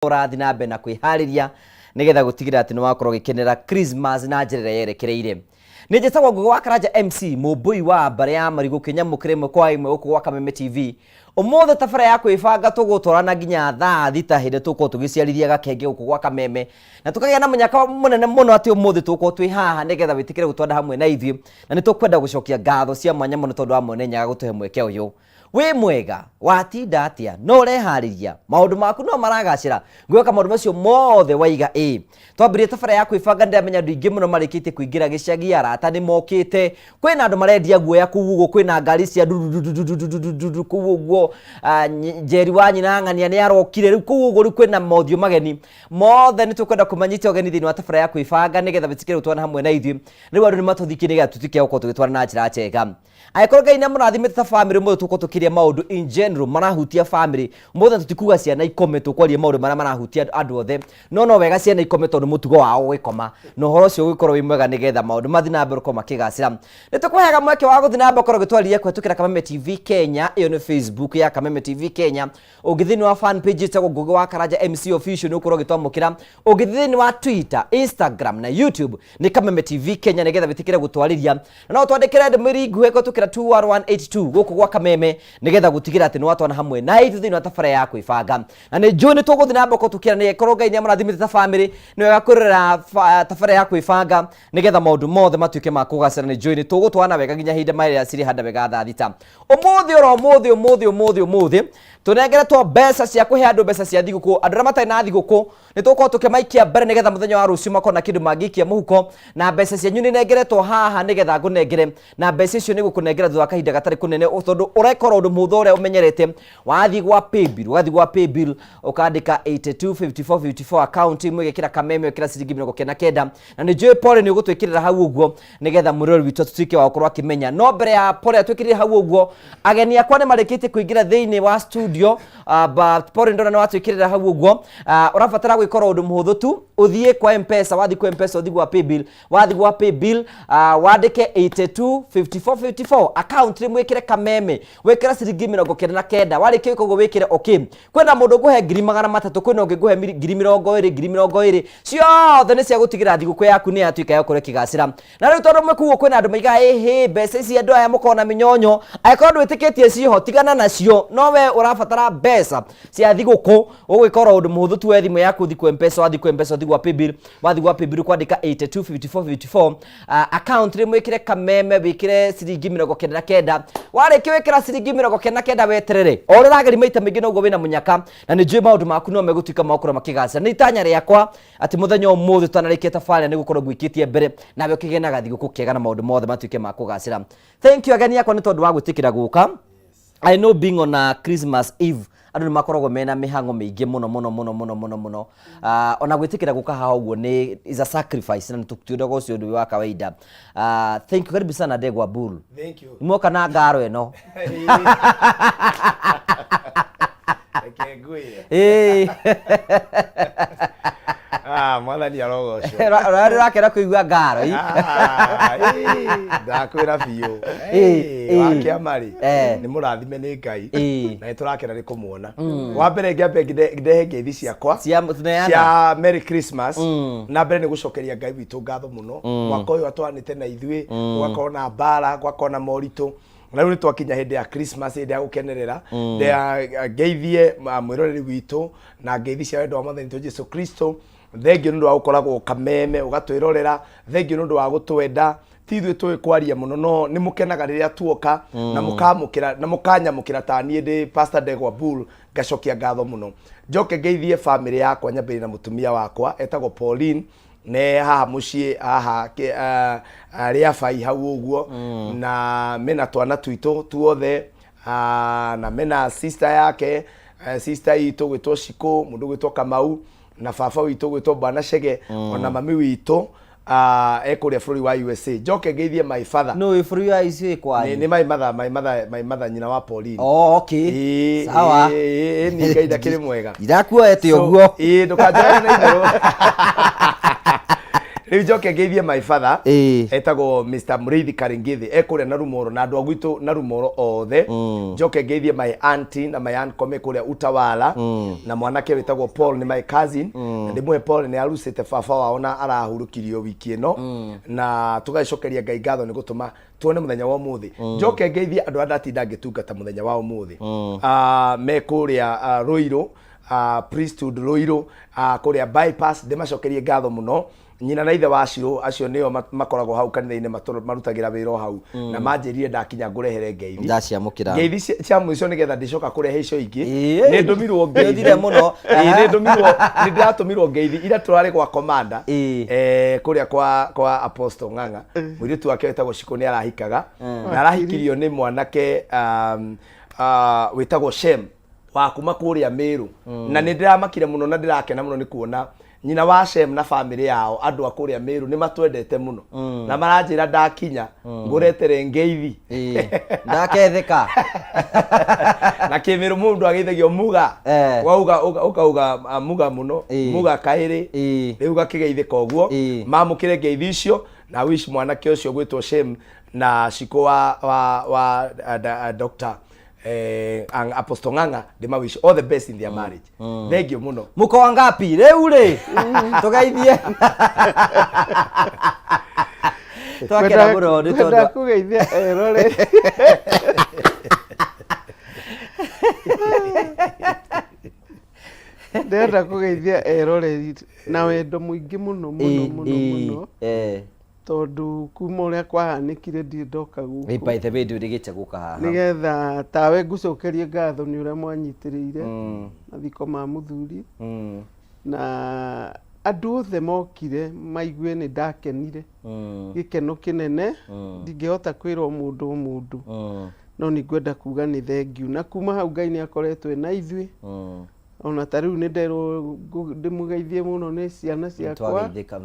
Ũrathiĩ na mbere na kwĩharĩria nĩgetha gũtigĩrĩra atĩ nĩ wakorwo ũgĩkenera Christmas na njĩra ĩrĩa yerekereire. Nĩ njĩtagwo Ngũgĩ wa Karanja MC, mũmbũi wa mbarĩ ya marigũ kĩnyamũkĩra ĩmwe kwa ĩmwe gũkũ gwa Kameme TV. Ũmũthĩ tabara ya kwĩbanga tũgũtwarana nginya thaa thita hĩndĩ tũgũkorwo tũgĩciarithia gakenge gũkũ gwa Kameme na tũkagĩa na mũnyaka mũnene mũno atĩ ũmũthĩ tũgũkorwo twĩ haha nĩgetha wĩtĩkĩre gũtwanda hamwe na ithuĩ na nĩ tũkwenda gũcokia ngatho cia mwanya mũno tondũ wa Mwene Nyaga gũtũhe mweke ũyũ. Wĩ mwega? Watinda atĩa? No ũreharĩria? Maũndũ maku no maragacĩra? Ngwĩhoka maũndũ macio mothe waiga ĩĩ. Twambĩrĩria tabara ya kwĩbanga nĩndĩramenya andũ aingĩ mũno marĩkĩtie kũingĩra gĩcagi, arata nĩ mokĩte, kwĩna andũ marendia guoya kũu ũguo, kwĩna ngari cia ndurududududududu kũu ũguo, Njeri wa nyina ng'ania nĩ arokire, rĩu kũu ũguo rĩu kwĩna mothiũ mageni. Mothe nĩ tũkwenda kũmanyita ũgeni thĩinĩ wa tabara ya kwĩbanga nĩgetha wĩtĩkĩre gũtwarana hamwe na ithuĩ. Rĩu andũ nĩ matũthikie nĩgetha tũtuĩke a gũkorwo tũgĩtwarana na njĩra njega. Angĩkorwo Ngai nĩamũrathimĩte ta family ũmũthĩ tũgũkorwo tũkĩria maũndũ in general marahutia family. Ũmũthĩ tũtikuga ciana ikome, tũkwaria maũndũ marĩa marahutia andũ othe. No no wega ciana ikome tondũ mũtugo wao gũgĩkoma. Na ũhoro ũcio ũgĩkorwo wĩ mwega nĩgetha maũndũ mathiĩ na mbere gũkorwo makĩgacĩra. Nĩ tũkũheaga mweke wa gũthiĩ na mbere gũkorwo ũgĩtwarĩria kũhetũkĩra Kameme TV Kenya, ĩyo nĩ Facebook ya Kameme TV Kenya. Ũngĩthiĩ thĩinĩ wa fan page ĩtagwo Ngũgĩ wa Karanja MC Official nĩ ũgũkorwo ũgĩtwamũkĩra. Ũngĩthiĩ thĩinĩ wa Twitter, Instagram na YouTube nĩ Kameme TV Kenya nĩgetha wĩtĩkĩre gũtwarĩria. Na no twandĩkĩre ndũmĩrĩri nguhĩ kũhetũkĩra 21182 gũkũ gwa Kameme nĩgetha gũtigĩrĩra atĩ nĩ watwana hamwe na ithuĩ thĩinĩ wa tabara ya kwĩbanga. Na nĩ njũĩ nĩ tũgũthiĩ na mbere tũkĩaranĩria korwo Ngai nĩ amũrathimĩte ta famĩlĩ nĩ wega kwĩrorera tabara ya kwĩbanga nĩgetha maũndũ mothe matuĩke ma kũgacĩra. Nĩ njũĩ nĩ tũgũtwarana wega nginya ihinda marĩa cirĩhanda wega thaa thita. Ũmũthĩ oro ũmũthĩ ũmũthĩ ũmũthĩ ũmũthĩ tũnengeretwo mbeca cia kũhe andũ mbeca cia thigũkũ. Andũ arĩa matarĩ na thigũkũ nĩ tũgũkorwo tũkĩmaikia mbere nĩgetha mũthenya wa rũciũ makorwo na kĩndũ mangĩikia mũhuko, na mbeca cianyu nĩ nengeretwo haha nĩgetha ngũnengere, na mbeca icio nĩ gũkũnengera thutha wa kahinda gatarĩ kũnene, tondũ ũrekora ũndũ mũhũthũ ũrĩa ũmenyerete. Wathiĩ gwa paybill, ũgathiĩ gwa paybill ũkandĩka 825454 account imwe, ĩgekĩra Kameme, ũgekĩra ciringi 99, na nĩ njũĩ Pole nĩ ũgũtwĩkĩrĩra hau ũguo nĩgetha mũrori witũ atuĩke wa gũkorwo akĩmenya. No mbere ya Pole atwĩkĩrĩre hau ũguo, ageni akwa nĩ marĩkĩtie kũingĩra thĩinĩ wa studio. But Pole ndona nĩ watwĩkĩrĩra hau ũguo. Ũrabatara gwĩkora ũndũ mũhũthũ tu, ũthiĩ kwa M-Pesa, wathiĩ kwa M-Pesa ũthiĩ gwa paybill, wathiĩ gwa paybill wandĩke 825454 account rĩmwe wĩkĩre Kameme, wĩkĩre ciringi 99, warĩkia gwĩka ũguo wĩkĩre okay. Kwĩna mũndũ ngũhe 300,000, kwĩna ũngĩ ngũhe 20,000, 20,000, ciothe nĩ cia gũtigĩrĩra thigũkũ yaku nĩ yatuĩka ya gũkorwo ĩkĩgacĩra. Na rĩu tondũ mwĩ kũu kwĩna andũ maigaga ĩhĩ mbeca ici andũ aya mũkoragwo na mĩnyonyo, angĩkorwo ndwĩtĩkĩtie ciĩho tigana nacio, no we ũrabatara mbeca cia thigũkũ, ũgwĩka oro ũndũ mũhũthũ tu, woe thimũ yaku ũthiĩ kwa M-Pesa, wathiĩ kwa M-Pesa ũthiĩ gwa paybill, wathiĩ gwa paybill kwandĩka 825454 account rĩmwe wĩkĩre Kameme, wĩkĩre ciringi 99, warĩkia wĩkĩra ciringi 99 weterere o ũrĩa ũrageria maita maingĩ noguo wĩna mũnyaka, na nĩ njũĩ maũndũ maku no megũtuĩka ma gũkorwo makĩgacĩra. Nĩ itanya rĩakwa atĩ mũthenya ũmũthĩ tũtanarĩkia tabarĩra nĩ gũkorwo ngwĩkĩtie mbere nawe ũkĩgĩa na gathigũkũ kega na maũndũ mothe matuĩke ma kũgacĩra. Thank you ageni akwa nĩ tondũ wa gwĩtĩkĩra gũka. I know being on a Christmas Eve andũ nĩ makoragwo mena mĩhang'o mĩingĩ mũno mũno mũno mũno mũno mũno. Ona gwĩtĩkĩra gũka haha ũguo nĩ is a sacrifice, na tũtiendaga ũcio ũndũ wĩ wa kawaida. Thank you, karibu sana Ndegwa Bull. Thank you. Mwoka na ngaro ĩno. Reke ngwĩre. Ĩĩ. Ah, mwathani arogocwo. Ũrakena kũigua ngaro ĩ. Ah, ĩĩ, ndakwĩra biũ. Ĩĩ, Ĩĩ, wa ĩĩ. kĩama rĩ, Eh. nĩ mũrathime nĩ Ngai. Ĩĩ. Na nĩ tũrakena nĩ kũmuona. Wa mbere ngĩambe ndehe ngeithi ciakwa Cia neana. cia Merry Christmas. Na mbere nĩ gũcokeria Ngai witũ ngatho mũno. Mwaka ũyũ atwaranĩte na ithuĩ, gũgakorwo na mbara, gũgakorwo na moritũ. Na rĩu nĩ twakinya hĩndĩ ya Christmas, hĩndĩ ya gũkenerera. Ngeithie mwĩroreri witũ na ngeithi cia wendo wa Mwathani witũ Jesu Kristo. Thengiũ nĩ ũndũ wa gũkoragwo Kameme ũgatwĩrorera, thengiũ nĩ ũndũ wa gũtwenda. Ti ithuĩ tũĩ kwaria mũno, no nĩ mũkenaga rĩrĩa tuoka na mũkamũkĩra na mũkanyamũkĩra ta niĩ ndĩ Pastor Ndegwa Bull, ngacokia ngatho mũno. Njoke ngeithie famĩlĩ yakwa, nyambĩrĩrie na mũtumia wakwa etagwo Pauline, ne haha mũciĩ haha Rĩabai hau ũguo, na mena twana twitũ tuothe, na mena sister yake, sister itũ gwĩtwo Shikũ, mũndũ gwĩtwo Kamau, na baba witũ gwĩtwo Bwana Chege, ona mami witũ ekũrĩa bũrũri wa USA. Njoke ngeithie my father. No wĩ bũrũri wa USA Nĩ kwanyu? Nĩ my mother, my mother, my mother, nyina wa Pauline. Oh, okay. Ĩĩ, Sawa. ĩĩ, ĩĩ, niĩ Ngai ndakĩrĩ mwega. Ndakuoete So, ũguo. Ĩĩ, ndũkanjoere na itherũ. Rĩu njoke ngeithie my father. Ĩĩ. Etagwo Mr. Mũrĩithi Karingĩthĩ, e kũrĩa Narumoro, na andũ a gwitũ Narumoro othe. Njoke ngeithie my auntie na my uncle me kũrĩa Utawala, na mwanake wĩtagwo Paul nĩ my cousin, na ndĩmũhe Paul nĩ arucĩte baba wao na arahurũkirio wiki ĩno, na tũgagĩcokeria Ngai ngatho nĩ gũtũma tuone mũthenya wa ũmũthĩ. Njoke ngeithie andũ arĩa ndatinda ngĩtungata mũthenya wa ũmũthĩ. Ah, me kũrĩa Ruiru, Priesthood Ruiru, kũrĩa bypass, ndĩmacokerie ngatho mũno. Nyina na ithe wa Shiro acio nĩo makoragwo hau kanitha-inĩ, marutagĩra wĩra o hau, na manjĩrire ndakinya ngũrehere ngeithi. Ndaciamũkĩra. Ngeithi cia mũico nĩgetha ndĩcoka kũrehe icio ingĩ. Ĩĩ. Nĩ ndũmirwo ngeithi. Nĩũthire mũno. Ĩĩ, nĩ ndũmirwo, nĩ ndĩratũmirwo ngeithi ira tũrarĩ gwa commander. Ĩĩ. Kũrĩa kwa Apostle Ng'ang'a, mũirĩtu wake wĩtagwo Shiko nĩ arahikaga, na arahikirio nĩ mwanake wĩtagwo Shem wa kuma kũrĩa Meru, na nĩ ndĩramakire mũno na ndĩrakena mũno nĩ kuona nyina wa Shem na famĩlĩ yao, andũ a kũrĩa Meru nĩ matwendete mũno, na maranjĩra ndakinya ngũretere ngeithi. Ĩĩ. Ndaketheka. Na kĩmĩrũ mũndũ ageithagio muga. Wauga ũkauga muga mũno. Muga kaĩrĩ. Rĩu gakĩgeithĩka ũguo. Mamũkĩre ngeithi icio na wish mwanake ũcio gwĩtwo Shem na Shiko wa Dr. Apostle Ng'ang'a, ndĩma wish all the best in their marriage. Thank you mũno. Muko wangapi rĩu rĩ? Tũgeithie. Twakena mũno nĩ Kwenda tondũ kũgeithia erore. Ndĩrenda kũgeithia eroreri na wendo mũingĩ mũno mũno mũno mũno, tondũ kuma ũrĩa kwahanĩkire ndirĩ ndoka gũkũ. By the way, ndwĩrĩgĩte gũka haha. Nĩgetha tawe ngũcokerie ngatho nĩ ũrĩa mwanyitĩrĩire mathiko ma mũthuri, na andũ othe mokire maigue nĩ ndakenire gĩkeno kĩnene. Ndingĩhota kwĩra o mũndũ o mũndũ, no nĩ ngwenda kuga nĩ thengiũ, na kuma hau Ngai nĩ akoretwo ena ithuĩ. Ona ta rĩu nĩ nderwo ndĩmũgeithie mũno nĩ ciana ciakwa. Twageithĩka.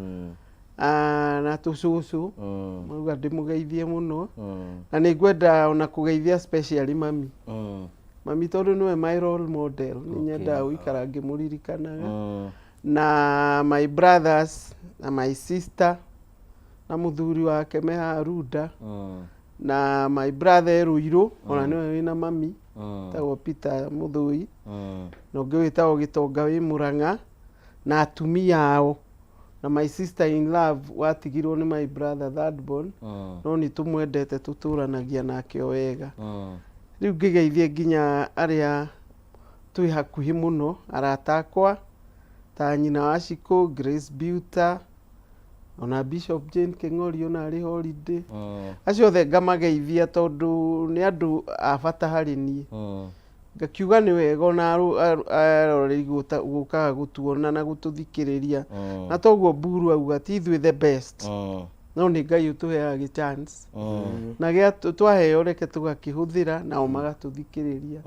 Na tũcũcũ mauga ndĩmũgeithie mũno, na nĩ ngwenda ona kũgeithia specially mami, mami tondũ nĩwe my role model, nĩ nyendaga gũikara ngĩmũririkanaga, na my brothers na my sister na mũthuri wake me haha Runda, na my brother e Ruiru, ona nĩwe wĩna mami, wĩtagwo Peter Mũthũi, na ũngĩ wĩtagwo Gĩtonga wĩ Mũrang'a, na atumia ao, na my sister in love watigirwo nĩ my brother third born, no nĩ tũmwendete, tũtũranagia nake o wega. Rĩu ngĩgeithie nginya arĩa twĩ hakuhĩ mũno, arata akwa ta nyina wa Shiko, Grace Buta, ona Bishop Jane Kĩng'ori, ona arĩ holiday. Acio othe ngamageithia tondũ nĩ andũ a bata harĩ niĩ. Ngakiuga nĩ wega ona aroreri gũkaga gũtuona na gũtũthikĩrĩria, na toguo Mburu auga ti ithuĩ the best, no nĩ Ngai ũtũheaga gĩ chance, na gĩa twaheo reke tũgakĩhũthĩra, nao magatũthikĩrĩria.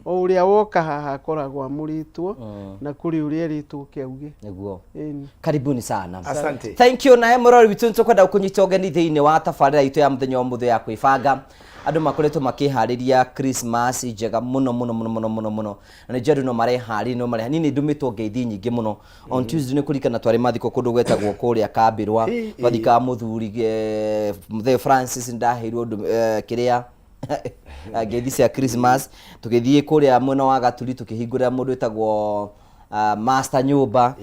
O ũrĩa woka haha akoragwo amũrĩtwo, na kũrĩ ũrĩa erĩtwo kĩauge. Nĩguo. Ĩni. Karibuni sana. Asante. Thank you. Nawe mũrori witũ, nĩtũkwenda gũkũnyita ũgeni thĩinĩ wa tabarĩra itũ ya mũthenya wa ũmũthĩ ya kwĩbanga. Andũ makoretwo makĩharĩria Christmas njega mũno mũno mũno mũno mũno mũno, na nĩ njũĩ andũ no mareharĩria, no mareha. Niĩ nĩ ndũmĩtwo ngeithi nyingĩ mũno. On Tuesday nĩ kũririkana twarĩ mathiko kũndũ gwetagwo kũrĩa Kambĩrwa, twathikaga mũthuri Mũthee Francis, nĩndaheirwo kĩrĩa ngeithi cia Christmas. Tũgĩthiĩ kũrĩa mwena wa Gaturi tũkĩhingũrĩra mũndũ wĩtagwo Master nyũmba.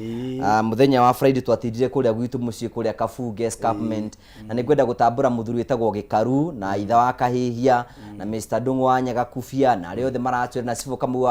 Mũthenya wa Friday twatindire kũrĩa gwitũ mũciĩ kũrĩa Kabunge escarpment, na nĩ ngwenda gũtambũra mũthuri wĩtagwo Gĩkaru na ithe wa Kahĩhia na Mr. Ndung'u wa Nyagakubia na arĩa othe maratwĩra, na Cibũ Kamau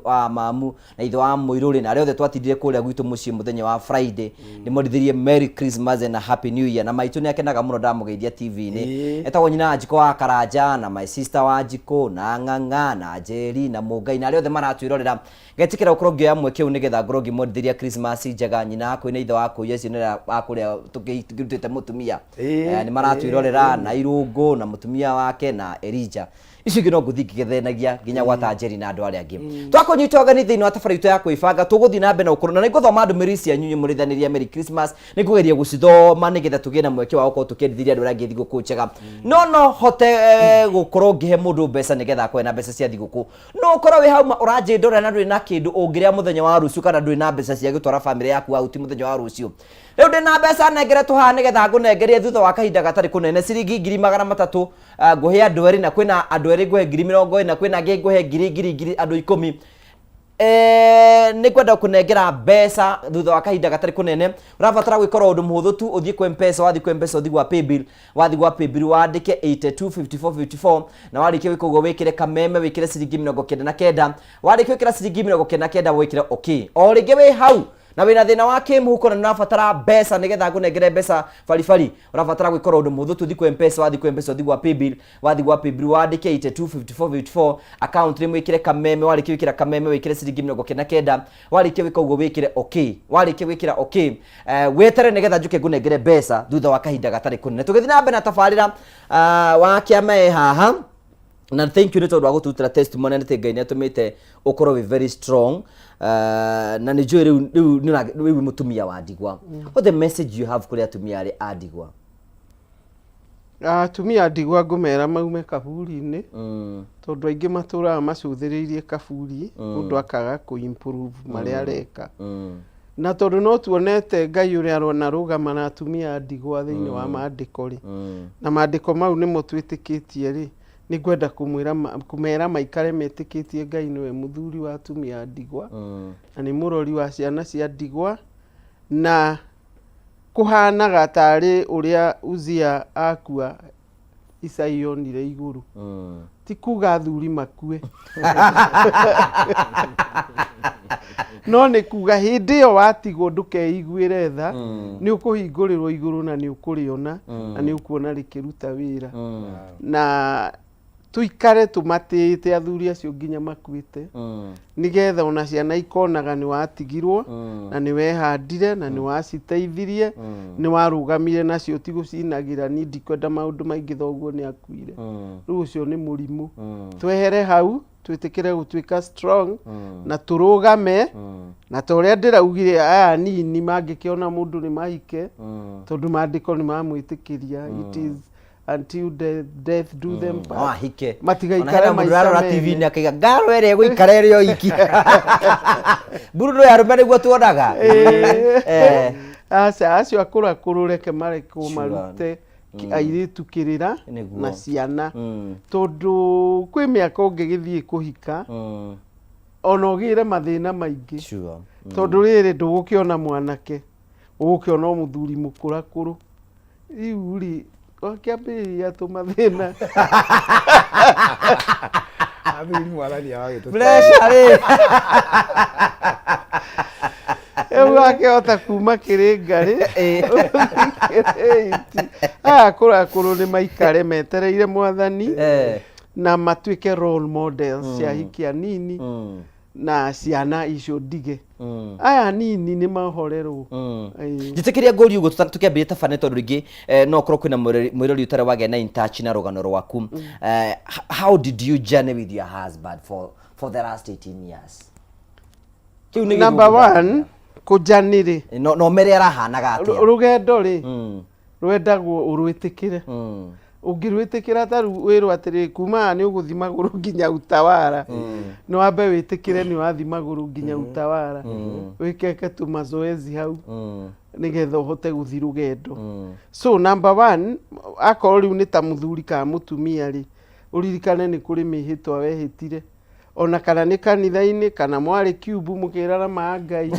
wa Mamu na ithe wa Mũirũrĩ na arĩa othe twatindire kũrĩa gwitũ mũciĩ mũthenya wa Friday. Ndĩmorithĩrie Merry Christmas and a Happy New Year. Na maitũ nĩ akenaga mũno ndamũgeithia TV-inĩ. Etagwo nyina wa Njikũ wa Karanja na my sister wa Njikũ na Ng'ang'a na Njeri na Mũngai na arĩa othe maratwĩrorera. Ngetĩkĩra gũkorwo ngĩoya mweke ũyũ nĩgetha ngorwo ngĩmwendithĩria Christmas njega. Nyina wa na ithe wa kũi acio nĩ a kũrĩa tũkĩrutĩte mũtumia. Nĩ maratwĩrorera na Irũngũ na mũtumia wake na Elijah. Icio ingĩ no ngũthiĩ ngĩgethenagia nginya gwa Tanjeri na andũ arĩa angĩ. Twakũnyita ũgeni thĩinĩ wa tabarĩra itũ ya kwĩbanga, tũgũthiĩ na mbere na gũkorwo na nĩ ngũthoma ndũmĩrĩri cianyu inyuĩ mũrĩithanĩria Merry Christmas, nĩ ngũgeria gũcithoma nĩgetha tũgĩe na mweke wa gũkorwo tũkĩendithĩria andũ arĩa angĩ thigũkũ njega. No no hote gũkorwo ngĩhe mũndũ mbeca nĩgetha akorwo na mbeca cia thigũkũ. No ũkorwo wĩ hau ma ũranjĩndora na ndũrĩ na kĩndũ ũngĩrĩa mũthenya wa rũciũ kana ndũrĩ na mbeca cia gũtwara bamĩrĩ yaku out mũthenya wa rũciũ. Rĩu ndĩna mbeca nengeretwo haha nĩgetha ngũnengerie thutha wa kahinda gatarĩ kũnene ciringi 300,000. Ngũhe andũ erĩ, na kwĩna andũ erĩ ngũhe 40,000, kwĩna angĩ ngũhe ngiri ngiri ngiri andũ 10. Nĩ ngwenda kũnengera mbeca thutha wa kahinda gatarĩ kũnene. Ũrabatara gwĩka o ũndũ mũhũthũ tu, ũthiĩ kwa Mpesa, wathiĩ kwa Mpesa ũthiĩ gwa paybill, wathiĩ gwa paybill wandĩke 825454, na warĩkia gwĩka ũguo wĩkĩre kameme, wĩkĩre ciringi 99. Warĩkia gwĩkĩra ciringi 99 wĩkĩre okay. O rĩngĩ wĩ hau na wĩna thĩna wa kĩmũhuko na nĩũrabatara mbeca nĩgetha ngũnengere mbeca baribari, ũrabatara gwĩka ũndũ mũhũthũ tu, ũthiĩ kwa Mpesa, wathiĩ kwa Mpesa ũthiĩ gwa paybill, wathiĩ gwa paybill wandĩke 825454, account name wĩkĩre kameme, warĩkia gwĩkĩra kameme wĩkĩre ciringi 99, warĩkia gwĩka ũguo wĩkĩre okay, warĩkia gwĩkĩra okay, weterere nĩgetha njũke ngũnengere mbeca thutha wa kahinda gatarĩ kũnene. Tũgĩthiĩ na mbere na tabarĩra wa kĩama e haha, na thank you nĩ tondũ wa gũtũrutĩra testimony atĩ Ngai nĩ atũmĩte ũkorwo wĩ very strong, na nĩ njũĩ rĩu rĩu rĩu wĩ mũtumia wa ndigwa. What the message you have kũrĩ atumia arĩa a ndigwa? Atumia a ndigwa ngũmera maume kaburi-inĩ, tondũ aingĩ matũraga macũthĩrĩirie kaburi, mũndũ akaga kũ improve marĩa areka. Na tondũ no tuonete Ngai ũrĩa aronarũgama na atumia a ndigwa thĩinĩ wa maandĩko rĩ, na maandĩko mau nĩmo twĩtĩkĩtie rĩ, nĩ ngwenda kũmwĩra kũmera maikare metĩkĩtie Ngai nĩwe mũthuri wa atumia a ndigwa, na nĩ mũrori wa ciana cia ndigwa, na kũhanaga tarĩ ũrĩa Uzia akua Isai onire igũrũ. Ti kuga athuri makue, no nĩ kuga hĩndĩ ĩyo watigwo ndũkeiguĩre tha, nĩ ũkũhingũrĩrwo igũrũ na nĩ ũkũrĩona na nĩ ũkuona rĩkĩruta wĩra. Na tuikare tũmatĩĩte athuri acio nginya makuĩte, nĩgetha ona ciana ikonaga nĩ watigirwo na nĩ wehandire na nĩ waciteithirie, nĩ warũgamire nacio, ti gũcinagĩra niĩ ndikwenda maũndũ maingĩ thoguo nĩ akuire. Rĩu ũcio nĩ mũrimũ. Twehere hau, twĩtĩkĩre gũtuĩka strong na tũrũgame, na ta ũrĩa ndĩraugire, aya anini mangĩkĩona mũndũ nĩ mahike, tondũ maandĩko nĩ mamwĩtĩkĩria, it is until death do them part. No ahike. Matigaikare Ona hena mũndũ maica ũrarora mene. TV-inĩ akaiga ngaro ĩrĩa ĩgũikara ĩrĩ o iki mburundo ya arũme nĩguo tuonaga. Aca, acio akũrakũrũ reke marekwo marute airĩtu kĩrĩra na ciana, tondũ kwĩ mĩaka ũngĩgĩthiĩ kũhika ona ũgĩre mathĩna maingĩ, tondũ rĩrĩ ndũgũkĩona mwanake, ũgũkĩona o mũthuri mũkũrakũrũ. Rĩu rĩ wakĩambĩrĩria tũmathĩna. Athuri mwathani awagĩtũ Pressure rĩ. Rĩu wakĩhota kuma kĩrĩngarĩ kĩrĩiti. Aya akũrakũrũ nĩ maikare metereire mwathani na matuĩke role models cia hiki anini na ciana icio ndige. Aya nini nĩ mahorerwo. Njĩtĩkĩria ngũrie ũguo tũkĩambĩrĩria tabarĩra, tondũ rĩngĩ no ũkorwo kwĩna mwĩrori ũtarĩ wagĩa na in touch na rũgano rwaku. How did you journey with your husband for the last 18 years? Kĩu nĩ Number gĩthũngũ. one, kũnjanĩrĩ No mere arahanaga atĩa? Rũgendo rĩ rwendagwo ũrwĩtĩkĩre. Ũngĩrwĩtĩkĩra, ta rĩu wĩrwo atĩrĩrĩ, kuma haha nĩ ũgũthiĩ magũrũ nginya Utawara, nĩ wambe wĩtĩkĩre nĩ wathiĩ magũrũ nginya Utawara, wĩkeke tũmazoezi hau nĩgetha ũhote gũthiĩ rũgendo. So number one, akorwo rĩu nĩ ta mũthuri kana mũtumia rĩ, ũririkane nĩ kũrĩ mĩhĩtwa wehĩtire, ona kana nĩ kanitha-inĩ kana mwarĩ kiumbu mũkĩrara ma Ngai.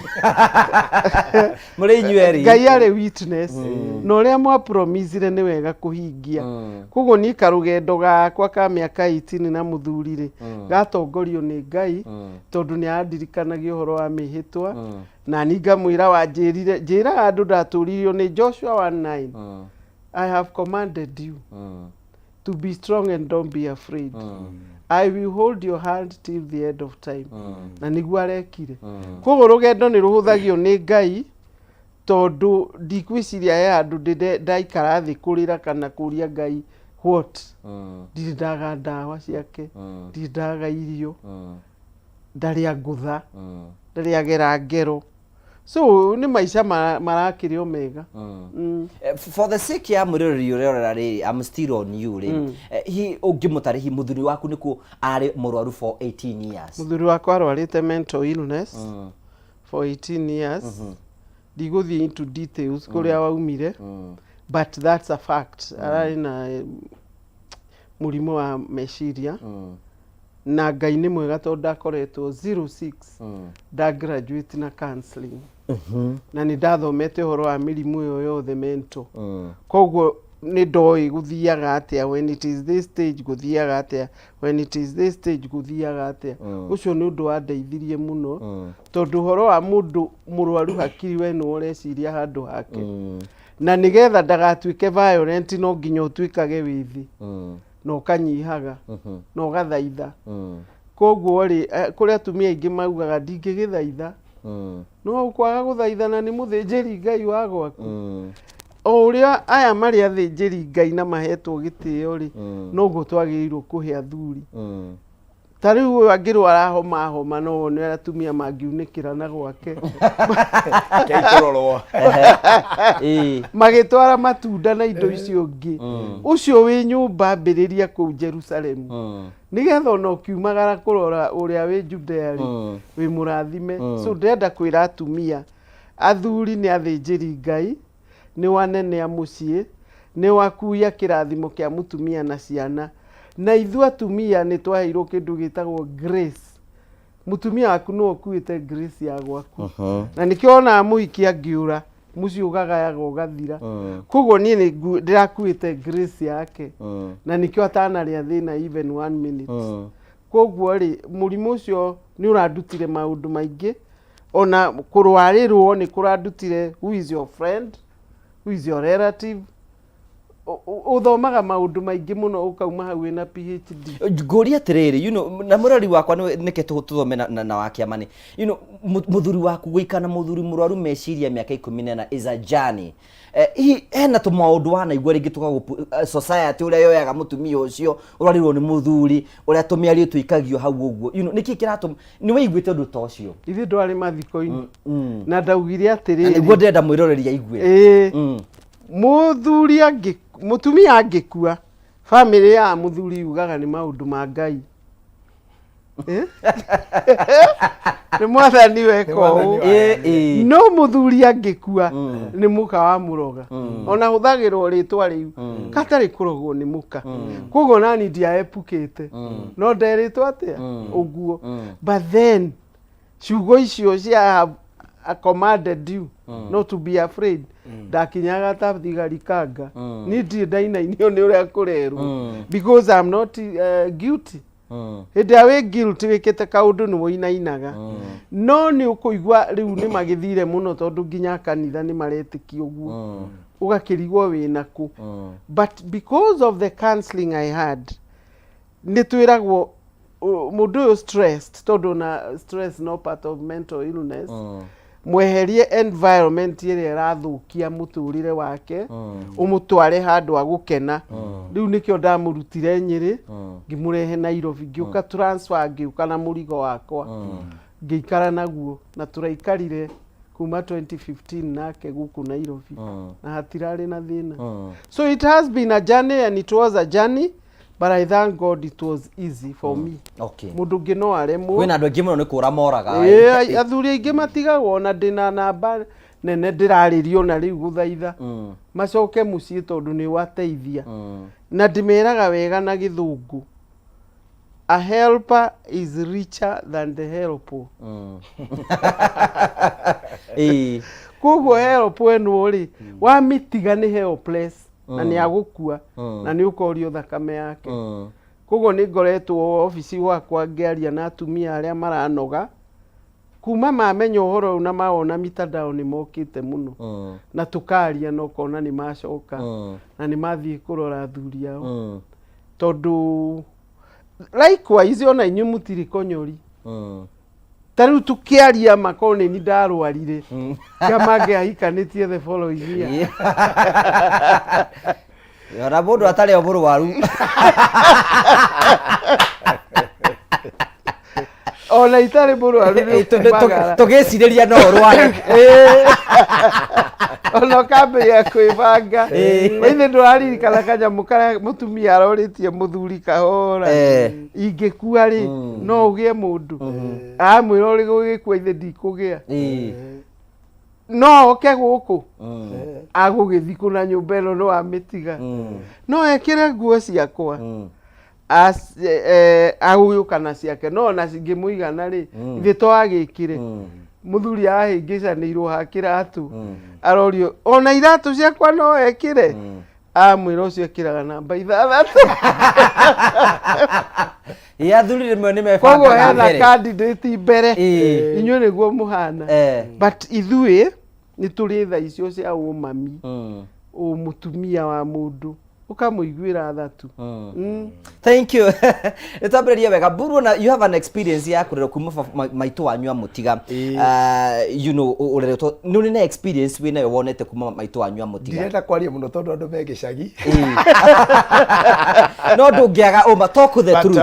Mũrĩ inyuĩ erĩ. Ngai arĩ witness, na ũrĩa mwapromisire nĩ wega kũhingia. Koguo niĩ karũgendo gakwa ka mĩaka 18 na mũthuri rĩ, gatongorio nĩ Ngai, tondũ nĩ andirikanagia ũhoro wa mĩhĩtwa, na ni ngamwĩra wanjĩrire njĩraga andũ ndatũririo nĩ Joshua 1:9, "I have commanded you to be strong and don't be afraid. I will hold your hand till the end of time." Na nĩguo arekire. Koguo rũgendo nĩ rũhũthagio nĩ Ngai, tondũ ndikwĩciria he handũ ndaikara thĩ kũrĩra kana kũria Ngai What ndirĩ ndaga ndawa ciake, ndirĩ ndaga irio, ndarĩ angũtha, ndarĩ agera ngero, so nĩ maica marakĩrĩ o mega. For the sake ya mwĩroreri ũrĩa ũrera rĩ, I'm still on you rĩ. Hihi ũngĩmũtarĩ hihi mũthuri waku nĩkuo arĩ mũrwaru for 18 years? Mũthuri wakwa arwarĩte mental illness for 18 years. Ndigũthiĩ into details kũrĩa waumire, but that's a fact. Ararĩ na mũrimũ wa meciria, na Ngai nĩ mwega tondũ ndakoretwo 06 nda graduate na counseling, na nĩ ndathomete ũhoro wa mĩrimũ ĩyo yothe mental. Koguo nĩ ndoĩ gũthiaga atĩa when it is this stage, gũthiaga atĩa when it is this stage, gũthiaga atĩa. Ũcio nĩ ũndũ wandeithirie mũno, tondũ ũhoro wa mũndũ mũrwaru hakiri, we nĩwe ũreciria handũ hake, na nĩgetha ndagatuĩke violent no nginya ũtuĩkage wĩ thĩ na ũkanyihaga na ũgathaitha. Koguo rĩ, kũrĩ atumia aingĩ maugaga ndingĩgĩthaitha, no kwaga gũthaithana nĩ mũthĩnjĩri Ngai wa gwaku. O ũrĩa aya marĩ athĩnjĩri Ngai na mahetwo gĩtĩo rĩ, noguo twagĩrĩirwo kũhe athuri. Ta rĩu ũyũ angĩrwara homa homa, no wone atumia mangiunĩkĩra na gwake. Keitororwo. Magĩtwara matunda na indo icio ingĩ. Ũcio wĩ nyũmba ambĩrĩria kũu Jerusalemu, nĩgetha ona ũkiumagara kũrora ũrĩa wĩ Judea rĩ, wĩ mũrathime. So ndĩrenda kwĩra atumia, athuri nĩ athĩnjĩri Ngai, nĩ wanene a mũciĩ, nĩ wakuia kĩrathimo kĩa mũtumia na ciana. Na ithuĩ atumia nĩ twaheirwo kĩndũ gĩtagwo grace. Mũtumia waku nĩwe ũkuĩte grace ya gwaku, na nĩkĩo wonaga mũhiki angĩũra mũciĩ ũgagayaga ũgathira. Koguo niĩ nĩ ndĩrakuĩte grace yake, na nĩkĩo atanarĩa thĩna even one minute. Koguo rĩ, mũrimũ ũcio nĩ ũrandutire maũndũ maingĩ, ona kũrwarĩrwo nĩ kũrandutire who is your friend, who is your relative. Ũthomaga maũndũ maingĩ mũno, ũkauma hau wĩna PhD. Ngũria atĩrĩrĩ, na mũrori wakwa nĩke tũthome na wa kĩama nĩ mũthuri waku gũikara na mũthuri mũrwaru meciria mĩaka 14 is a journey. Hihi hena tũmaũndũ wanaigua rĩngĩ tũkagũ society ũrĩa yoyaga mũtumia ũcio ũrwarirwo nĩ mũthuri, ũrĩa tũmĩario tũikagio hau ũguo, nĩkĩ kĩratũma nĩ waiguĩte ũndũ ta ũcio? Ithuĩ ndwarĩ mathiko-inĩ na ndaugire Na atĩrĩrĩ, nĩguo ndĩrenda mwĩroreri aigue. Ĩĩ. Mũthuri angĩ, mũtumia angĩkua, bamĩrĩ ya mũthuri yugaga nĩ maũndũ ma Ngai. Eh? Nĩ Mwathani weka Nĩ Mwathani ũũ. wa- Ĩĩ, ĩĩ. No mũthuri angĩkua nĩ mũka wa mũroga, ona hũthagĩrwo rĩtwa rĩu katarĩ kũrogwo nĩ mũka. Koguo nani ndiaepukĩte, no nderĩtwo atĩa ũguo. But then ciugo icio cia "I have commanded you not to be afraid", ndakinyaga ta thigari kanga. Niĩ ndirĩ ndainainio nĩ ũrĩa kũrerwo, because I'm not guilty. Hĩndĩ ĩrĩa wĩ guilty, wĩkĩte kaũndũ, nĩ woinainaga. No nĩ ũkũigua rĩu nĩ magĩthire mũno, tondũ nginya kanitha nĩ maretĩkia ũguo, ũgakĩrigwo wĩna kũ. But because of the counseling I had, nĩ twĩragwo mũndũ ũyũ stressed, tondũ na stress no part of mental illness, mweherie environment ĩrĩa ĩrathũkia mũtũrĩre wake, ũmũtware handũ a gũkena. Rĩu nĩkĩo ndamũrutire Nyĩrĩ, ngĩmũrehe Nairobi, ngĩũka transfer, ngĩũka na mũrigo wakwa, ngĩikara naguo, na tũraikarire kuma 2015 nake gũkũ Nairobi, na hatirarĩ na thĩna. So it has been a journey, and it was a journey, but I thank God it was easy for me. Mũndũ ũngĩ no aremwo. Kwĩna andũ aingĩ mũno nĩ kũra moraga. Ĩĩ, athuri aingĩ matigagwo, ona ndĩna namba nene ndĩrarĩrio na rĩu gũthaitha macoke mũciĩ, tondũ nĩ wateithia. Na ndĩmeraga wega na Gĩthũngũ, "A helper is richer than the helper." Koguo help ĩno rĩ, wamĩtiga nĩ helpless na nĩ agũkua na nĩ ũkorio thakame yake. Koguo nĩ ngoretwo obici gwakwa ngĩaria na atumia arĩa maranoga kuma mamenya ũhoro ũyũ na mawona mitandao nĩ mokĩte mũno, na tũkaria na ũkona nĩ macoka na nĩ mathiĩ kũrora athuri ao, tondũ likewise ona inyuĩ mũtirĩ konyori. Ta rĩu tũkĩaria makorwo nĩ ni ndarwarire kĩa mangĩahikanĩtie the following year. Ona mũndũ atarĩ o mũrwaru. Ona itarĩ mũrwaru nĩ ũkumagara. Tũgĩcirĩria no ũrware. Ona ũkambĩrĩria kwĩbanga. Ithe ndũraririkana kanyamũ karĩa mũtumia arorĩtie mũthuri kahora? Ingĩkua rĩ, no ũgĩe mũndũ? Amwĩra ũrĩ gũgĩkua ithe ndikũgĩa. No oke gũkũ agũgĩthiĩ kũna nyũmba ĩno nĩ wamĩtiga, no ekĩre nguo ciakwa. Agũgĩũka na ciake, no ona cingĩmũigana rĩ, ithe to agĩkĩre. Mũthuri ahĩngĩcanĩirwo ha kĩratũ, arorio ona iratũ ciakwa no ekĩre, amwĩra ũcio ekĩraga namba 6. Ĩ, athuri rĩmwe nĩ Koguo mebangaga hena mbere. Candidate mbere. Inyuĩ nĩguo mũhana. But ithuĩ nĩ tũrĩ tha icio cia ũmami, ũmũtumia wa mũndũ ũkamũiguĩra tha tu. Thank you. Nĩ twambĩrĩria wega. Mburu, na you have an experience ya kũrerwo kuma maitũ wanyu amũtiga. Ũreretwo nĩ ũrĩ na experience wĩ nayo wonete kuma maitũ wanyu amũtiga. Ndirenda kwaria mũno tondũ andũ me gĩcagi. No ndũngĩaga ũma, talk the But, truth.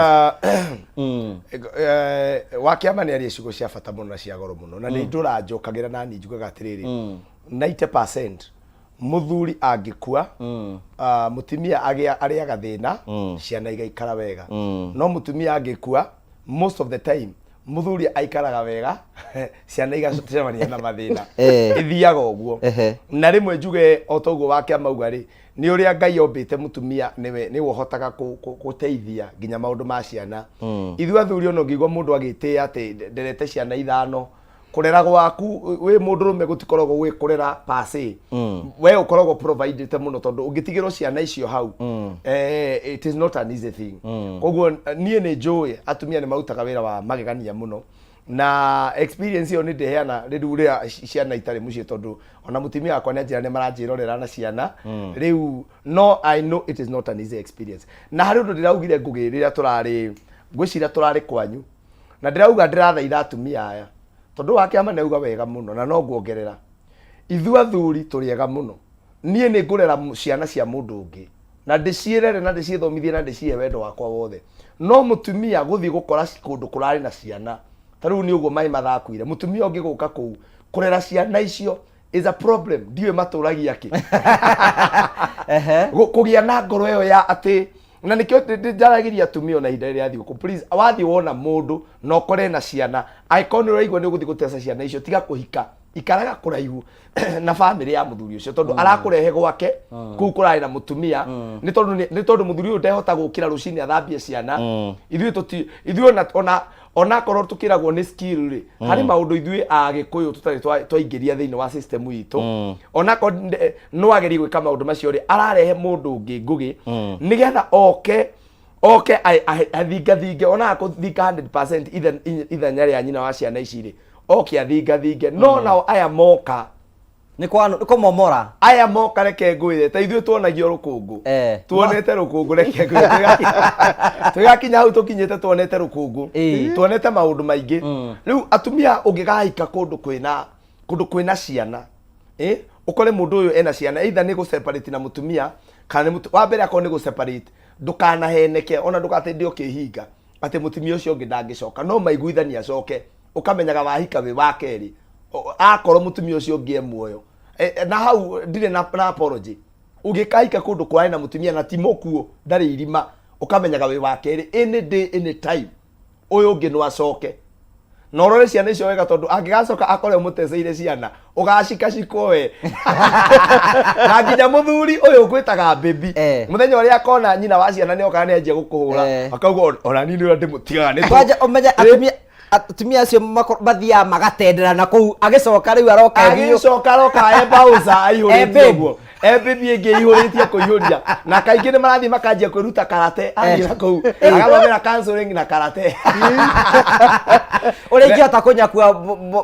Wakĩama nĩ aria ciugo cia bata mũno na cia goro mũno, na nĩ ndũra njũkagĩra na niĩ njugaga atĩrĩrĩ, 90% mũthuri angĩkua, mũtumia agĩa arĩaga thĩna, ciana igaikara wega. No mũtumia angĩkua, most of the time mũthuri aikaraga wega, ciana igacemania na mathĩna. Ĩthiaga ũguo. Na rĩmwe njuge o ta ũguo wake amauga rĩ, nĩ ũrĩa Ngai ombĩte mũtumia, nĩwe nĩwe ũhotaga gũteithia nginya maũndũ ma ciana. Ithuĩ athuri, ona ũngĩigua mũndũ agĩtĩĩa atĩ nderete ciana 5, kũrera gwaku wĩ mũndũrũme gũtikoragwo gwĩ kũrera pase. We ũkoragwo provided mũno, tondũ ũngĩtigĩrwo ciana icio hau, it is not an easy thing. Koguo niĩ nĩ njũĩ atumia nĩ marutaga wĩra wa magegania mũno, na experience ĩyo nĩ ndĩheana rĩu rĩrĩa ciana itarĩ mũciĩ, tondũ ona mũtumia wakwa nĩ anjĩra nĩ maranjĩrorera na ciana rĩu. No I know it is not an easy experience. Na harĩ ũndũ ndĩraugire, Ngũgĩ, rĩrĩa tũrarĩ, ngwĩciria tũrarĩ kwanyu, na ndĩrauga ndĩrathaitha atumia aya, tondũ wake ama nĩauga wega mũno, na no nguongerera, ithuĩ athuri tũrĩ ega mũno. Niĩ nĩ ngũrera ciana cia mũndũ ũngĩ na ndĩciĩrere na ndĩciĩthomithie na ndĩcihe wendo wakwa wothe, no mũtumia gũthiĩ gũkora kũndũ kũrarĩ na ciana ta rĩu nĩ ũguo maĩ mathakuire, mũtumia ũngĩ gũka kũu kũrera ciana icio is a problem. Ndiũĩ matũragia kĩ. Kũgĩa na ngoro ĩyo ya atĩ, na nĩkĩo njaragĩria atumia ona ihinda rĩrĩa thigũkũ, please, wathiĩ wona mũndũ na ũkore na ciana, angĩkorwo nĩ ũraigua nĩ ũgũthiĩ gũteca ciana icio, tiga kũhika, ikaraga kũraihu na bamĩrĩ ya mũthuri ũcio, tondũ arakũrehe gwake kũu kũrarĩ na mũtumia nĩ tondũ mũthuri ũyũ ndehota gũkĩra rũcinĩ athambie ciana. Ithuĩ tũti ithuĩ ona onakorwo tũkĩragwo nĩ skill rĩ, harĩ maũndũ ithuĩ Agĩkũyũ tũtarĩ twaingĩria thĩinĩ wa system itũ. Onakorwo no agerie gwĩka maũndũ macio rĩ, ararehe mũndũ ũngĩ, Ngũgĩ, nĩgetha oke athingathinge, ona akũthinga 100% ithenya rĩa nyina wa ciana ici rĩ, oke athingathinge. No nao aya moka Nĩ kwa nĩ kũmomora. Aya moka, reke ngwĩre, ta ithuĩ tuonagio rũkũngũ. Tuonete rũkũngũ, reke ngwĩre, tũgĩgakinya hau tũkinyĩte, tuonete rũkũngũ, tuonete maũndũ maingĩ. Rĩu atumia, ũngĩgahika kũndũ kwĩna ciana, ũkore mũndũ ũyũ ena ciana, either nĩ gũ-separate na mũtumia kana nĩ wa mbere, akorwo nĩ gũ-separate, ndũkanaheneke ona ndũgatinde ũkĩhinga atĩ mũtumia ũcio ũngĩ ndangĩcoka. No maiguithania acoke, ũkamenyaga wahika wĩ wa kerĩ. Akorwo mũtumia ũcio ũngĩ e muoyo, na hau ndirĩ na apology. Ũngĩkahika kũndũ kwarĩ na mũtumia na ti mũkuũ, ndarĩ irima, ũkamenyaga wĩ wa kerĩ. Any day, any time, ũyũ ũngĩ no acoke. Na ũrore ciana icio wega, tondũ angĩgacoka akore ũmũteceire ciana, ũgacikacikwo we na nginya mũthuri ũyũ ũkwĩtaga baby. Mũthenya ũrĩa akona nyina wa ciana nĩ okaga, nĩ anjia gũkũhũra. Akauga, "Ona niĩ nĩ ũrĩa ndĩmũtigaga nĩ Kwanja ũmenye atumia acio mathiaga magatendera na kũu, agĩcoka rĩu aroka biũ. Agĩcoka aroka e bouncer aihũrĩtie. Babe. Ũguo e baby ĩngĩ ĩihũrĩtie kũihũria, na kaingĩ nĩ marathiĩ makanjia kwĩruta karate. Athiĩ na kũu agathomera counseling na karate. Ũrĩa ingĩhota kũnyakua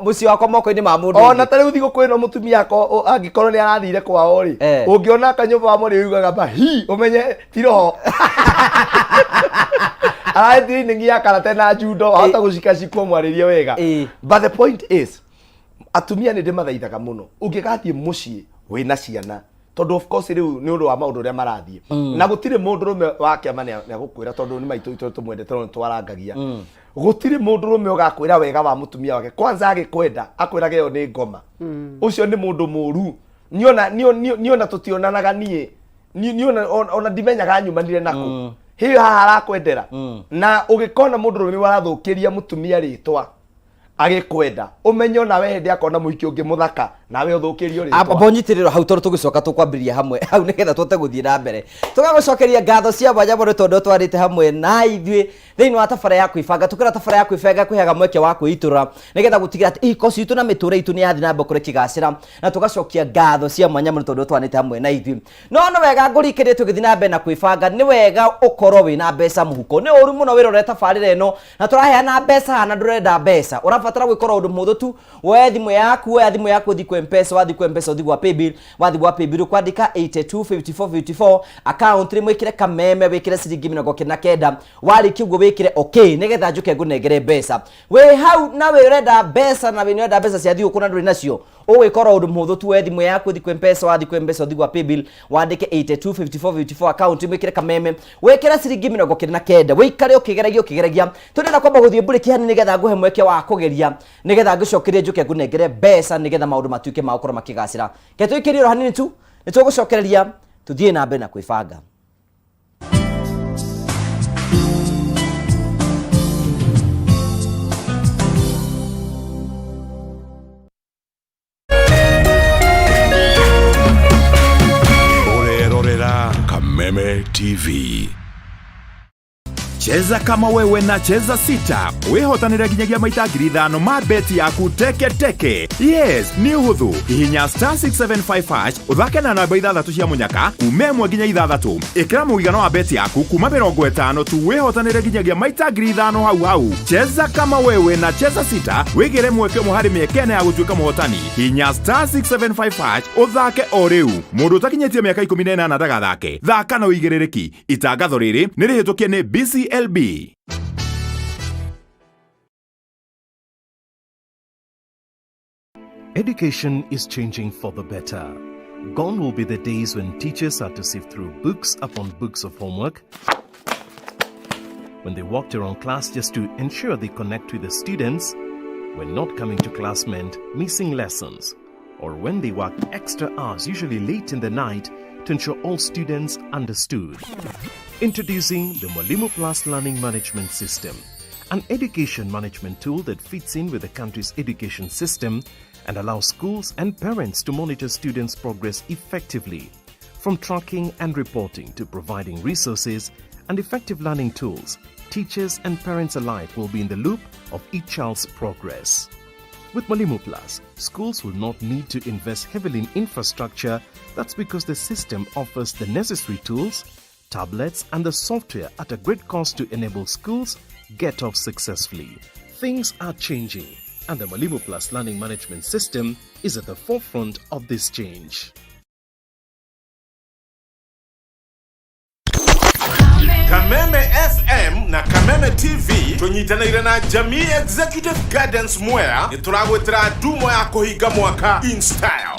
mũciĩ wakwa moko-inĩ ma mũndũ Ona ũngĩ. Ta rĩu thigũkũ ĩno, mũtumia angĩkorwo nĩ arathire kwao rĩ, ũngĩona kanyũmba wa mũrĩ ugaga mahi, ũmenye ti roho ararĩ training ya karate na judo, wahota gũcikacikwo mwarĩrie wega. But the point is, atumia nĩ ndĩmathaithaga mũno, ũngĩgathiĩ mũciĩ wĩna ciana, Tondũ of course rĩu nĩ ũndũ wa maũndũ ũrĩa marathiĩ na gũtirĩ mũndũrũme wa kĩama nĩ agũkwĩra, tondũ nĩ maitũ itũ tũmwendete no nĩtwarangagia. Gũtirĩ mũndũrũme ũgakwĩra wega wa mũtumia wake. Kwanza agĩkwenda akwĩraga ĩyo nĩ ngoma, ũcio nĩ mũndũ mũru. Niona niona tũtionanaga niĩ. Niona ona ndimenyaga nyumanire nako hiyo haha arakwendera. Na ũgĩkona mũndũrũme warathũkĩria mũtumia rĩtwa agĩkwenda, ũmenye onawe hĩndĩ akona mũhiki ũngĩ mũthaka nawe ũthũkĩrio rĩtwa. Amba ũnyitĩrĩro hau, tondũ tũgĩcoka tũkwambĩrĩria hamwe hau nĩgetha tũhote gũthiĩ na mbere. Tũgagũcokeria ngatho cia mwanya mũno tondũ twarĩte hamwe na ithuĩ thĩinĩ wa tabara ya kwĩbanga. Tũkĩra tabara ya kwĩbanga kwĩhaga mweke wa kwĩitũrũra nĩgetha gũtigĩra atĩ ihiko citũ na mĩtũrĩre itũ nĩ yathiĩ na mbere kũrĩa ĩkĩgacĩra, na tũgacokia ngatho cia mwanya mũno tondũ twanĩte hamwe na ithuĩ. No nĩ wega ngũrikĩrie tũgĩthiĩ na mbere na kwĩbanga, nĩ wega ũkorwo wĩna mbeca mũhuko. Nĩ ũru mũno wĩrorere tabarĩra ĩno na tũraheana mbeca na ndũrenda mbeca. Ũrabatara gwĩkora ũndũ mũhũthũ tu, woe thimũ yaku, woya thimũ yaku ũthiĩ kwa Mpesa, wathiĩ kwa Mpesa ũthiĩ gwa Paybill, wathiĩ gwa Paybill ũkwandĩka 825454, account rĩmwe wĩkĩre kameme, wĩkĩre ciringi 99, warĩkia ũguo wĩkĩre okay nĩgetha njũke ngũnengere mbeca. Wĩ hau na wĩ ũrenda mbeca na wĩ nĩ ũrenda mbeca cia thigũkũ na ndũrĩ nacio, ũgwĩkora ũndũ mũhũthũ tu, woe thimũ yaku ũthiĩ kwa Mpesa, wathiĩ kwa Mpesa ũthiĩ gwa Paybill wandĩke 825454, account wĩkĩre kameme, wĩkĩre ciringi 99, wĩikare ũkĩgeragia ũkĩgeragia. Tũrenda kwamba gũthiĩ mburĩki hanini nĩgetha ngũhe mweke wa kũgeria, nĩgetha ngũcokerie njũke ngũnengere mbeca nĩgetha maũndũ matuĩke ma gũkorwo makĩgacĩra. Ke tũikĩrie oro hanini tu, nĩ tũgũcokereria tũthiĩ na mbere na kwĩbanga. Ũrerorera Kameme TV. Cheza kama wewe na Cheza Sita wihotanire nginyagia maita 5,000 ma beti yaku teke teke. Yes, nĩ ũhũthũ. Hihinya star 675 hash ũthake na namba ithathatũ cia mũnyaka kuma 1 nginya 6. Ĩkĩra mũigana wa beti yaku kuma 50 tu wĩhotanĩre nginyagia maita 5,000 hau hau. Cheza kama wewe na Cheza Sita wĩgĩre mweke ũmwe harĩ mĩeke ĩna ya gũtuĩka mũhotani. Hihinya star 675 hash ũthake o rĩu. Mũndũ ũtakinyĩtie mĩaka 18 ndagathake. Thaka na ũigĩrĩrĩki. Itangatho rĩrĩ nĩ rĩhĩtũkie nĩ BCLB. Education is changing for the better. Gone will be the days when teachers had to sift through books upon books of homework, when they walked around class just to ensure they connect with the students, when not coming to class meant missing lessons, or when they worked extra hours, usually late in the night, to ensure all students understood. Introducing the Mwalimu Plus Learning Management System, an education management tool that fits in with the country's education system and allows schools and parents to monitor students' progress effectively. From tracking and reporting to providing resources and effective learning tools, teachers and parents alike will be in the loop of each child's progress. With Mwalimu Plus, schools will not need to invest heavily in infrastructure. That's because the system offers the necessary tools, tablets, and the software at a great cost to enable schools get off successfully. Things are changing, and the Mwalimu Plus Learning Management System is at the forefront of this change. Kameme FM na Kameme TV tunyitanĩire na Jamii Executive Gardens Mwea nĩ tũragwĩtĩra ndumo ya kũhinga mwaka in style.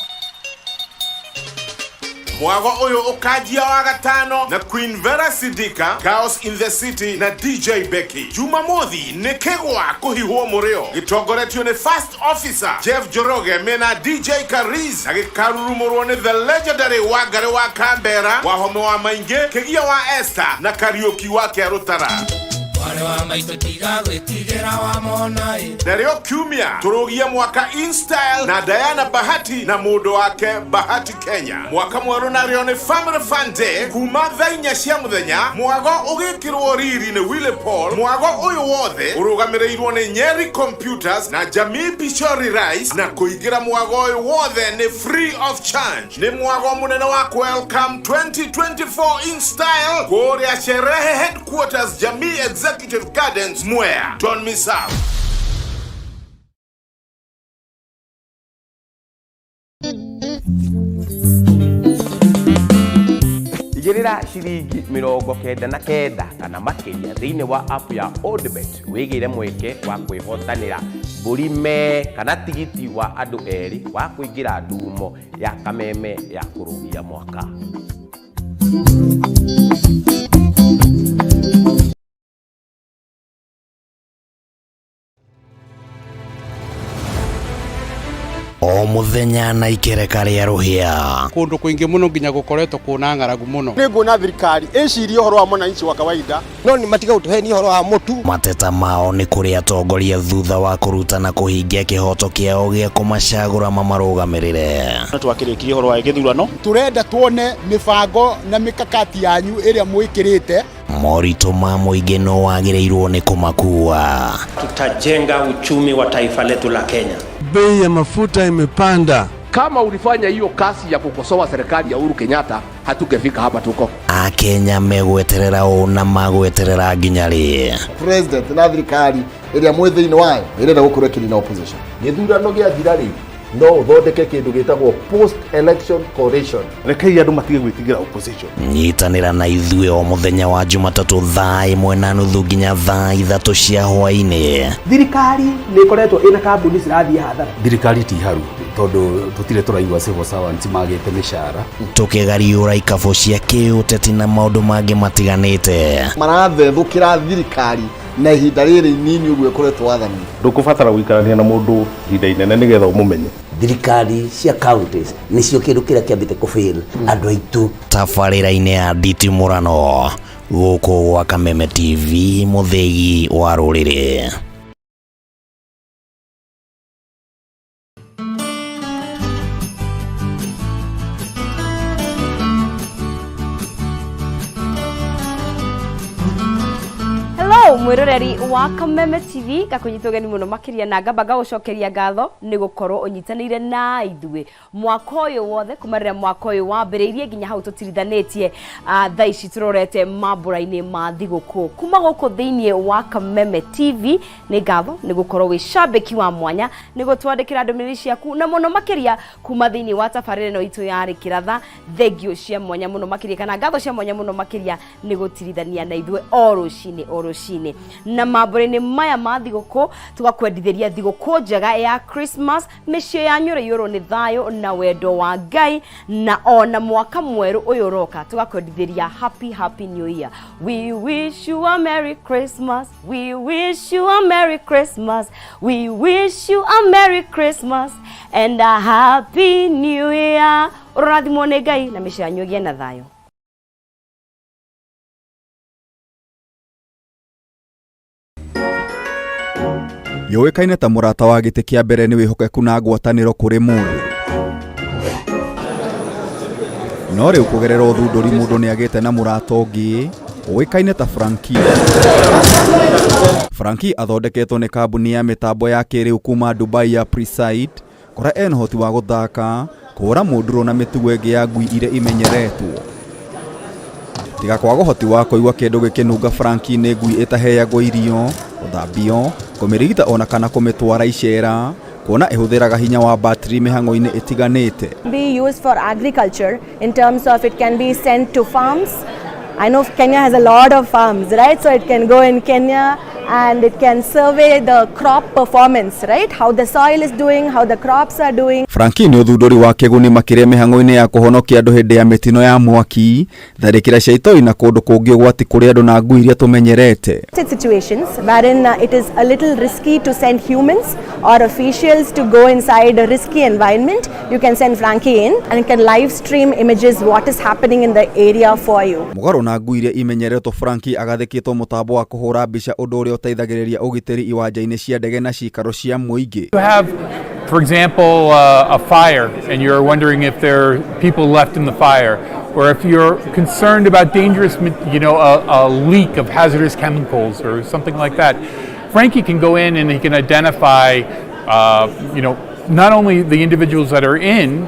Mwago ũyũ ũkanjia wa gatano na Queen Vera Sidika, Chaos in the City na DJ Becky. Jumamothi nĩ kĩgwa kũhihwo mũrĩo gĩtongoretio nĩ First Officer Jeff Njoroge mena DJ Kariz na gĩkarurumũrwo nĩ the legendary Wangari wa Kambera, Wahome wa Maingĩ, Kĩgia wa Esther na Kariũki wa Kĩarũtara. Mwarĩ wa maitũ tiga gwĩtigĩra wamona ĩ. Narĩo kiumia tũrũgie mwaka in style na Diana Bahati na mũndũ wake Bahati Kenya. Mwaka mwerũ narĩo nĩ Family Fun Day kuma thaa 4 cia mũthenya, mwago ũgĩkĩrwo riri nĩ Willy Paul. Mwago ũyũ wothe ũrũgamĩrĩirwo nĩ Nyeri Computers na Jamii Pishori Rice, na kũingĩra mwago ũyũ wothe nĩ free of charge. Nĩ mwago mũnene wa welcome 2024 in style kũrĩa Sherehe Headquarters, Jamii Executive Gardens, Mwea. Don't miss out. Igĩrĩra ciringi 99 kana makĩria thĩinĩ wa app ya Odibet wĩgĩre mweke wa kwĩhotanĩra mbũri me kana tigiti wa andũ erĩ wa kũingĩra ndumo ya kameme ya kũrũgia mwaka. O muthenya na ikereka rĩa rũhĩa. Kundu kwingi muno nginya gukoretwo kuna ng'aragu muno. Nĩ nguona thirikari ĩcirie ũhoro wa mwananchi wa kawaida no nĩ matiga gũtũhenia ũhoro wa mũtu. Mateta mao nĩ kũrĩ atongoria thutha wa kũruta na kũhingia kĩhoto kĩao gĩa kũmacagũra mamarũgamĩrĩre. Twakĩrĩkirie ũhoro wa gĩthurano. Tũrenda tuone mĩbango na mĩkakati yanyu ĩrĩa mwĩkĩrĩte. Moritũ ma mũingĩ no wagĩrĩirwo nĩ kũmakua. Tutajenga uchumi wa taifa letu la Kenya. Bei ya mafuta imepanda. Kama ulifanya hiyo kazi ya kukosoa serikali ya Uhuru Kenyatta, hatungefika hapa tuko. Akenya megweterera ũ na magweterera nginya rĩ? President na thirikari ĩrĩa mwĩ thĩinĩ wayo ĩrenda gũkorwo ĩkĩnina opposition. Gĩthurano gĩathira rĩ, no ũthondeke kĩndũ gĩtagwo post election coalition. Rekei andũ matige gwĩtigĩra opposition. Nyitanĩra na ithuĩ o mũthenya wa Jumatatũ thaa 1:30 nginya thaa 3 cia hwaĩ-inĩ. Thirikari nĩ ĩkoretwo ĩna kambuni cirathiĩ hathara. Thirikari ti haru tondũ tũtirĩ tũraigua civil servants magĩte mĩcara. Tũkĩgariũra ikabũ cia kĩũteti na maũndũ mangĩ matiganĩte. Marathethũkĩra thirikari na ihinda rĩrĩ inini ũguo ĩkoretwo wathani. Ndũkũbatara gũikarania na mũndũ ihinda inene nĩgetha ũmũmenye. Thirikari cia counties nĩcio kĩndũ kĩrĩa kĩambĩte kũfail andũ aitũ. Tabarĩra-inĩ ya nditimũrano gũkũ gwa Kameme TV, mũthĩgi wa rũrĩrĩ. Hello mwiroreri wa Kameme TV, ngakunyita ũgeni mũno makĩria na ngamba ngagũcokeria ngatho nĩ gũkorwo ũnyitanĩire na ithuĩ mwaka ũyũ wothe kuma rĩrĩa mwaka ũyũ wambĩrĩirie nginya hau tũtirithanĩtie thaa ici tũrorete mambũra-inĩ ma thigũkũ. Kuma gũkũ thĩinĩ wa Kameme TV nĩ ngatho nĩ gũkorwo wĩ cambĩki wa mwanya nĩ gũtwandĩkĩra ndũmĩrĩri ciaku na mũno makĩria kuma thĩinĩ wa tabarĩra ĩno itũ ya Rĩkĩratha. Thengio cia mwanya mũno makĩria kana ngatho cia mwanya mũno makĩria nĩ gũtirithania na ithuĩ o rũcinĩ o rũcinĩ. Na mambũra-inĩ maya ma thigũkũ tũgakwendithĩria thigũkũ njega ya Christmas, mĩciĩ yanyu ĩrĩiyũrwo nĩ thayũ na wendo wa Ngai, na ona mwaka mwerũ ũyũ ũroka tũgakwendithĩria happy happy new year. We wish you a merry Christmas, we wish you a merry Christmas, we wish you a merry Christmas and a happy new year. Ũrathimwo nĩ Ngai na mĩciĩ yanyu ĩgĩe na thayũ. Yũĩkaine ta mũrata wa gĩtĩ kĩa mbere nĩ wĩhokeku na ngwatanĩro kũrĩ mũndũ. No rĩu kũgerera ũthundũri mũndũ nĩagĩte na mũrata ũngĩ ũĩkaine ta Frankie. Frankie athondeketwo nĩ kambuni ya mĩtambo ya kĩrĩu kuma Dubai ya Presight, kũrĩa ena ũhoti wa gũthaka, kũhũra mũndũrũ na mĩtugo ĩngĩ ya ngui iria imenyeretwo. Tiga kwaga ũhoti wa kũigua kĩndũ gĩkĩnunga, Frankie nĩ ngui ĩtaheagwo irio, gũthambio, kũmĩrigita ona kana kũmĩtwara icera, kuona ĩhũthĩraga hinya wa battery mĩhang'o-inĩ ĩtiganĩte. Be used for agriculture in terms of it can be sent to farms. I know Kenya has a lot of farms, right? So it can go in Kenya and it can survey the crop performance, right? How the soil is doing, how the crops are doing. Frankie nĩ ũthundũri wa kĩguni makĩria mĩhang'o-inĩ ya kũhonokia andũ hĩndĩ ya mĩtino ya mwaki, tharĩkĩra cia itoi na kũndũ kũngĩ ũgwati kũrĩ andũ na ngui iria tũmenyerete. Situations wherein it is a little risky to send humans or officials to go inside a risky environment, you can send Frankie in and can live stream images what is happening in the area for you. Mũgarũ na ngui iria imenyeretwo, Frankie agathĩkĩtwo mũtambo wa kũhũra mbica, ũndũ ũrĩa ũteithagĩrĩria ũgitĩri iwanja-inĩ cia ndege na cikaro cia mũingĩ. You have, for example, a fire, and you're wondering if there are people left in the fire, or if you're concerned about dangerous, a leak of hazardous chemicals or something like that. Frankie can go in and he can identify, not only the individuals that are in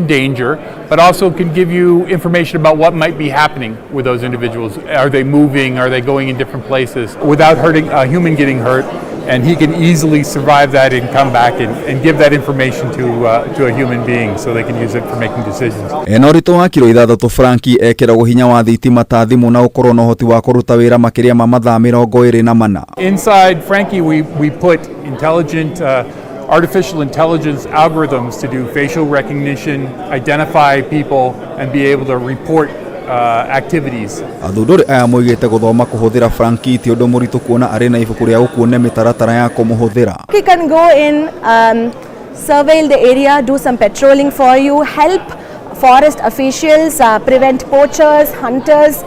danger, but also can give you information about what might be happening with those individuals. Are they moving? Are they going in different places? Without hurting a human getting hurt, And he can easily survive that and come back and give that information to a human being so they can use it for making decisions. Ena ũritũ wa kiro 6 Frankie ekĩragwo hinya wa thitima ta thimũ na gũkorwo na ũhoti wa kũruta wĩra makĩria ma mathaa 24. Inside Frankie, we put intelligent artificial intelligence algorithms to do facial recognition, identify people, and be able to report activities. Athundũri aya moigĩte gũthoma kũhũthĩra Frankie ti ũndũ mũritũ kuona arĩ na ibuku rĩa gũkuonia mĩtaratara ya kũmũhũthĩra. He can go in, surveil the area, do some patrolling for you, help forest officials prevent poachers, hunters,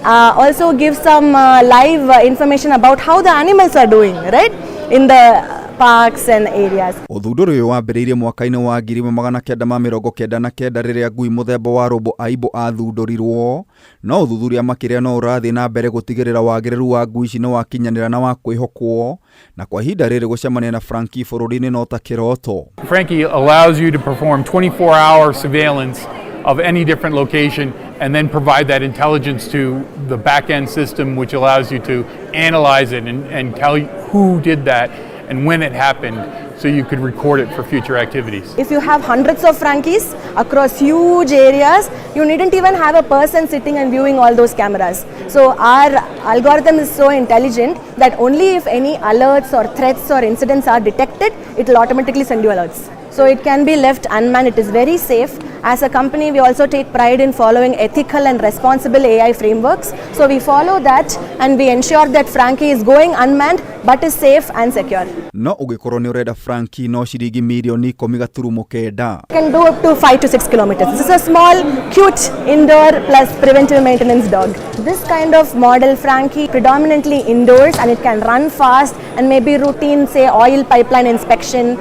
also give some live information about how the animals are doing, right, in the parks and areas. Ũthundũri ũyũ wambĩrĩirie mwaka-inĩ wa 1999 rĩrĩa ngui mũthemba wa robo aibo athundũrirwo, no ũthuthuria makĩria no ũrathiĩ na mbere gũtigĩrĩra wagĩrĩru wa ngui ici nĩ wakinyanĩra na wa kwĩhokwo, na kwa ihinda rĩrĩ gũcemania na Frankie bũrũri-inĩ no ta kĩroto. Frankie allows you to perform 24-hour surveillance of any different location and then provide that intelligence to the back-end system, which allows you to analyze it and tell you who did that and when it happened, so you could record it for future activities. If you have hundreds of Frankies across huge areas, you needn't even have a person sitting and viewing all those cameras. So our algorithm is so intelligent that only if any alerts or threats or incidents are detected, it will automatically send you alerts. So it can be left unmanned, it is very safe. As a company, we also take pride in following ethical and responsible AI frameworks. So we follow that and we ensure that Frankie is going unmanned but is safe and secure. No ũngĩkorwo nĩ ũrenda Frankie no ciringi mirioni 10.9. Can do up to 5 to 6 kilometers. This is a small, cute indoor plus preventive maintenance dog. This kind of model, Frankie, predominantly indoors, and it can run fast and maybe routine, say, oil pipeline inspection.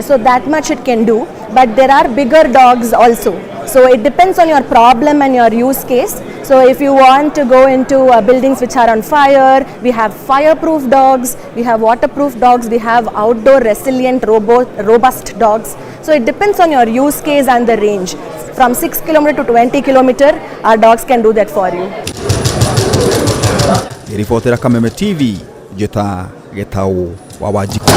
So that much it can do, but there are bigger dogs also. So it depends on your problem and your use case. So if you want to go into buildings which are on fire, we have fireproof dogs, we have waterproof dogs, we have outdoor resilient robust dogs. So it depends on your use case and the range. From 6 km to 20 km, our dogs can do that for you. Ribotera Kameme TV, Jeta Getau wa Wanjiku.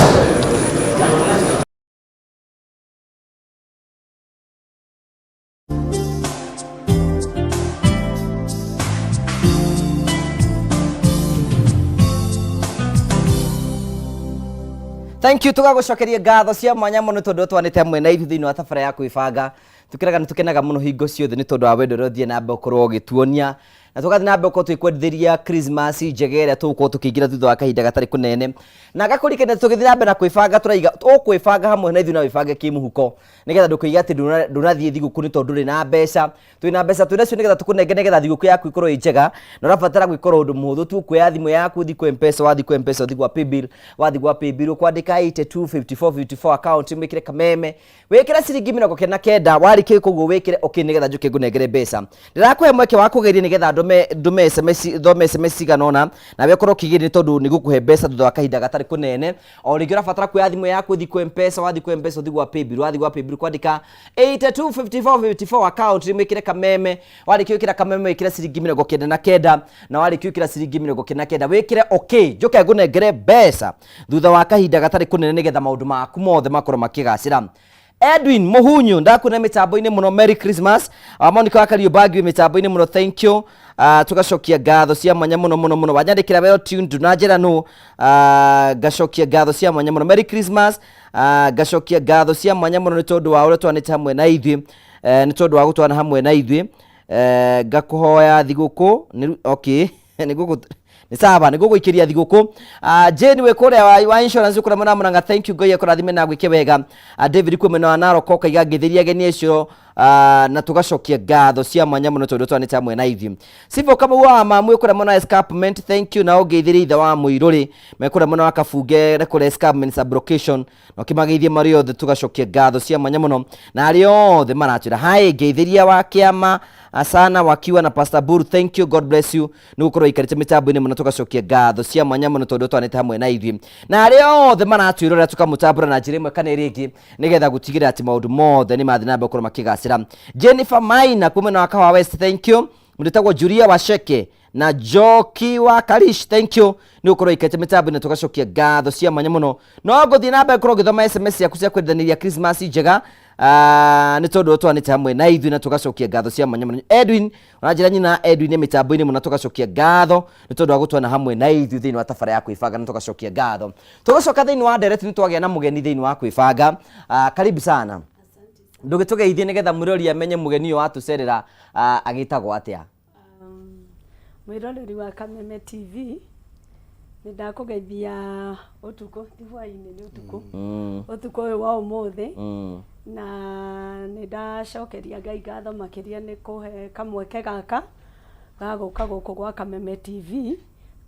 Thank you tugagucokeria ngatho cia mwanya muno tondu twanite hamwe na ithuĩ thĩinĩ wa tabara ya kwĩbanga. Tukĩraga nĩ tũkenaga mũno hingo ciothe nĩ tondũ wa wendo ũrĩa ũthiĩ na mbere ũkorwo ũgĩtuonia, na tũgathiĩ na mbere gũkorwo twĩkwendithĩria Christmas njega ĩrĩa tũgũkorwo tũkĩingĩra thutha wa kahinda gatarĩ kũnene. Na ngakũririkania tũgĩthiĩ na mbere na kwĩbanga, tũraiga ũkwĩbanga hamwe na ithuĩ na wĩbange kĩmũhuko nĩgetha ndũkoige atĩ ndũnathiĩ thigũkũ nĩ tondũ ndũrĩ na mbeca. Twĩna mbeca twĩnacio nĩgetha tũkũnenge nĩgetha thigũkũ yaku ĩkorwo ĩ njega, na ũrabatara gwĩkora ũndũ mũhũthũ tu, kuoya thimũ yaku ũthiĩ kwĩ M-Pesa, wathiĩ kwĩ M-Pesa ũthiĩ gwa Paybill, wathiĩ gwa Paybill ũkwandĩka 825454 account, wĩkĩre Kameme, wĩkĩre ciringi 99, warĩkia koguo wĩkĩre okay nĩgetha njũke ngũnengere mbeca. Ndĩrakũhe mweke wa kũgeria nĩgetha ndũme SMS, thome SMS cigana ũna, nawe ũkorwo ũkĩgeria nĩ tondũ nĩ gũkũhe mbeca thutha wa kahinda gatarĩ kũnene. O rĩngĩ ũrabatara kuoya thimũ yaku ũthiĩ kwĩ M-Pesa, wathiĩ kwĩ M-Pesa ũthiĩ gwa Paybill, wathiĩ gwa Paybill kwandĩka 825454 account, wĩkĩre Kameme, warĩkia gwĩkĩra Kameme wĩkĩre ciringi 99, na warĩkia gwĩkĩra ciringi 99 wĩkĩre okay, njũke ngũnengere mbeca thutha wa kahinda gatarĩ kũnene nĩgetha maũndũ maku mothe makorwo makĩgacĩra. Edwin Muhunyu ndakuona mitambo-inĩ mũno, Merry Christmas. Monica wa Kariũmbangi wĩ mitambo-inĩ mũno, thank you. Tugacokia ngatho cia mwanya mũno mũno mũno. Wanyandĩkĩra well tuned na njĩra nũ, ngacokia ngatho cia mwanya mũno, Merry Christmas. Ngacokia ngatho cia mwanya mũno nĩ tondũ wa ũrĩa twanĩte hamwe na ithuĩ, nĩ tondũ wa gũtwana hamwe na ithuĩ. Ngakũhoya thigũkũ okay nĩ nĩ sawa nĩ ngũgũikĩria thigũkũ. Jane wĩ kũrĩa wa insurance kũrĩa mwena wa Murang'a, thank you, Ngai akũrathime na gwĩke wega. David kwĩ mwena wa Narok ũkaiga ngĩthĩria ageni acio, na tũgacokia ngatho cia mwanya mũno tondũ twanĩte hamwe na ithuĩ. Sivo Kamau wa Mamu wĩ kũrĩa mwena wa Escarpment, thank you, na ũngeithĩrie ithe wa Mũirũrĩ me kũrĩa mwena wa Kabunge kũrĩa Escarpment sublocation, na ũkĩmageithie marĩ othe, tũgacokia ngatho cia mwanya mũno na arĩa othe maratwĩra hi, ngeithĩria wa kĩama sana wakiwa na Pastor Buru, thank you, God bless you, nĩ gũkorwo ikarĩte mĩtambo-inĩ mũno, tũgacokia ngatho cia mwanya mũno tondũ twanĩte hamwe na ithuĩ na arĩa othe maratwĩrorera tũkamũtambũra na njĩra ĩmwe kana ĩrĩa ĩngĩ nĩgetha gũtigĩrĩra atĩ maũndũ mothe nĩ mathiĩ na mbere gũkorwo makĩgacĩra. Jennifer Maina kuma mwena wa Kahawa West, thank you. Mũndũ wĩtagwo Julia Wacheke Na Njoki wa Karish, thank you nĩ gũkorwo ikarĩte mĩtambo-inĩ, tũgacokia ngatho cia mwanya mũno. No ngũthiĩ na mbere gũkorwo ngĩthoma SMS ciaku cia kwendanĩria Christmas njega. Ah, nĩ tondũ twanĩte hamwe na ithuĩ na tũgacokia ngatho cia mwanya mũno. Edwin ũranjĩra nyina Edwin nĩ mĩtambo-inĩ mũno, tũgacokia ngatho nĩ tondũ wa gũtwana hamwe na ithuĩ thĩinĩ wa tabara ya kwĩbanga, na tũgacokia ngatho. Tũgũcoka thĩinĩ wa ndereti, nĩ twagĩa na mũgeni thĩinĩ wa kwĩbanga. Ah, karibu sana, ndũgĩtũgeithie nĩgetha mwĩrori amenye mũgeni ũyũ watũcerera, ah, agĩtagwo atĩa. Mwĩroreri wa Kameme TV, nĩ ndakũgeithia ũtukũ, ti hwainĩ, nĩ ũtukũ. Ũtukũ ũyũ wa ũmũthĩ. Na nĩ ndacokeria Ngai ngatho makĩria nĩ kũhe kamweke gaka ga gũka gũkũ gwa Kameme TV,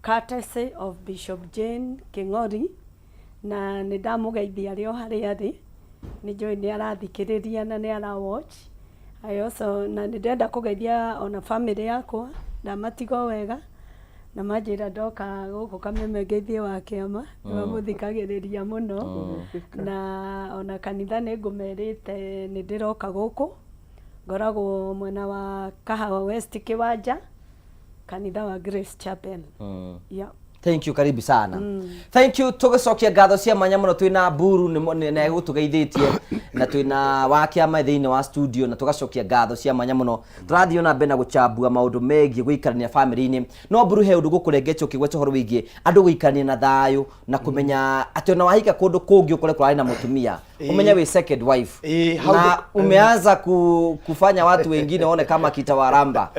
courtesy of Bishop Jane Kĩng'ori, na nĩ ndamũgeithia arĩ o harĩa arĩ, nĩ njũĩ nĩ arathikĩrĩria na nĩ ara watch. I also, na nĩ ndĩrenda kũgeithia ona family yakwa, ndamatiga o wega, na manjĩra ndoka gũkũ Kameme ngeithie wa kĩama, nĩ mamũthikagĩrĩria mũno, na ona kanitha nĩ ngũmerĩte nĩ ndĩroka gũkũ, ngoragwo mwena wa Kahawa West Kĩwanja, kanitha wa Grace Chapel. Yeah. Thank you, karibu sana. Thank you, tũgĩcokia ngatho cia mwanya mũno. Twĩna Mburu na egũtũgeithĩtie, na twĩna wa kĩama thĩinĩ wa studio, na tũgacokia ngatho cia mwanya mũno. Tũrathiĩ ona mbere na gũchambua maũndũ megiĩ gũikarania bamĩrĩ-inĩ. No Mburu, he ũndũ gũkũrengetie ũkĩgweta ũhoro wĩgiĩ andũ gũikarania na thayũ na kũmenya atĩ ona wahika kũndũ kũngĩ ũkore kũrarĩ na mũtumia, ũmenye wĩ second wife hau na umeanza kufanya watu wengine waone kama kitawaramba.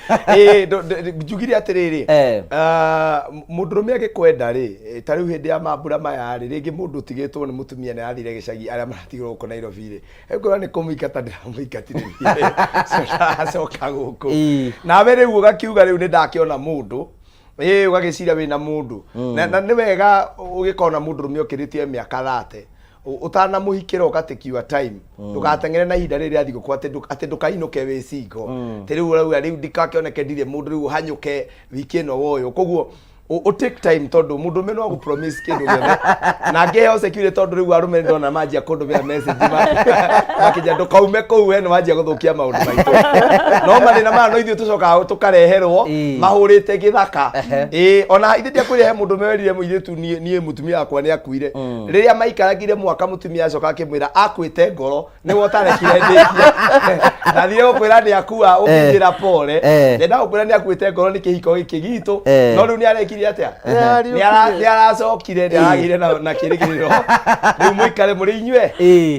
Ĩĩ, njugire atĩrĩrĩ, ah, mũndũrũme agĩkwenda rĩ, ta rĩu hĩndĩ ya mambura maya rĩ, rĩngĩ mũndũ ũtigĩtwo nĩ mũtumia nĩ arathire gĩcagi, arĩa maratigirwo gũkũ Nairobi rĩ, ĩngorwo nĩ kũmũingata ndĩramũingatire niĩ, acoka gũkũ nawe rĩu ũgakiuga rĩu nĩ ndakĩona mũndũ, ĩĩ, ũgagĩciria wĩna mũndũ. Na nĩ wega ũgĩkorwo na mũndũrũme ũkĩrĩtie mĩaka 30, ũtanamũhikĩra ũga take your time, ndũgateng'ere na ihinda rĩrĩ rĩa thigũkũ atĩ ndũkainũke wĩ single. Atĩ rĩu ũrauga rĩu ndikakĩoneke ndirĩ mũndũ, rĩu ũhanyũke wiki ĩno woyũ, koguo ũ take time, tondũ mũndũrũme no agũ promise kĩndũ gĩothe na ngĩheo security, tondũ rĩu arũme nĩ ndona manjia kũndũmĩra message makĩnjĩra ndũkaume kũu, we nĩ wanjia gũthũkia maũndũ maitũ. No mathĩna maya no ithuĩ tũcokaga tũkareherwo mahũrĩte gĩthaka. Ĩĩ, ona ithe ndiakwĩre he mũndũ werire mũirĩtu niĩ mũtumia wakwa nĩ akuire. Rĩrĩa maikarangire mwaka, mũtumia acoka akĩmwĩra akuĩte ngoro, nĩwe ũtarekire ndĩkie, ndathire gũkwĩra nĩ akua ũkĩnjĩra pole. Ndenda gũkwĩra nĩ akuĩte ngoro nĩ kĩhiko gĩkĩ gitũ. No rĩu nĩ arekire atĩa? Nĩ aracokire, nĩ aragĩire na kĩrĩgĩrĩro. Rĩu mũikare mũrĩ inyue,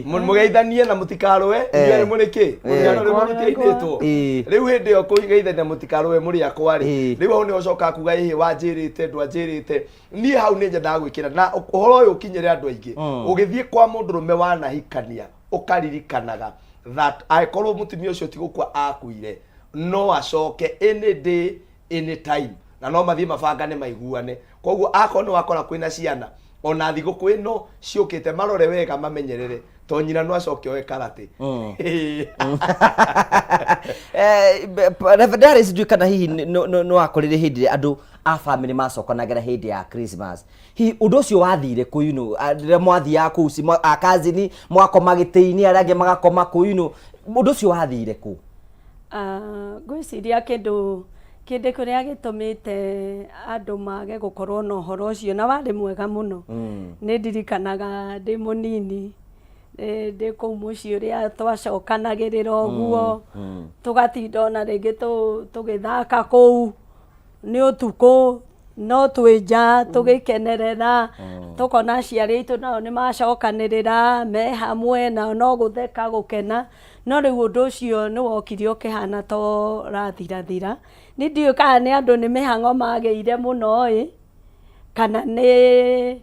mũgeithanie na mũtikarũe, inyuĩ nĩ mũrĩ kĩ mũtiano rĩu mũtiainĩtwo. Rĩu hĩndĩ ĩyo kũgeithania mũtikarũe mũrĩ akwa rĩ, rĩu hau nĩho ũcokaga kuga ĩhĩ wanjĩrĩte ndwanjĩrĩte. Niĩ hau nĩ nyendaga gwĩkĩra na ũhoro ũyũ ũkinyĩre andũ aingĩ. Ũgĩthiĩ kwa mũndũrũme wanahikania, ũkaririkanaga that angĩkorwo mũtumia ũcio ti gũkua akuire, no acoke any day, any time, na no mathiĩ mabangane maiguane. Koguo akorwo nĩ wakora kwĩna ciana, ona thigũkũ ĩno ciũkĩte, marore wega, mamenyerere, to nyina no acoke oe karate. Reverend Harris, ndiũĩ kana hihi nĩ wakorire hĩndĩ ĩrĩa andũ a family macokanagĩra hĩndĩ ya Christmas, hihi ũndũ ũcio wathire kũ rĩrĩa mwathiaga kũu a cousin mũgakoma gĩtĩ-inĩ, arĩa angĩ magakoma kũ, ũndũ ũcio wathire kũ? Ah, ngwĩciria kĩndũ kĩrĩa gĩtũmĩte andũ mage gũkorwo na ũhoro ũcio na warĩ mwega mũno, nĩ ndirikanaga ndĩ mũnini, ndĩ kũu mũciĩ ũrĩa twacokanagĩrĩra ũguo, tũgatinda ona rĩngĩ tũgĩthaka kũu nĩ ũtukũ, no twĩ nja tũgĩkenerera, tũkona aciari aitũ nao nĩ macokanĩrĩra me hamwe, nao no gũtheka gũkena. No rĩu ũndũ ũcio nĩ wokire ũkĩhana ta ũrathirathira. Niĩ ndiũĩ kana nĩ andũ nĩ mĩhang'o magĩire mũno ĩ, kana nĩ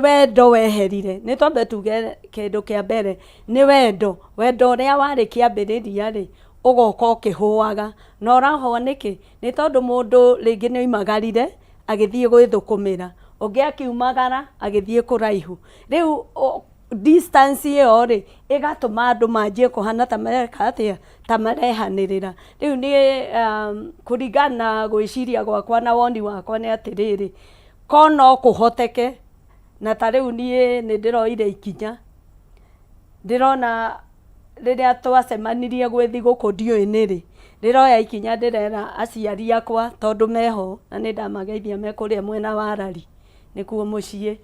wendo weherire. Nĩ twambe tuge kĩndũ kĩa mbere nĩ wendo. Wendo ũrĩa warĩ kĩambĩrĩria rĩ, ũgoka ũkĩhũaga. Na ũrahũa nĩkĩ? Nĩ tondũ mũndũ rĩngĩ nĩ oimagarire agĩthiĩ gwĩthũkũmĩra, ũngĩ akiumagara agĩthiĩ kũraihu. Rĩu distance ĩyo rĩ, ĩgatũma andũ manjie kũhana ta mareka atĩa, ta marehanĩrĩra. Rĩu niĩ kũringana na gwĩciria gwakwa na woni wakwa nĩ atĩrĩrĩ, ko no kũhoteke, na ta rĩu niĩ nĩ ndĩroire ikinya, ndĩrona Rĩrĩa twacemanirie gwĩ thigũkũ ndiũĩ nĩrĩ, ndĩroya ikinya ndĩrera aciari akwa tondũ meho na nĩ ndamageithia me kũrĩa mwena wa Rari nĩkuo mũciĩ.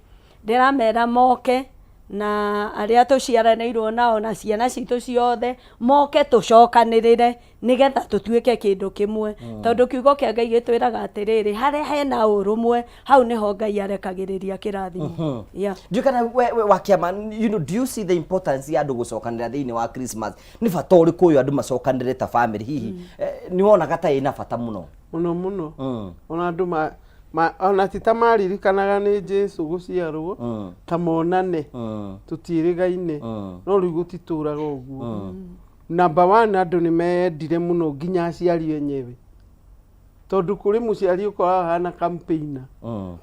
Ndĩramera moke na arĩa tũciaranĩirwo nao na ciana citũ ciothe moke tũcokanĩrĩre nĩgetha tũtuĩke kĩndũ kĩmwe. Tondũ kiugo kĩa Ngai gĩtwĩraga atĩrĩrĩ, harĩa hena ũrũmwe hau nĩho Ngai arekagĩrĩria kĩrathimo. Yeah. Ndiũĩ kana we wa kĩama, do you see the importance ya andũ gũcokanĩra thĩinĩ wa Christmas? Nĩ bata ũrĩkũ ũyũ andũ macokanĩre ta family hihi? Nĩ wonaga ta ĩna bata mũno? Mũno mũno. Ona andũ ma, ma, ona ti ta maririkanaga nĩ Jesu gũciarwo, ta monane, tũtiĩrĩgaine, no rĩu gũtitũraga ũguo. Number one, andũ nĩ meyendire mũno nginya aciari enyewe, tondũ kũrĩ mũciari ũkoragwo ahana campaigner,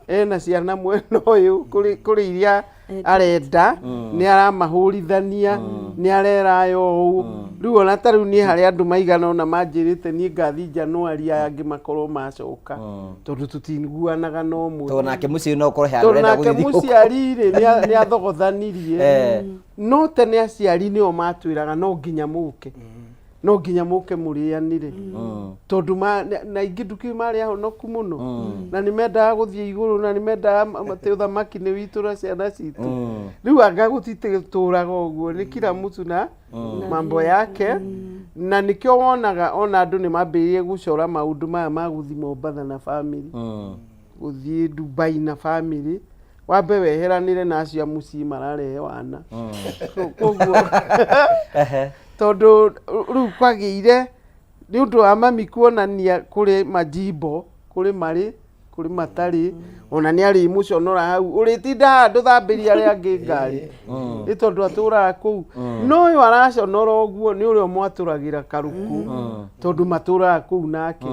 ena ciana mwena ũyũ, kũrĩ iria arenda, nĩ aramahũrithania, nĩ arera aya ũũ. Rĩu ona ta rĩu niĩ harĩ andũ maigana ũna manjĩrĩte niĩ ngathiĩ January, aya angĩ makorwo macoka, tondũ tũtiguanaga na ũmwe. Tondũ nake mũciĩ no ũkorwo he handũ Tondũ ũrenda nake gũthiĩ thigũkũ. Mũciari rĩ, nĩ athogothanirie. No tene aciari nĩo matwĩraga no nginya mũke, no nginya mũke mũrĩanĩre, tondũ na ingĩ ndukĩ marĩ ahonoku mũno na nĩ mendaga gũthiĩ igũrũ na nĩ mendaga atĩ ũthamaki nĩ witũ na ciana citũ. Rĩu anga gũtitũraga ũguo, nĩ kila mtu na mambo yake, na nĩkĩo wonaga ona andũ nĩ mambĩrĩirie gũcora maũndũ maya ma gũthiĩ Mombatha na bamĩrĩ, gũthiĩ Dubai na bamĩrĩ, wambe weheranĩre na acio a mũciĩ mararehe wana. Koguo tondũ rĩu kwagĩire nĩ ũndũ wa mami kuonania kũrĩ majimbo, kũrĩ marĩ, kũrĩ matarĩ, ona nĩ arĩmũconora hau, ũrĩtinda haha ndũthambĩrie arĩa angĩ ngari, nĩ tondũ atũraga kũu. No ũyũ araconora ũguo nĩ ũrĩa ũmwatũragĩra karũkũ, tondũ matũraga kũu nake.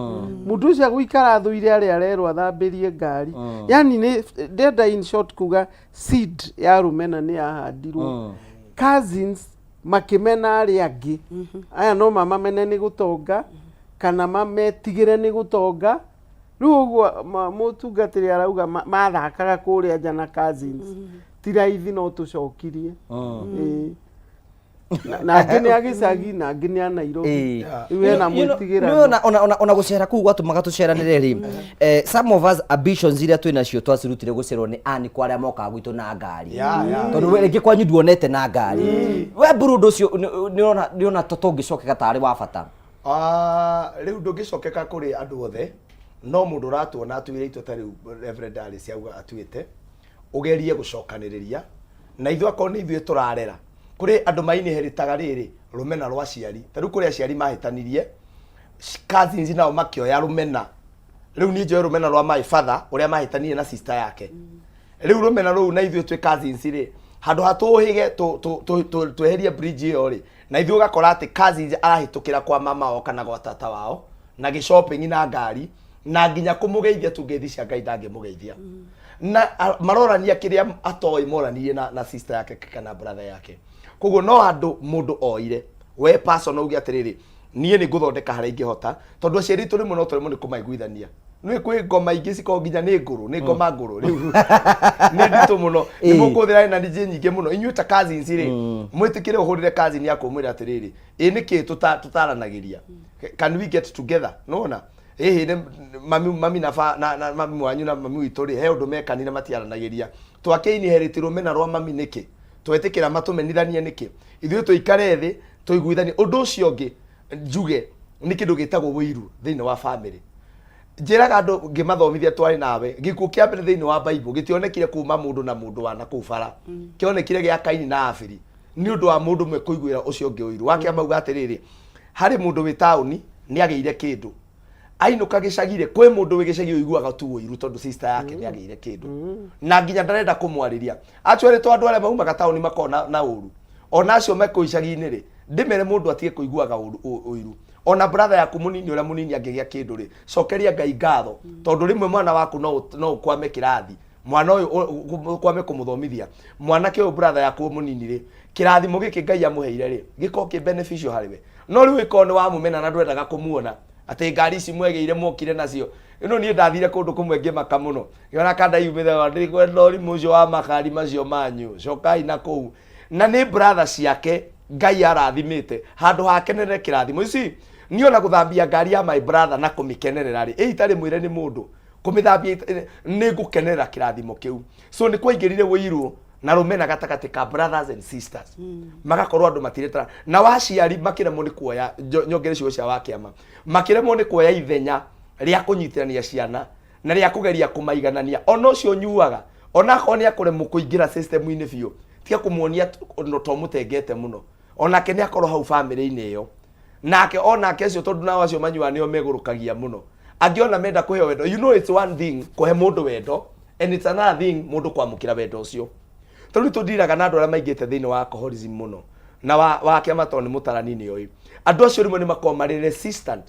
Mũndũ ũcio agũikara athũire arĩa arerwo athambĩrie ngari. Yani nĩ ndenda in short kuga seed ya rũmena nĩ yahandirwo. Cousins makĩmena arĩa angĩ. Aya no mamamene nĩ gũtonga kana mametigĩre nĩ gũtonga. Rĩu ũguo mũtungatĩri arauga mathakaga kũrĩa nja na cousins. Ti raithi no tũcokirie. Ĩĩ. Na angĩ nĩ a gĩcagi na angĩ nĩ a Nairobi. Rĩu hena mwĩtigĩrano. Nĩũĩ ona gũcera kũu gwatũmaga tũceranĩre rĩ, some of us ambitions iria twĩ nacio twacirutire gũcerwo nĩ ani kwa arĩa mokaga gwitũ na ngari, tondũ we rĩngĩ kwanyu nduonete na ngari. We mburu, ũndũ ũcio nĩ ũrona ta tũngĩcokeka tarĩ wa bata? Ah, rĩu ndũngĩcokeka kũrĩ andũ othe, no mũndũ ũratuona atuĩre itua ta rĩu Reverend Alice auga atuĩte, ũgerie gũcokanĩrĩria na ithuĩ akorwo nĩ ithuĩ tũrarera. Kũrĩ andũ mainĩherĩtaga rĩrĩ rũmena rwa aciari, ta rĩu kũrĩ aciari mahĩtanirie, cousins nao makĩoya rũmena. Rĩu niĩ njoe rũmena rwa my father ũrĩa mahĩtanirie na sister yake. Rĩu rũmena rũu na ithuĩ twĩ cousins rĩ, handũ ha tũhĩge tweherie bridge ĩyo rĩ, na ithuĩ ũgakora atĩ cousins arahĩtũkĩra kwa mama wao kana gwa tata wao na gĩ shopping na ngari, na nginya kũmũgeithia tu ngeithi cia Ngai ndangĩmũgeithia, na marorania kĩrĩa atoĩ moranirie na sister yake kana brother yake. Koguo no handũ mũndũ oire we person uge atĩrĩrĩ, niĩ nĩ ngũthondeka harĩa ingĩhota, tondũ aciari aitũ rĩmwe no tũremwo nĩ kũmaiguithania. Nĩ kwĩ ngoma ingĩ cikoragwo nginya nĩ ngũrũ, nĩ ngoma ngũrũ, rĩu nĩ nditũ mũno, nĩ mũkũhũthĩra energy nyingĩ mũno inyuĩ ta cousins rĩ. Mwĩtĩkĩre ũhũrĩre cousin yaku ũmwĩre atĩrĩrĩ, ĩ nĩkĩ tũtaranagĩria, can we get together? Nĩwona ĩhĩ nĩ mami na mami wanyu na mami witũ rĩ, he ũndũ mekanire matiaranagĩria, twake inherit rũmena rwa mami nĩkĩ, twetĩkĩra matũmenithanie nĩkĩ, ithuĩ tũikare thĩ tũiguithanie. Ũndũ ũcio ũngĩ njuge nĩ kĩndũ gĩtagwo wĩiru thĩinĩ wa family. Njĩraga andũ ngĩmathomithia twarĩ nawe, gĩkuũ kĩa mbere thĩinĩ wa Bible gĩtionekire kuma mũndũ na mũndũ wa na kũu bara, kĩonekire gĩa Kaini na Abiri, nĩ ũndũ wa mũndũ ũmwe kũiguĩra ũcio ũngĩ ũiru wake. Amauga atĩrĩrĩ, harĩ mũndũ wĩ taũni nĩ agĩire kĩndũ, ainũka gĩcagi-rĩ, kwĩ mũndũ wĩ gĩcagi ũiguaga tu ũiru tondũ sister yake nĩ agĩire kĩndũ, na nginya ndarenda kũmwarĩria. Actually to andũ arĩa maumaga taũni makoragwo na ũru, ona acio me kũu icagi-inĩ rĩ, ndĩmere mũndũ atige kũiguaga ũiru. Ona brother yaku mũnini ũrĩa mũnini angĩgĩa kĩndũ rĩ, cokeria Ngai ngatho, tondũ rĩmwe mwana waku no ũkwame kĩrathi, mwana ũyũ ũkwame kũmũthomithia, mwanake ũyũ brother yaku mũnini rĩ, kĩrathimo gĩkĩ Ngai amũheire rĩ, gĩkorwo kĩ beneficial harĩ we. No rĩu ĩkorwo nĩ wamũmena na ndwendaga kũmuona atĩ ngari ici mwegĩire mwokire nacio ĩno. Niĩ ndathire kũndũ kũmwe ngĩmaka mũno, ngĩona kanda yumĩte, ndikwenda ũrimũ ũcio wa makari macio manyu, cokai na kũu. Na nĩ brother ciake Ngai arathimĩte handũ hakenerere kĩrathimo. You see, niĩ ona gũthambia ngari ya my brother na kũmĩkenerera rĩ, ĩ itarĩ mwĩre nĩ mũndũ kũmĩthambia nĩ ngũkenerera kĩrathimo kĩu. So nĩ kwaingĩrire ũiru na rũmena gatagatĩ ka brothers and sisters, magakorwo andũ matiretara na waciari makĩremwo nĩ kuoya nyongere ciugo cia wakĩama, makĩremwo nĩ kuoya ithenya rĩa kũnyitithania ciana na rĩa kũgeria kũmaiganania. Ona ũcio ũnyuaga, ona akorwo nĩ akũremwo kũingĩra system-inĩ biũ, tiga kũmuonia to mũtengete mũno, onake nĩ akorwo hau bamĩrĩ-inĩ ĩyo nake, onake acio, tondũ nao acio manyuaga nĩo megũrũkagia mũno. Angĩ ona menda kũheo wendo, you know, it's one thing kũhe mũndũ wendo and it's another thing mũndũ kwamũkĩra wendo ũcio. Tondũ tũndiraga na andũ arĩa maingĩte thĩinĩ wa alcoholism mũno na wa kĩama, tondũ nĩ mũtarani nĩ oĩ andũ acio rĩmwe nĩ makoragwo marĩ resistant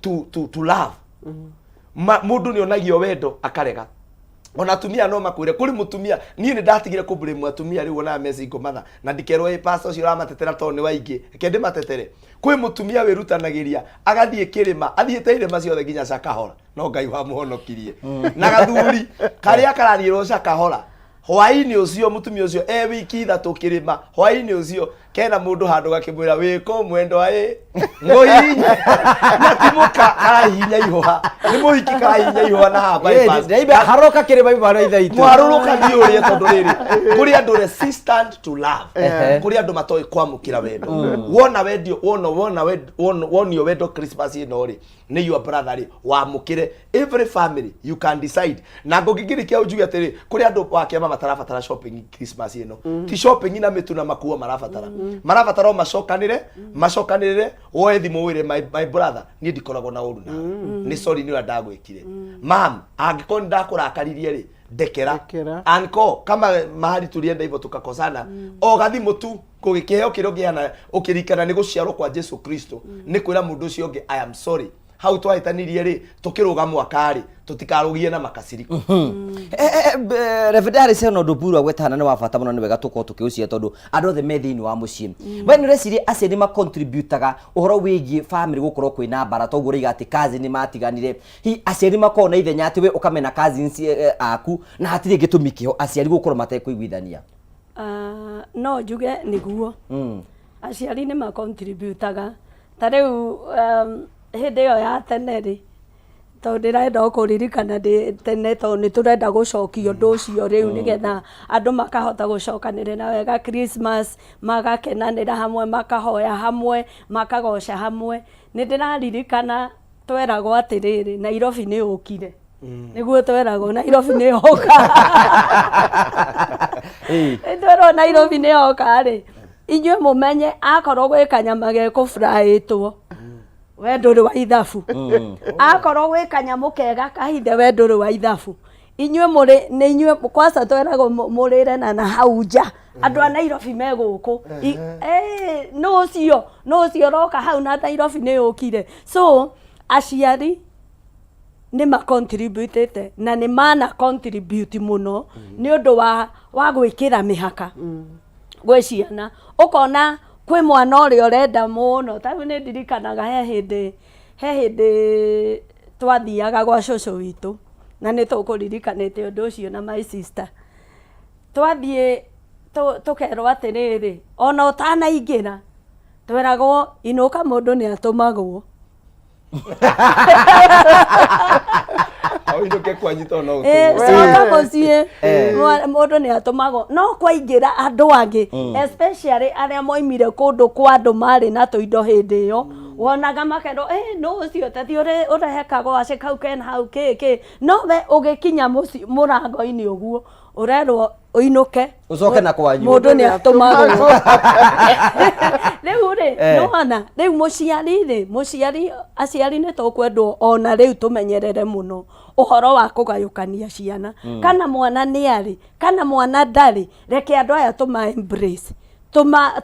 to love. Mũndũ nĩ onagio wendo akarega. Ona atumia no makwĩre, kũrĩ mũtumia, niĩ nĩ ndatigire kũ blame atumia rĩu ona me single mother, na ndikerwo ĩ pastor ũcio ũramatetera tondũ nĩ waingĩ, reke ndĩmatetere. Kwĩ mũtumia wĩrutanagĩria agathiĩ kĩrĩma, athiĩte irĩma ciothe nginya Shakahola, no Ngai wamũhonokirie na gathuri karĩa karathiĩrwo Shakahola. Hwaĩ-inĩ ũcio mũtumia ũcio e wiki 3 kĩrĩma, hwaĩ-inĩ ũcio kena mũndũ handũ gakĩmwĩra wĩkũ mwendwa ĩ ngũhihinya na ti mũka karahihinya ihũha, nĩ mũhiki karahihinya ihũha na haha bypass. Ndaiba haroka kĩrĩma imwana ithe itũ. Mwarũrũka thiĩ ũrĩe, tondũ rĩrĩ kũrĩ andũ resistant to love. Kũrĩ andũ matoĩ kwamũkĩra wendo. Wona wendio, wona wona wona wonio wendo Christmas ĩno rĩ, nĩ your brother rĩ, wamũkĩre. Every family, you can decide. Na ngũngĩngĩrĩkia njuge atĩrĩ, kũrĩ andũ wa kĩama matarabatara shopping Christmas ĩno. Ti shopping na mĩtu na makuo marabatara, marabatara o macokanĩre, macokanĩrĩre, woe thimũ wĩre my brother, niĩ ndikoragwo na ũru nawe, nĩ sorry nĩ ũrĩa ndagwĩkire. Mam, angĩkorwo nĩ ndakũrakaririe rĩ, ndekera. Anko kama mahali tulienda hivyo tukakosana, o gathimũ tu kũgĩkĩheo kĩrĩa ũngĩheana ũkĩririkana nĩ gũciarwo kwa Jesu Kristo, nĩ kwĩra mũndũ ũcio ũngĩ, "I am sorry, hau twahĩtanirie rĩ, tũkĩrũga mwaka rĩ, tũtikarũgie na makasiriko." Reverend Harris, hena ũndũ Mburu agwetana nĩ wa bata mũno, nĩ wega tũkorwo tũkĩũcia tondũ andũ othe me thĩinĩ wa mũciĩ. We nĩ ũreciria aciari macontributaga ũhoro wĩgiĩ family gũkorwo kwĩna mbara? Toguo ũroiga atĩ cousin nĩ matiganire, hihi aciari makoragwo na ithenya atĩ we ũkamena cousins aku na hatirĩ gĩtũmi kĩho aciari gũkorwo matekũiguithania? Ah, no njuge nĩguo. Aciari nĩ macontributaga. Ta rĩu hĩndĩ ĩyo ya tene rĩ, tondũ ndĩrenda o kũririkana ndĩ tene, tondũ nĩ tũrenda gũcokia ũndũ ũcio rĩu nĩgetha andũ makahota gũcokanĩrĩra wega Christmas, magakenanĩra hamwe, makahoya hamwe, makagoca hamwe. Nĩ ndĩraririkana tweragwo atĩrĩrĩ, Nairobi nĩ yũkire. Nĩguo tweragwo Nairobi nĩ yoka. Twerwo Nairobi nĩ yoka rĩ, inyuĩ mũmenye akorwo gwĩ kanyama gekũfuraĩtwo, we ndũrĩ wa ithabu. Akorwo gwĩ kanyamũ kega kahithe, we ndũrĩ wa ithabu. Inyuĩ mũrĩ nĩ inyuĩ kwanza tweragwo mũrĩre na hau nja, andũ a Nairobi me gũkũ. Nũ ũcio, nũ ũcio ũroka hau na Nairobi nĩ yũkire? So aciari nĩ ma contributĩte na nĩ mana contribute mũno nĩ ũndũ wa gwĩkĩra mĩhaka gwĩ ciana. Ũkona kwĩ mwana ũrĩa ũrenda mũno. Ta rĩu nĩ ndirikanaga he hĩndĩ twathiaga gwa cũcũ witũ, na nĩ tũkũririkanĩte ũndũ ũcio na my sister. Twathiĩ tũkerwo atĩrĩrĩ, ona ũtanaingĩra tweragwo inũka, mũndũ nĩ atũmagwo. Ũinũke kwanyu tondũ no ũtũmwo. Coka mũciĩ. Mũndũ nĩ atũmagwo, no kwaingĩra andũ angĩ, especially arĩa moimire kũndũ kwa andũ marĩ na tũindo hĩndĩ ĩyo, wonaga makerwo, "Ĩ, nũ ũcio tathi ũrehe kagwacĩ kau kena hau kĩ kĩ?" No we ũgĩkinya mũciĩ mũrango-inĩ ũguo ũrerwo ũinũke. Ũcoke na kwanyu. Mũndũ nĩ atũmagwo. Rĩu rĩ, nĩwona rĩu mũciari rĩ, mũciari, aciari nĩ tũkwendwo ona rĩu tũmenyerere mũno ũhoro wa kũgayũkania ciana. Kana mwana nĩ arĩ kana mwana ndarĩ, reke andũ aya tũma embrace,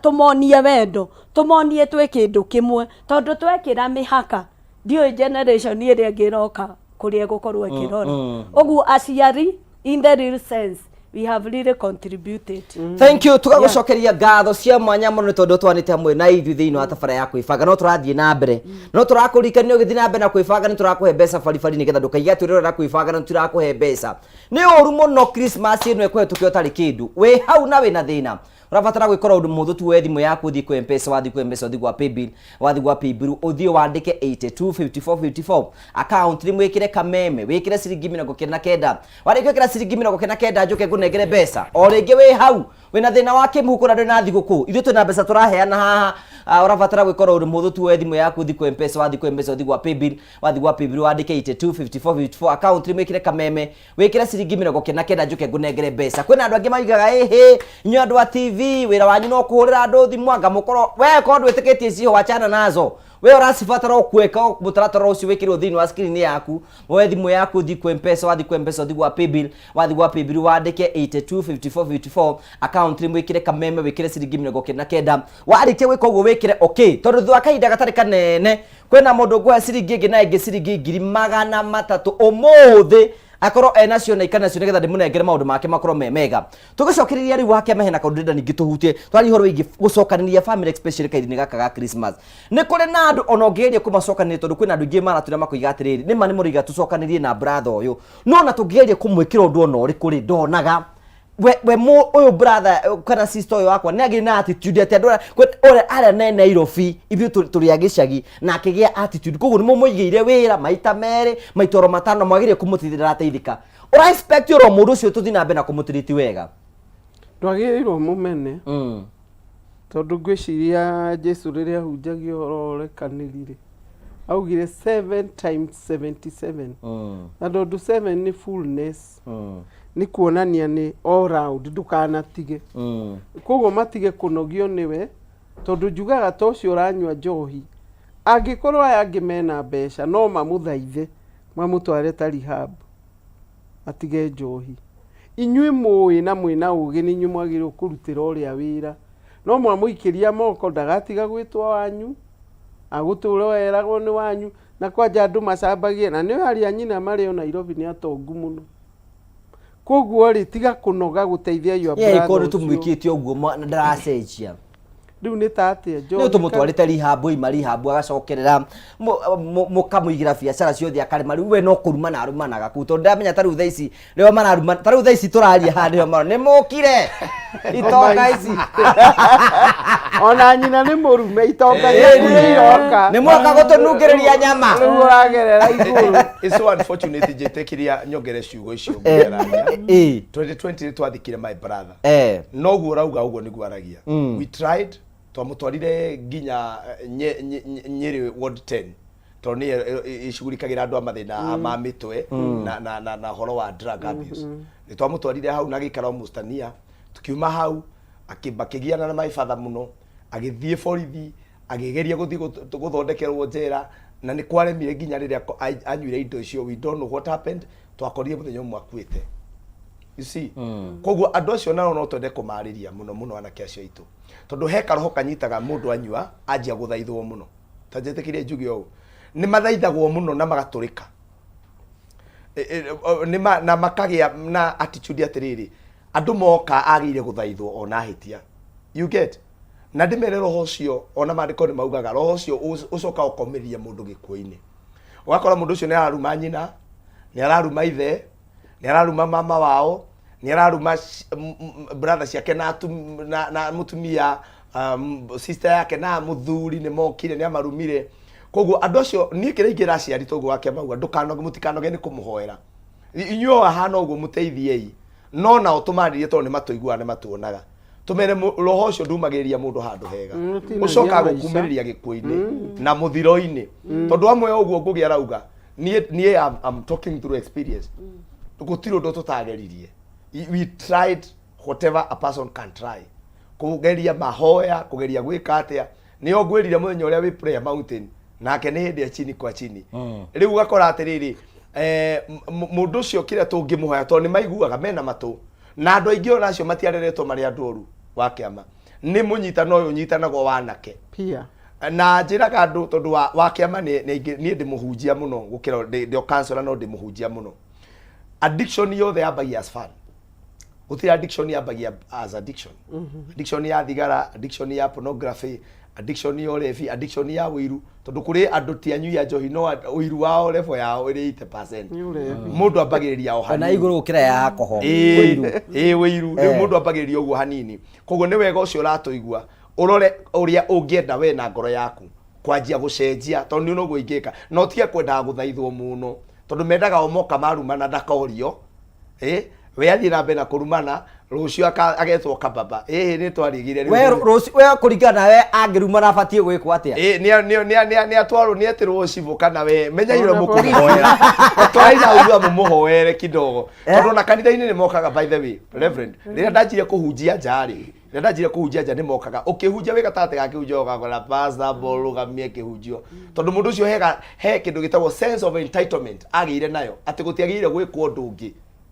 tũmonie wendo, tũmonie twĩ kĩndũ kĩmwe, tondũ twekĩra mĩhaka ndiũĩ generation ĩrĩa ĩngĩ ĩroka kũrĩa ĩgũkorwo ĩkĩrora. Ũguo aciari, in the real sense, we have really contributed. Thank you. Tũgagũcokeria ngatho cia mwanya mũno nĩ tondũ twanĩte hamwe na ithuĩ thĩinĩ wa tabara ya kwĩbanga. No tũrathiĩ na mbere, no tũrakũririkania ũgĩthiĩ na mbere na kwĩbanga nĩ tũrakũhe mbeca baribari, nĩgetha ndũkaige atĩ ũrĩrora kwĩbanga na tũtirakũhe mbeca. Nĩ ũru mũno Christmas ĩno ĩkũhetũke ũtarĩ kĩndũ, wĩ hau na wĩna thĩna. Ũrabatara gwĩkora ũndũ mũhũthũ tu, woe thimũ yaku, ũthiĩ kwĩ Mpesa, wathiĩ kwĩ Mpesa, ũthiĩ gwa paybill, wathiĩ gwa paybill ũthiĩ wandĩke 825454, account nĩ mwĩkĩre Kameme, wĩkĩre ciringi 99. Warĩkia gwĩkĩra ciringi 99, njũke ngũnengere mbeca o rĩngĩ. Wĩ hau wĩna thĩna wa kĩmũhuko na ndũrĩ na thigũkũ, ithuĩ twĩna mbeca tũraheana haha. Ũrabatara gwĩkora ũndũ mũhũthũ tu, woe thimũ yaku, ũthiĩ kwĩ Mpesa, wathiĩ kwĩ Mpesa, ũthiĩ gwa paybill, wathiĩ gwa paybill wandĩke 825454, account nĩ mwĩkĩre Kameme, wĩkĩre ciringi 99, njũke ngũnengere mbeca. Kwĩna andũ angĩ maigaga, ĩhĩ, inyuĩ andũ a TV, wĩra wanyu no kũhũrĩra andũ thimũ, anga mũkorwo we korwo ndwĩtĩkĩtie ciho, wachana nazo. We ũracibatara o kuĩka mũtaratara ũcio wĩkĩrwo thĩinĩ wa screen yaku. Woe thimũ yaku, ũthiĩ kwĩ Mpesa, wathiĩ kwĩ Mpesa, ũthiĩ gwa paybill, wathiĩ gwa paybill wandĩke 825454, account nĩ mwĩkĩre Kameme, wĩkĩre ciringi 99. Warĩkia gwĩka ũguo, wĩkĩre okay, tondũ thutha wa kahinda gatarĩ kanene kwĩna mũndũ ngũhe ciringi ĩngĩ na ĩngĩ, ciringi 300,000 ũmũthĩ, akorwo enacio na ikanacio, nĩgetha ndĩmũnengere maũndũ make makorwo me mega. Tũgĩcokereria rĩu wake mehena kaũndũ ndĩrenda ningĩ tũhutie, twaria ũhoro wĩgiĩ gũcokanĩria family, especially kahinda-inĩ gaka ga Christmas. Nĩ kũrĩ na andũ ona ũngĩgeria kũmacokanĩria, tondũ kwĩna andũ aingĩ maratwĩra makoiga atĩrĩrĩ, nĩma nĩ mũroiga tũcokanĩrie na brother ũyũ, no na tũngĩgeria kũmwĩkĩra ũndũ ona ũrĩkũ rĩ, ndonaga we mu ũyũ brother kana sister ũyũ wakwa nĩ agĩrĩ na attitude atĩ andũ ũrĩa arĩa ne Nairobi, ithuĩ tũrĩ a gĩcagi, na akĩgĩa attitude, koguo nĩ mũmũigĩire wĩra maita merĩ, maita oro matano, mwagĩrĩire kũmũteithia, ndarateithĩka. Ũra expect oro mũndũ ũcio tũthiĩ na mbere na kũmũtiriti wega? Ndwagĩrĩirwo mũmene, tondũ ngwĩciria Jesu rĩrĩa ahunjagia ũhoro wa ũrekanĩri rĩ, augire 7 times 77, na tondũ 7 nĩ fullness, nĩ kuonania nĩ all round, ndũkanatige. Koguo matige kũnogio nĩwe, tondũ njugaga ta ũcio ũranyua njohi, angĩkorwo aya angĩ mena mbeca no mamũthaithe mamũtware ta rehab atige njohi. Inyuĩ mũĩ na mwĩna ũgĩ, nĩ inyuĩ mwagĩrĩirwo kũrutĩra ũrĩa wĩra, no mwamũikĩria moko ndagatiga gwĩtwo wanyu, agũtũra eragwo nĩ wanyu. Na kwanja andũ macambagie na nĩ arĩa nyina marĩ o Nairobi nĩ atongu mũno. Koguo rĩ, tiga kũnoga gũteithia your Yeah, brother korwo ũcio. tũmwĩkĩte ũguo na ndaracenjia. Rĩu nĩ ta atĩa? Nĩ tũmũtwarĩte rehab, oima rehab agacokerera, mũkamũigĩra biacara ciothe akarĩma. Rĩu we no kũrumana arumanaga kũu, tondũ ndamenya ta rĩu thaa ici rĩo mararuma, ta rĩu thaa ici tũraria haha nĩo mara nĩ mũkire itonga ici. Ona nyina nĩ mũrume, itonga ciaku nĩ iroka. Nĩ mwoka gũtũnungĩrĩria nyama. Rĩu ũragerera igũrũ. It's so unfortunate, njĩtĩkĩria nyongere ciugo icio ngũraria. 2020 nĩ twathikire my brother. Noguo ũrauga, ũguo nĩguo aragia. We tried, twamũtwarire nginya Nyĩrĩ ward 10, tondũ nĩyo icugurikagĩra andũ a mathĩna ma mĩtwe na ũhoro wa drug abuse. Nĩ twamũtwarire hau na agĩikara almost a year. Tukiuma hau makĩgiana na my father mũno, agĩthiĩ borithi, agĩgeria gũthiĩ gũthondekerwo njera na nĩ kwaremire, nginya rĩrĩa anyuire indo icio, we don't know what happened, twakorire mũthenya ũmwe akuĩte, you see. Koguo andũ acio nao no twende kũmarĩria mũno mũno, anake acio aitũ, tondũ he karoho kanyitaga mũndũ anyua, anjia gũthaithwo mũno. Ta njĩtĩkĩrie njuge ũũ, nĩ mathaithagwo mũno na magatũrĩka. Na makagĩa na attitude atĩrĩrĩ, andũ moka agĩire gũthaithwo ona ahĩtia, you get. Na ndĩmere roho ũcio, ona maandĩko nĩ maugaga roho ũcio ũcokaga ũkomĩrĩria mũndũ gĩkuũ-inĩ. Ũgakora mũndũ ũcio nĩ araruma nyina, nĩ araruma ithe, nĩ araruma mama wao, nĩ araruma brother ciake na mũtumia, sister yake na mũthuri nĩ mokire, nĩ amarumire. Koguo andũ acio, niĩ kĩrĩa ingĩra aciari, toguo wake mauga, ndũkanoge, mũtikanoge nĩ kũmũhoera. Inyuĩ o ahana ũguo, mũteithiei, no nao tũmarĩrie, tondũ nĩ matũiguaga, nĩ matuonaga. Tũmere roho ũcio ndumagĩrĩria mũndũ handũ hega. Ũtinagia ũcokaga maica. Gũkumĩrĩria gĩkuũ-inĩ na mũthiro-inĩ, tondũ amwe ũguo Ngũgĩ arauga, niĩ I'm talking through experience. Gũtirĩ ũndũ tũtageririe. We tried whatever a person can try, kũgeria mahoya, kũgeria gwĩka atĩa. Nĩo ngwĩrire mũthenya ũrĩa wĩ prayer mountain nake, nĩ hĩndĩ ya chini kwa chini. Rĩu ũgakora atĩrĩrĩ, mũndũ ũcio kĩrĩa tũngĩmũhoya, tondũ nĩ maiguaga mena matũ, na andũ aingĩ ona acio matiareretwo marĩ andũ oru wa kĩama, nĩ mũnyitano ũyũ ũnyitanagwo wanake. Pia. Na njĩraga andũ, tondũ wa kĩama niĩ ndĩ mũhunjia mũno gũkĩra ndĩ o counselor, no ndĩ mũhunjia mũno. Addiction yothe yambagia as fun. Gũtirĩ addiction yambagia as addiction. Addiction ya thigara, addiction ya pornography, Addiction ya ũrebi, addiction ya ũiru, tondũ kũrĩ andũ ti anyui a njohi no ũiru wao level yao ĩrĩ 80%. Nĩ ũrebi. Mũndũ ambagĩrĩria o Ona hanini. igũrũ gũkĩra ya alcohol. Ĩĩ, Ũiru. ĩĩ ũiru. Rĩu Eh. mũndũ ambagĩrĩria ũguo hanini. Koguo nĩ wega ũcio ũratũigua ũrore ũrĩa ũngĩenda we na ngoro yaku kwanjia gũcenjia, tondũ nĩ noguo ingĩka. Na ũtige kwendaga gũthaithwo mũno, tondũ mendaga o moka marumana ndakorio. Ĩ we athiĩ na mbere na kũrumana, rũciũ agetwo kababa. Ĩhĩ nĩ twarigire rĩu. We rũciũ we kũringana nawe angĩrumana abatiĩ gwĩkwo atĩa? Ĩ, nĩ atwarwo, nĩ etĩrwo cibũ kana we menya ire mũkũmũhoera. Twarai na ũguo mũmũhoere kidogo, tondũ ona kanitha-inĩ nĩ mokaga. By the way, reverend, rĩrĩa ndanjire kũhunjia nja rĩ, rĩrĩa ndanjire kũhunjia nja nĩ mokaga, ũkĩhunjia wĩ gatagatĩ ga kĩhunjio ũgakora pastor mũrũgamie kĩhunjio, tondũ mũndũ ũcio hega he kĩndũ gĩtagwo sense of entitlement agĩire nayo atĩ gũtiagĩrĩire gwĩkwo ũndũ ũngĩ,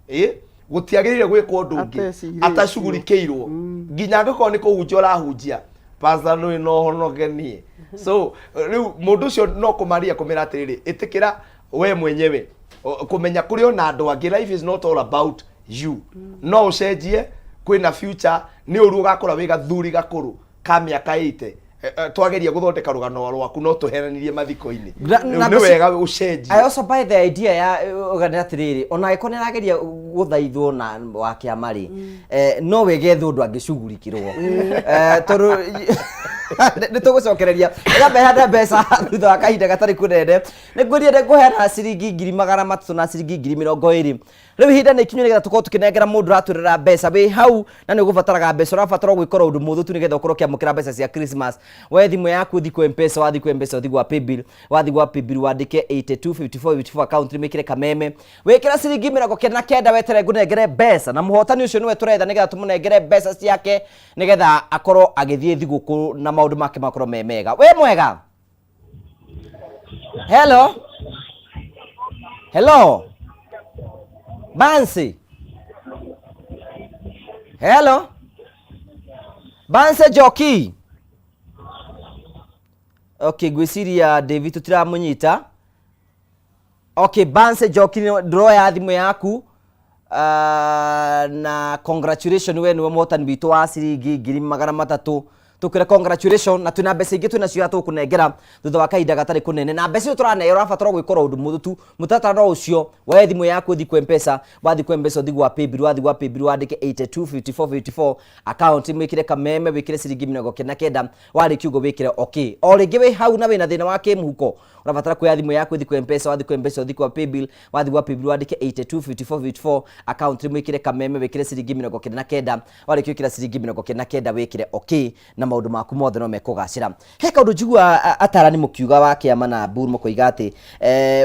ĩ gũtiagĩrĩire gwĩkwo ũndũ ũngĩ Atecirĩtio. Atacugurikĩirwo nginya angĩkorwo nĩ kũhunjia ũrahunjia, pastor nĩ no honoke niĩ. So rĩu mũndũ ũcio no kũmaria kũmĩra atĩrĩrĩ, ĩtĩkĩra we mwenyewe kũmenya kũrĩ ona andũ angĩ. Life is not all about you. No ũcenjie, kwĩna future. Nĩ ũru ũgakora wĩ gathuri gakũrũ ka mĩaka 80. Twageria gũthondeka rũgano rwaku no tũheranirie mathiko-inĩ. Rĩu nĩ wega ũcenjie. I also buy the idea ya ũgana atĩrĩrĩ, ona angĩkorwo nĩ arageria gũthaithwo na wa kĩama rĩ, no wege thũ ũndũ angĩcugurikĩrwo. Tondũ nĩ tũgũcokereria ĩrambe mbeca thutha wa kahinda gatarĩ kũnene. Nĩ ngwĩrire ngũheana ciringi 300,000 na ciringi 20,000. Rĩu ihinda nĩ ikinyu nĩgetha tũkorwo tũkĩnengera mũndũ ũratwĩrĩra mbeca. Wĩ hau na nĩ ũgũbataraga mbeca, ũrabatara gwĩkora ũndũ mũhũthũ tu nĩgetha ũkorwo ũkĩamũkĩra mbeca cia Christmas. Woe thimũ yaku, ũthiĩ kwĩ Mpesa, wathiĩ kwĩ Mpesa ũthiĩ gwa Paybill, wathiĩ gwa Paybill wandĩke 825454 account wĩkĩre kameme, wĩkĩre ciringi 99, weterere ngũnengere mbeca. Na mũhotani ũcio nĩwe tũretha nĩgetha tũmũnengere mbeca ciake nĩgetha akorwo agĩthiĩ thigũkũ na maũndũ make makorwo me mega. Wĩ mwega? Hello, hello, Bansi. Hello, Bansi Joki. Okay, ngwĩciria David tũtiramũnyita. Okay, Banse Njoki, ndĩroya thimũ yaku. Na congratulation, we nĩwe mũhotani witũ wa ciringi 300,000. Tũkwĩre congratulation, na twĩna mbeca ingĩ twĩnacio tũkũnengera thutha wa kahinda gatarĩ kũnene. Na mbeca icio tũraneo, ũrabatara gwĩkora ũndũ mũhũthũ tu, mũtaratara no ũcio: woe thimũ yaku, ũthiĩ kwĩ Mpesa, wathiĩ kwĩ Mpesa ũthiĩ gwa Paybill, wathiĩ gwa Paybill wandĩke 825454 account, wĩkĩre kameme, wĩkĩre ciringi 99, warĩkia ũguo wĩkĩre okay. O rĩngĩ wĩ hau na wĩna thĩna wa kĩmũhuko, ũrabatara kuoya thimũ yaku, ũthiĩ kwĩ Mpesa, wathiĩ kwĩ Mpesa ũthiĩ kwa Paybill, wathiĩ gwa Paybill wandĩke 825454 account, wĩkĩre kameme, wĩkĩre ciringi 99, warĩkia gwĩkĩra ciringi 99 wĩkĩre okay, na maũndũ maku mothe no mekũgacĩra. He kaũndũ njigua atarani mũkiuga wa kĩama na mburu mũkoiga atĩ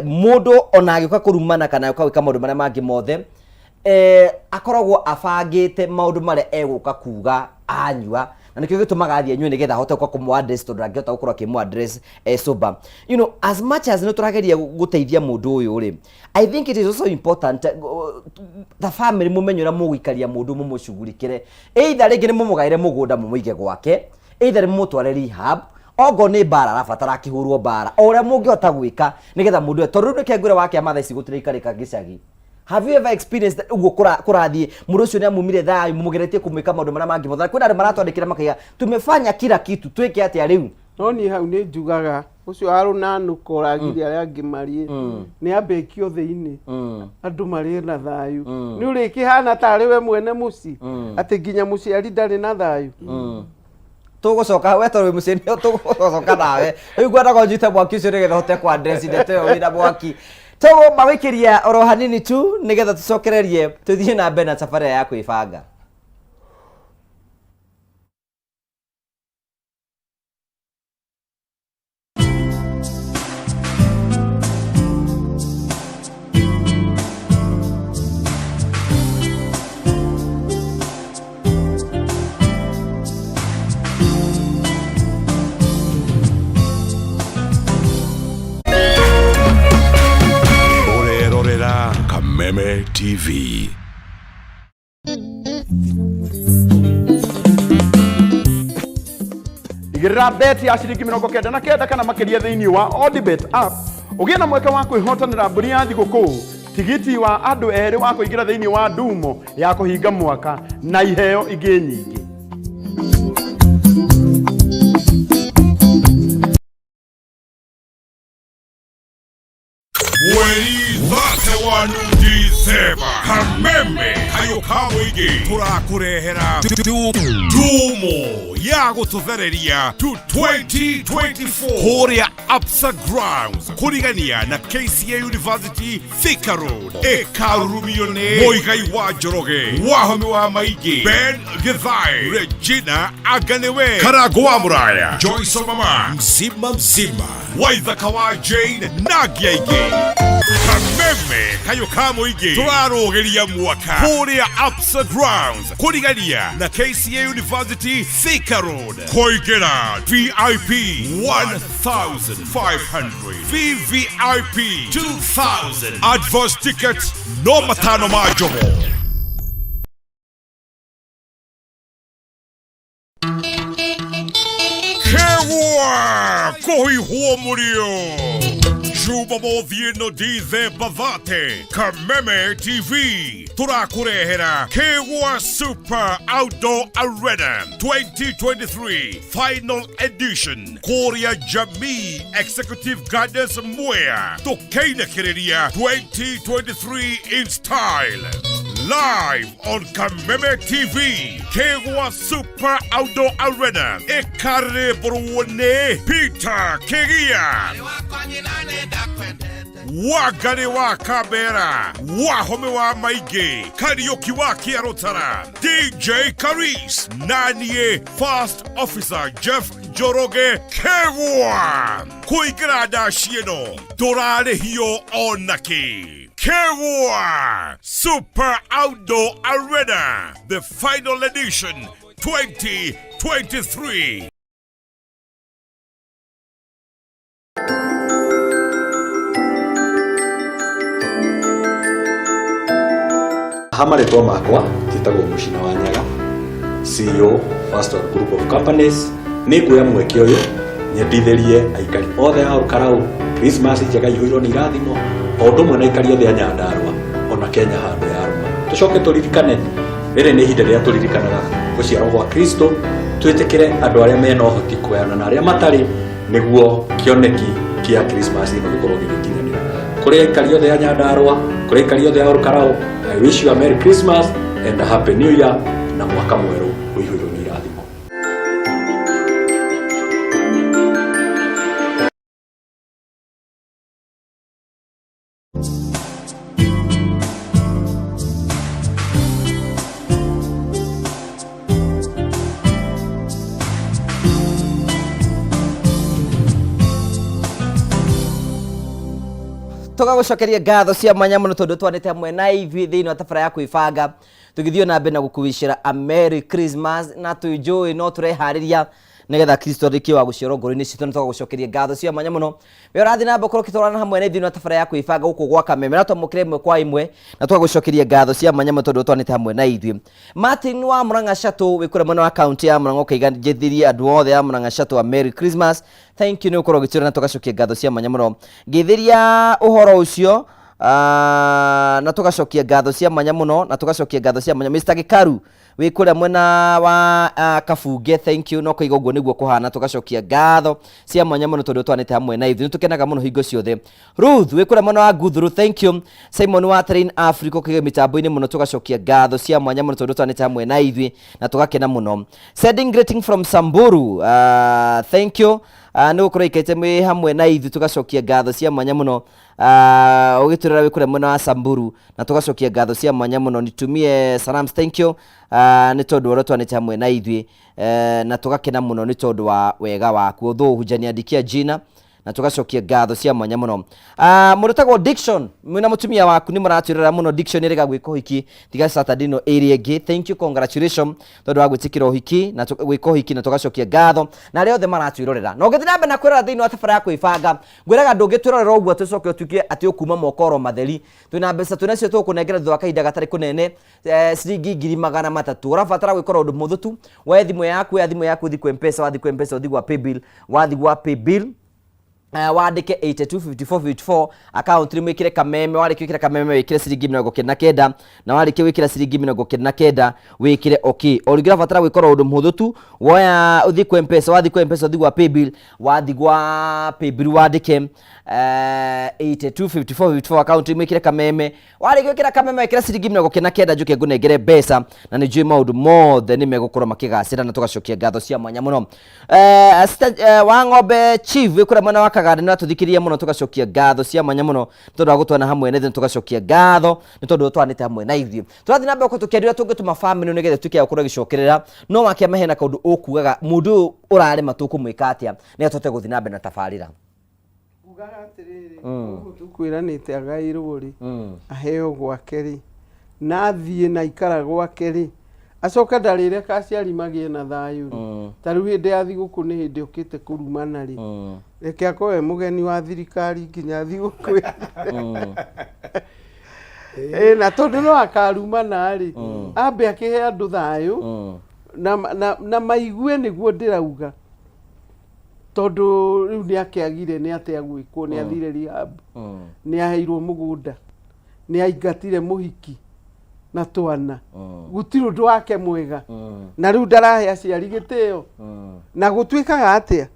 mũndũ ona agĩũka kũrumana kana agĩũka gwĩka maũndũ marĩa mangĩ mothe, akoragwo abangĩte maũndũ marĩa egũka kuga anyua, na nĩkĩo gĩtũmaga athiĩ anyue nĩgetha ahote gũka kũmũ address, tondũ ndangĩhota gũkorwo akĩmũ address sober. As much as nĩ tũrageria gũteithia mũndũ ũyũ rĩ, I think it is also important the family mũmenye ũrĩa mũgũikaria mũndũ, mũmũcugurikĩre, either rĩngĩ nĩ mũmũgaĩre mũgũnda mũmũige gwake, either nĩ mũmũtware rehab, ongo nĩ mbara arabatara akĩhũrwo mbara, o ũrĩa mũngĩhota gwĩka nĩgetha mũndũ ũyũ, tondũ rĩu nĩkĩo ngwĩra wa kĩama thaa ici gũtiraikarĩka gĩcagi. Have you ever experienced that ũguo kũrathiĩ mũndũ ũcio nĩ amumire thayũ, mũgeretie kũmwĩka maũndũ marĩa mangĩ mothe? Kwĩna andũ maratwandĩkĩra makaiga tumefanya kila kitu, twĩke atĩa rĩu? No niĩ hau nĩ njugaga ũcio wa rũnanũka ũragiria arĩa angĩ marĩe nĩ ambe aikio thĩinĩ, andũ marĩe na thayũ. Nĩ ũrĩkĩhana tarĩ we mwene mũciĩ, atĩ nginya mũciari ndarĩ na thayũ. Tũgũcoka we tondũ wĩ mũciĩ nĩ tũgũcoka nawe. Rĩu ngwendaga ũnyite mwaki ũcio nĩgetha ũhote kũ address ndeto ĩyo wĩna mwaki. Tũgũmawĩkĩria oro hanini tu nĩgetha tũcokererie tũthiĩ na mbere na tabarĩra ya kwĩbanga. Ũrerorera Kameme TV. Igĩrĩra bet ya ciringi 99 kana makĩria thĩinĩ wa Odibet app, ũgĩe na mweke wa kwĩhotanĩra mbũri ya thigũkũ, tigiti wa andũ erĩ wa kũingĩra thĩinĩ wa ndumo ya kũhinga mwaka na iheo ingĩ nyingĩ. Mweri 31 December, Kameme kayũ ka mũingĩ tũrakũrehera ndumo ya gũtũthereria to 2024 kũrĩa Absa Grounds kũrigania na KCA University, Thika Road, ĩkarurumio nĩ Mũigai wa Njoroge, Wahomi wa Maingĩ, Ben Githae, Regina Aganiwe, Karango wa Mũraya, Joyce Mama, Mzima Mzima, Waithaka wa Jane na angĩ aingĩ. Kameme kayũ ka mũingĩ tũrarũgĩria mwaka kũrĩa Absa Grounds kũrigania na KCA University, Thika Road. Kũingĩra VIP 1500, VVIP 2000, advance ticket no matano ma njomo. Kegwa kũhihwo mũrio Jumamothi ĩno Dithemba 30, Kameme TV tũrakũrehera Kegwa Super Outdoor Arena 2023 Final Edition kũrĩa Jamii Executive Gardens, Mwea, tũkĩinĩkĩrĩria 2023 in style live on Kameme TV. Kegwa Super Outdoor Arena ĩkarĩmbũrwo nĩ Peter Kigia, Wangari wa Kambera, Wahome wa Maingĩ, Kariũki wa Kĩarũtara, DJ Karis na niĩ First Officer Jeff Njoroge. Kegwa kũingĩra ndaci ĩno ndũrarĩhio onakĩ. Kegwa Super Outdoor Arena, the final edition 2023. Ha marĩtwa makwa njĩtagwo Mũcina wa Nyaga, CEO First One Group of Companies. Nĩ nguoya mweke ũyũ nyendithĩrie aikari othe a Olkalau Christmas njega ihũirwo nĩ irathimo, o ũndũ ũmwe na aikari othe a Nyandarua ona Kenya handũ yarũma. Tũcoke tũririkane rĩrĩ nĩ ihinda rĩrĩa tũririkanaga gũciarwo gwa Kristo, twĩtĩkĩre andũ arĩa mena ũhoti kũgayana na arĩa matarĩ nĩguo kĩoneki kĩa Christmas ĩno gĩkorwo gĩgĩkinyanĩra. Kũrĩ aikari othe a Nyandarua, kũrĩ aikari othe a Olkalau, I wish you a Merry Christmas and a Happy New Year, na mwaka mwerũ ũihũirwo nĩ irathimo. Tũgagũcokeria ngatho cia mwanya mũno tondũ twanĩte hamwe na ithuĩ thĩinĩ wa tabara ya kwĩbanga, tũgĩthiĩ na mbere na gũkũwicĩra a Merry Christmas, na tũnjũĩ no tũreharĩria nĩgetha Kristo arĩkie wa gũciarwo ngoro-inĩ citũ. Nĩ tũgagũcokeria ngatho cia mwanya mũno we ũrathiĩ na mbere gũkorwo ũkĩtwarana hamwe na ithuĩ na tabara ya kwĩbanga gũkũ gwa Kameme, na twamũkĩre ĩmwe kwa ĩmwe, na tũgagũcokeria ngatho cia mwanya mũno tondũ twanĩte hamwe na ithuĩ. Martin wa Murang'a Chatũ wĩ kũrĩa mwena wa kaunti ya Murang'a, ũkaiga njĩthirie andũ othe a Murang'a Chatũ a Merry Christmas. Thank you nĩ gũkorwo ũgĩtwĩra, na tũgacokia ngatho cia mwanya mũno ngĩthĩria ũhoro ũcio. Na tũgacokia ngatho cia mwanya mũno, na tũgacokia ngatho cia mwanya Mr. Gĩkaru wĩ kũrĩa mwena wa Kabunge. Thank you, no kũiga ũguo nĩguo kũhana. Tũgacokia ngatho cia mwanya mũno tondũ twanĩte hamwe na ithuĩ, nĩ tũkenaga mũno hingo ciothe. Ruth wĩ kũrĩa mwena wa Nguthuru, thank you. Simon wa Train Africa ũkĩgĩa mĩtambo-inĩ mũno, tũgacokia ngatho cia mwanya mũno tondũ twanĩte hamwe na ithuĩ na tũgakena mũno. Sending greeting from Samburu, thank you, nĩ gũkorwo ikarĩte mwĩ hamwe na ithuĩ, tũgacokia ngatho cia mwanya mũno. Ũgĩtwĩrĩra wĩ kũrĩa mwena wa Samburu, na tũgacokia ngatho cia mwanya mũno. Nitumie salams, thank you, nĩ tondũ ũrĩa twanĩte hamwe na ithuĩ, na tũgakena mũno nĩ tondũ wa wega waku. Although hujaniandikia jina, na tũgacokia ngatho cia mwanya mũno. Mũndũ tagwo Dickson mwĩna mũtumia waku nĩ mũratwĩrora mũno. Dickson ĩrĩga gwĩka ũhiki tiga Saturday ĩno ĩrĩa ĩngĩ. Thank you, congratulations tondũ wa gwĩtĩkĩra ũhiki na gwĩka ũhiki, na tũgacokia ngatho na arĩa othe maratwĩrorera. Na ũngĩthiĩ na mbere na kwĩrora thĩinĩ wa tabara ya kwĩbanga, ngwĩraga ndũngĩtwĩrorera ũguo tũcoke ũtuĩke atĩ ũkuma moko oro matheri. Twĩna mbeca twĩnacio tũgũkũnengera thutha wa kahinda gatarĩ kũnene, ciringi 300,000. Ũrabatara gwĩkora ũndũ mũhũthũ tu, woe thimũ yaku, oya thimũ yaku, ũthiĩ kwĩ Mpesa. Wathiĩ kwĩ Mpesa, ũthiĩ gwa paybill. Wathiĩ gwa paybill, Wandĩke 825454 account nĩ mwĩkĩre kameme. Warĩkia gwĩkĩra kameme, wĩkĩre ciringi 99, na warĩkia gwĩkĩra ciringi 99, wĩkĩre okay. O rĩngĩ ũrabatara gwĩka oro ũndũ mũhũthũ tu, woya ũthiĩ kwa Mpesa. Wathiĩ kwa Mpesa, ũthiĩ gwa paybill. Wathiĩ gwa paybill, wandĩke 825454 account, mwĩkĩre kameme. Warĩkia gwĩkĩra kameme, wĩkĩre ciringi 99, njũke ngũnengere mbeca, na nĩ njũĩ maũndũ mothe nĩ megũkorwo makĩgacĩra, na tũgacokia ngatho cia mwanya mũno. Wa ng'ombe chief wĩ kũrĩa mwena wa Kaganda, nĩ watũthikĩrĩria mũno, tũgacokia ngatho cia mwanya mũno nĩ tondũ wa gũtwana hamwe na ithuĩ. Tũgacokia ngatho nĩ tondũ ũtwanĩte hamwe na ithuĩ. Tũrathiĩ na mbere gũkorwo tũkĩaria ũrĩa tũngĩtũma family nĩgetha ĩtuĩke ya gũkorwo ĩgĩcokerera. No wakĩama hena kaũndũ ũkugaga, mũndũ ũyũ ũrarema tũkũmwĩka atĩa nĩgetha tũhote gũthiĩ na mbere na tabarĩra? Ugaga atĩrĩrĩ, ũguo tũkwĩranĩte agaĩrwo rĩ, aheo gwake rĩ, na athiĩ na ikara gwake rĩ, acoke ndarĩreka aciari magĩe na thayũ rĩ. Ta rĩu hĩndĩ ya thigũkũ nĩ hĩndĩ okĩte kũrumana rĩ, reke akorwo e mũgeni wa thirikari nginya thigũkũ ĩthire. Ĩ, na tondũ no akarumana rĩ, ambe akĩhe andũ thayũ na maigue nĩguo ndĩrauga, tondũ rĩu nĩ akĩagire nĩ atĩa gwĩkwo, nĩ athire rehab, nĩ aheirwo mũgũnda, nĩ aingatire mũhiki na twana, gũtirĩ ũndũ wake mwega, na rĩu ndarahe aciari gĩtĩo. Na gũtuĩkaga atĩa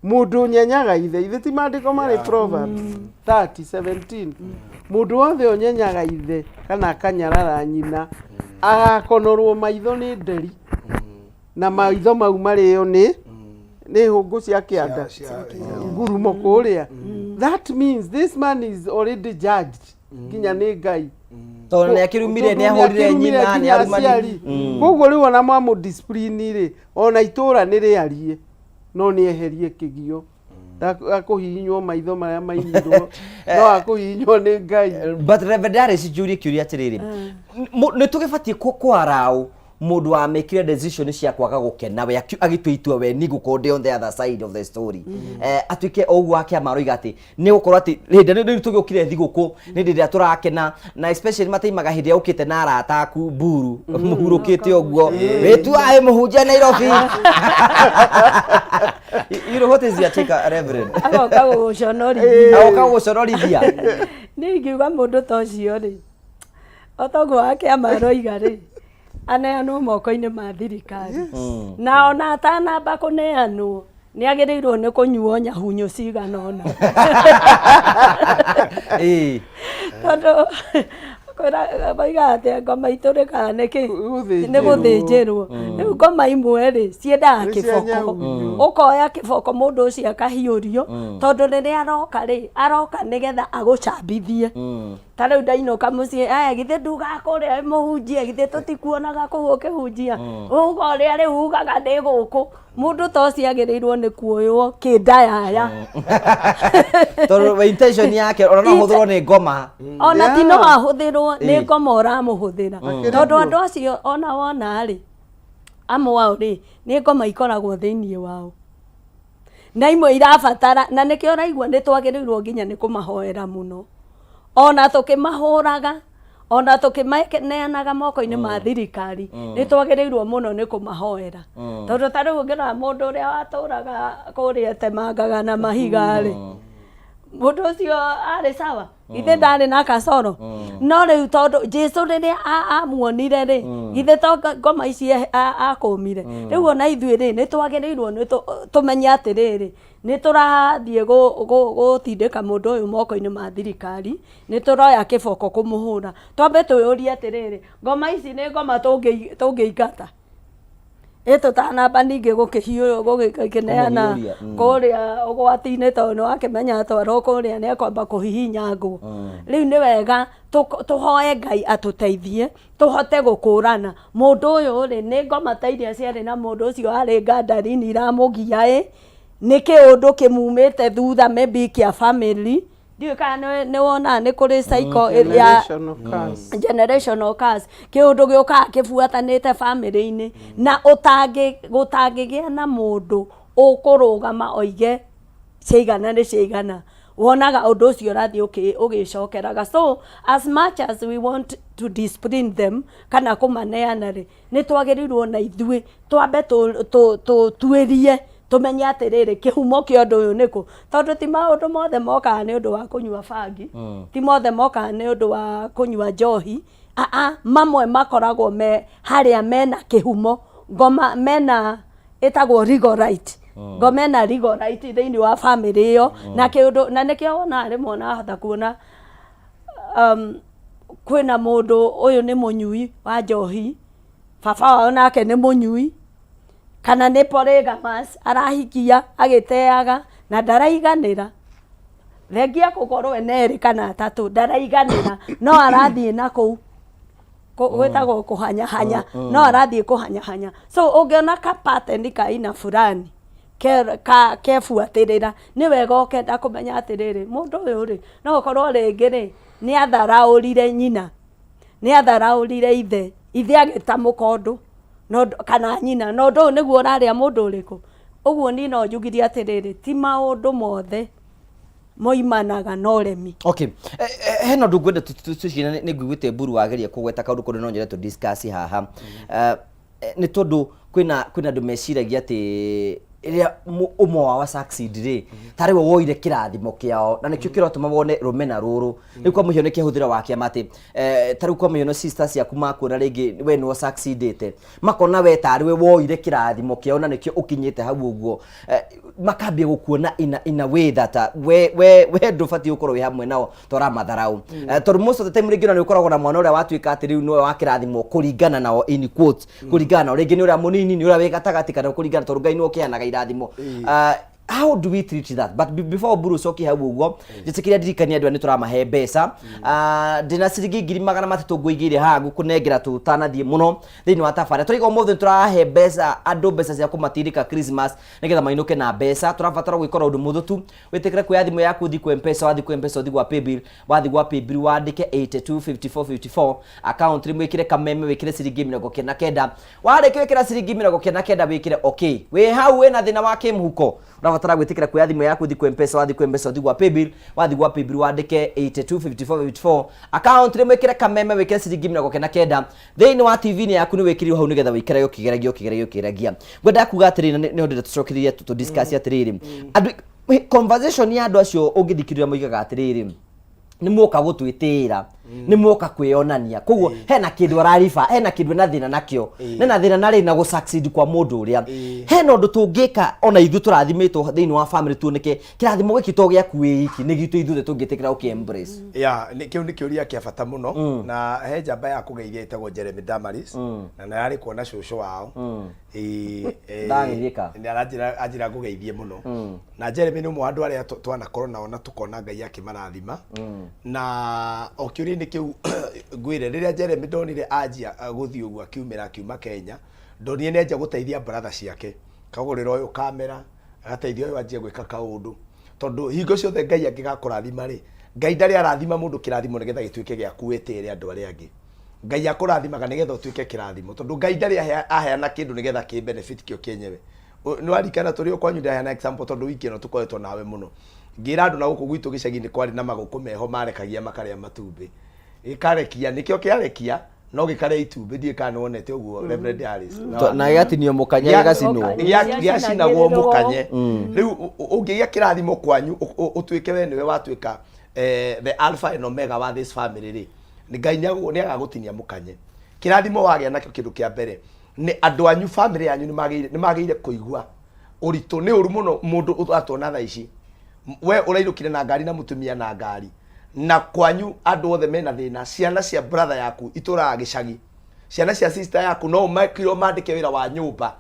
mũndũ ũnyenyaga ithe? Ithe ti maandĩko marĩ Proverbs 30:17, mũndũ wothe ũnyenyaga ithe kana akanyarara nyina agakonorwo maitho nĩ nderi, na maitho mau marĩo nĩ hũngũ cia kĩanda ngurumo kũrĩa. That means this man is already judged nginya nĩ Ngai. Tondũ nĩ akĩrumire, Tondũ nĩ ahũrire nĩakĩrumire nyina, nĩ nginya arumani. aciari. Koguo rĩu ona mwamũ discipline rĩ, ona itũra nĩ rĩarie, no nĩ eherie kĩgio. Akũhihinywo maitho marĩa mainirwo no akũhihinywo nĩ Ngai. But Reverend Darius, njũrie kĩũria atĩrĩrĩ, nĩ tũgĩbatiĩ kwaraũ mũndũ wamĩkire decision cia kwaga gũkena we agĩtua itua we ni gũkorwo ndĩ on the other side of the story, atuĩke o ũguo akĩama aroiga atĩ nĩ gũkorwo atĩ hĩndĩ ĩrĩa rĩu tũgĩũkire thigũkũ nĩ hĩndĩ ĩrĩa tũrakena, na especially mataimaga hĩndĩ ĩrĩa ũkĩte na arata aku mburu mũhurũkĩte ũguo wĩtua ĩ mũhunjia Nairobi. You know, what is your take, Reverend? Agoka gũgũconorithia. Agoka gũgũconorithia. Niĩ ingiuga mũndũ ta ũcio rĩ, o toguo wakĩama aroiga rĩ, aneanwo moko-inĩ ma thirikari, na ona atanamba kũneanwo nĩ agĩrĩirwo nĩ kũnyuo nyahunyũ cigana ũna, tondũ kwĩra moigaga atĩ ngoma itũrĩkaga nĩkĩ? Nĩ gũthĩnjĩrwo. Rĩu ngoma imwe rĩ, ciendaga Nĩ cia kĩboko. nyahunyũ. Ũkoya kĩboko, mũndũ ũcio akahiũrio, tondũ rĩrĩa aroka rĩ, aroka nĩgetha agũcambithie. Ta rĩu ndainũka mũciĩ, aya githĩ ndugaga kũrĩa mũhunjie? Githĩ tũtikuonaga kũu ũkĩhunjia? Uga ũrĩa rĩu ugaga ndĩ gũkũ. Mũndũ ta ũcio agĩrĩirwo nĩ kuoywo kĩndayaya. Tondũ we intention yake ona no hũthĩrwo nĩ ngoma. Ona ti no ahũthĩrwo nĩ ngoma ũramũhũthĩra, tondũ andũ acio ona wona rĩ, amwe ao rĩ, nĩ ngoma ikoragwo thĩinĩ wao, na imwe irabatara, na nĩkĩo ũraigua nĩ twagĩrĩirwo nginya nĩ kũmahoera mũno, ona tũkĩmahũraga, ona tũkĩmaneanaga moko-inĩ ma thirikari, nĩ twagĩrĩirwo mũno nĩ kũmahoera, tondũ ta rĩu ũngĩrora mũndũ ũrĩa watũraga kũrĩa etemangaga na mahiga rĩ, mũndũ ũcio arĩ sawa? Githĩ ndarĩ na kasoro? No rĩu tondũ Jesu rĩrĩa amuonire rĩ, githĩ to ngoma ici akũmire? Rĩu ona ithuĩ rĩ, nĩ twagĩrĩirwo nĩ tũmenye atĩrĩrĩ, nĩ tũrathiĩ gũtindĩka mũndũ ũyũ moko-inĩ ma thirikari, nĩ tũroya kĩboko kũmũhũra, twambe twĩyũrie atĩrĩrĩ, ngoma ici nĩ ngoma tũngĩingata ĩ tũtanamba ningĩ gũkĩhiũ gũgĩkĩneana Kũmũhiũria, kũrĩa ũgwati-inĩ, tondũ nĩ wakĩmenya atwarwo kũrĩa nĩ ekwamba kũhihinyangwo. Rĩu nĩ wega tũhoe Ngai atũteithie tũhote gũkũrana mũndũ ũyũ rĩ, nĩ ngoma ta iria ciarĩ na mũndũ ũcio arĩ ngandarini iramũgia ĩ, nĩ kĩũndũ kĩmumĩte thutha, maybe kĩa family. Ndiũĩ kana nĩ wonaga nĩ kũrĩ cycle ya Generational curse. Generational curse, kĩũndũ gĩũkaga kĩbuatanĩte family-inĩ, na ũtangĩ gũtangĩgĩa na mũndũ ũkũrũgama oige ciaigana nĩ ciaigana, wonaga ũndũ ũcio ũrathiĩ ũgĩcokeraga. So as much as we want to discipline them kana kũmaneana rĩ, nĩ twagĩrĩirwo na ithuĩ twambe tũtuĩrie. Tũmenye atĩrĩrĩ, kĩhumo kĩa ũndũ ũyũ nĩkũ, tondũ ti maũndũ mothe mokaga nĩ ũndũ wa kũnyua bangi, ti mothe mokaga nĩ ũndũ wa kũnyua njohi, aa, mamwe makoragwo me harĩa mena kĩhumo, ngoma mena ĩtagwo legal right, ngoma ĩna legal right thĩinĩ wa bamĩrĩ ĩyo, na kĩũndũ, na nĩkĩo wonaga rĩmwe ũnahota kuona kwĩna mũndũ ũyũ nĩ mũnyui wa njohi, baba wao nake nĩ mũnyui, kana nĩ polygamous arahikia agĩteaga na ndaraiganĩra, thengia gũkorwo ena erĩ kana atatũ ndaraiganĩra, no arathiĩ na kũu gwĩtagwo kũhanyahanya, no arathiĩ kũhanyahanya. So ũngĩona ka pattern ka aina fulani kebuatĩrĩra, nĩ wega ũkenda kũmenya atĩrĩrĩ, mũndũ ũyũ rĩ, no ũkorwo rĩngĩ rĩ, nĩ atharaũrire nyina, nĩ atharaũrire ithe, ithe agĩtamũka ũndũ kana nyina, na ũndũ ũyũ nĩguo ũrarĩa mũndũ ũrĩkũ. Ũguo niĩ no njugire atĩrĩrĩ, ti maũndũ mothe moimanaga na ũremi. Okay. Hena ũndũ ngwenda tũcirie, nĩ nguiguĩte Mburu wageria kũgweta kaũndũ kũndũ no nyende tũ discuss haha. Nĩ tondũ kwĩna andũ meciragia atĩ rĩrĩa ũmwe wao succeed rĩ, tarĩ we woire kĩrathimo kĩao, na nĩkĩo kĩratũma wone rũmena rũrũ. Rĩu kwa mũhiano kĩahũthĩra wa kĩama atĩ ta rĩu kwa mũhiano sisters ciaku makuona rĩngĩ we nĩwe succeedĩte, makona we tarĩ we woire kĩrathimo kĩao na nĩkĩo ũkinyĩte hau ũguo, makambia gũkuona in a way that we ndũbatiĩ gũkorwo wĩ hamwe nao tũramatharau. Tondũ most of the time rĩngĩ ona nĩ ũkoragwo na mwana ũrĩa watuĩka atĩ rĩu nĩwe wa kĩrathimo kũringana nao, in quotes, kũringana nao, rĩngĩ nĩ ũrĩa mũnini, nĩ ũrĩa wĩ gatagatĩ, kana kũringana, tondũ Ngai nĩwe ũkĩheanaga irathimo. How do we treat that? But before Mburu ũcokie hau ũguo, njĩtĩkĩria ndirikanie andũ aya nĩ tũramahe mbeca. Ndĩna ciringi 300,000 ngũigĩire haha ngũkũnengera tũtanathiĩ mũno thĩinĩ wa tabarĩra. Tũraiga ũmũthĩ tũrahe mbeca andũ, mbeca cia kũmatirika Christmas nĩgetha mainũke na mbeca. Tũrabatara gwĩka ũndũ mũhũthũ tu, wĩtĩkĩre kuoya thimũ yaku, ũthiĩ kwĩ Mpesa, wathiĩ kwĩ Mpesa ũthiĩ gwa paybill, wathiĩ gwa paybill wandĩke 825454, account rĩmwe wĩkĩre Kameme, wĩkĩre ciringi 99. Warĩkia wĩkĩra ciringi 99, wĩkĩre okay. Wĩ hau wĩna thĩna wa kĩmũhuko, ũrabatara gwĩtĩkĩra kuoya thimũ yaku, ũthiĩ kwĩ Mpesa, wathiĩ kwĩ Mpesa ũthiĩ gwa paybill, wathiĩ gwa paybill wandĩke 825454, account rĩmwe wĩkĩre Kameme, wĩkĩre ciringi 99. Thĩinĩ wa TV-inĩ yaku nĩ wĩkĩrirwo hau nĩgetha wĩikarage ũkĩgeragia ũkĩgeragia ũkĩgeragia. Ngwendaga kuga atĩrĩrĩ, na nĩho ndĩrenda tũcokererie tũ discuss atĩrĩrĩ, andũ conversation ya andũ acio ũngĩthikĩrĩria moigaga atĩrĩrĩ, nĩ mwoka gũtwĩtĩĩra, nĩ mwoka kwĩyonania, koguo hena kĩndũ arariba, hena kĩndũ ena thĩna nakĩo, nena thĩna na rĩ na gũ succeed kwa mũndũ ũrĩa. Hena ũndũ tũngĩka ona ithuĩ tũrathimĩtwo thĩinĩ wa family, tuoneke kĩrathimo gĩkĩ to gĩaku wĩ iki, nĩ gitũ ithuothe tũngĩtĩkĩra gũkĩ embrace? Ya, kĩu nĩ kĩũria kĩa bata mũno, na he njamba ya kũgeithia ĩtagwo Jeremy Damaris, na nĩ arĩ kuona cũcũ wao. Ĩĩ, Ndagĩthĩka. Nĩ aranjĩra, anjĩra ngũgeithie mũno. Na Jeremy nĩ ũmwe wa andũ arĩa twanakorwo nao na tũkona Ngai akĩmarathima. Na o kĩũria-inĩ kĩu ngwĩre, rĩrĩa Jeremy ndonire anjia gũthiĩ ũguo, akiumĩra akiuma Kenya, ndonire nĩ anjia gũteithia brother ciake, kagũrĩra ũyũ kamera, agateithia ũyũ anjie gwĩka kaũndũ, tondũ hingo ciothe Ngai angĩgakũrathima rĩ, Ngai ndarĩ arathima mũndũ kĩrathimo nĩgetha gĩtuĩke gĩaku wĩtĩĩre andũ arĩa angĩ. Ngai akũrathimaga nĩgetha ũtuĩke kĩrathimo, tondũ Ngai ndarĩ aheana kĩndũ nĩgetha kĩ benefit kĩo kĩenyewe. Nĩ warikana tũrĩ o kwanyu ndaheana example, tondũ wiki ĩno tũkoretwo nawe mũno, ngĩra andũ na gũkũ gwitũ gĩcagi-inĩ kwarĩ na magũkũ meho marekagia makarĩa matumbĩ, gĩkarekia nĩkĩo kĩarekia no gĩkarĩa itumbĩ. Ndiũĩ kana nĩ wonete ũguo, Reverend Alice. Na gĩgatinio mũkanye, gĩgacinwo. Gĩacinagwo mũkanye. Rĩu ũngĩgĩa kĩrathimo kwanyu, ũtuĩke we nĩwe watuĩka the alpha and omega wa this family rĩ, nĩ Ngai nĩ agagũtinia mũkanye. Kĩrathimo wagĩa nakĩo, kĩndũ kĩa mbere nĩ andũ anyu, family yanyu nĩ magĩrĩire kũigua ũritũ. Nĩ ũru mũno mũndũ ũratwona thaa ici, we ũrainũkire na ngari na mũtumia na ngari, na kwanyu andũ othe mena thĩna. Ciana cia brother yaku itũraga gĩcagi, ciana cia sister yaku no ũmekirwo mandĩke wĩra wa nyũmba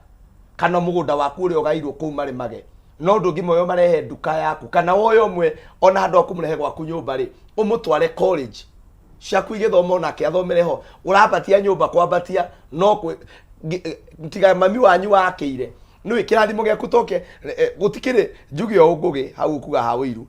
kana mũgũnda waku ũrĩa ũgairwo kũu marĩmage, no ndũngĩmoya marehe nduka yaku, kana woye ũmwe ona handũ ha kũmũrehe gwaku nyũmba rĩ, ũmũtware college ciaku igĩthoma onake athomere ho. Ũrambatia nyũmba kwambatia no tiga mami wanyu wakĩire nĩwĩ kĩrathimo gĩaku toke. Gũtikĩrĩ njuge o ngũgĩ hau ũkuga ha ũiru,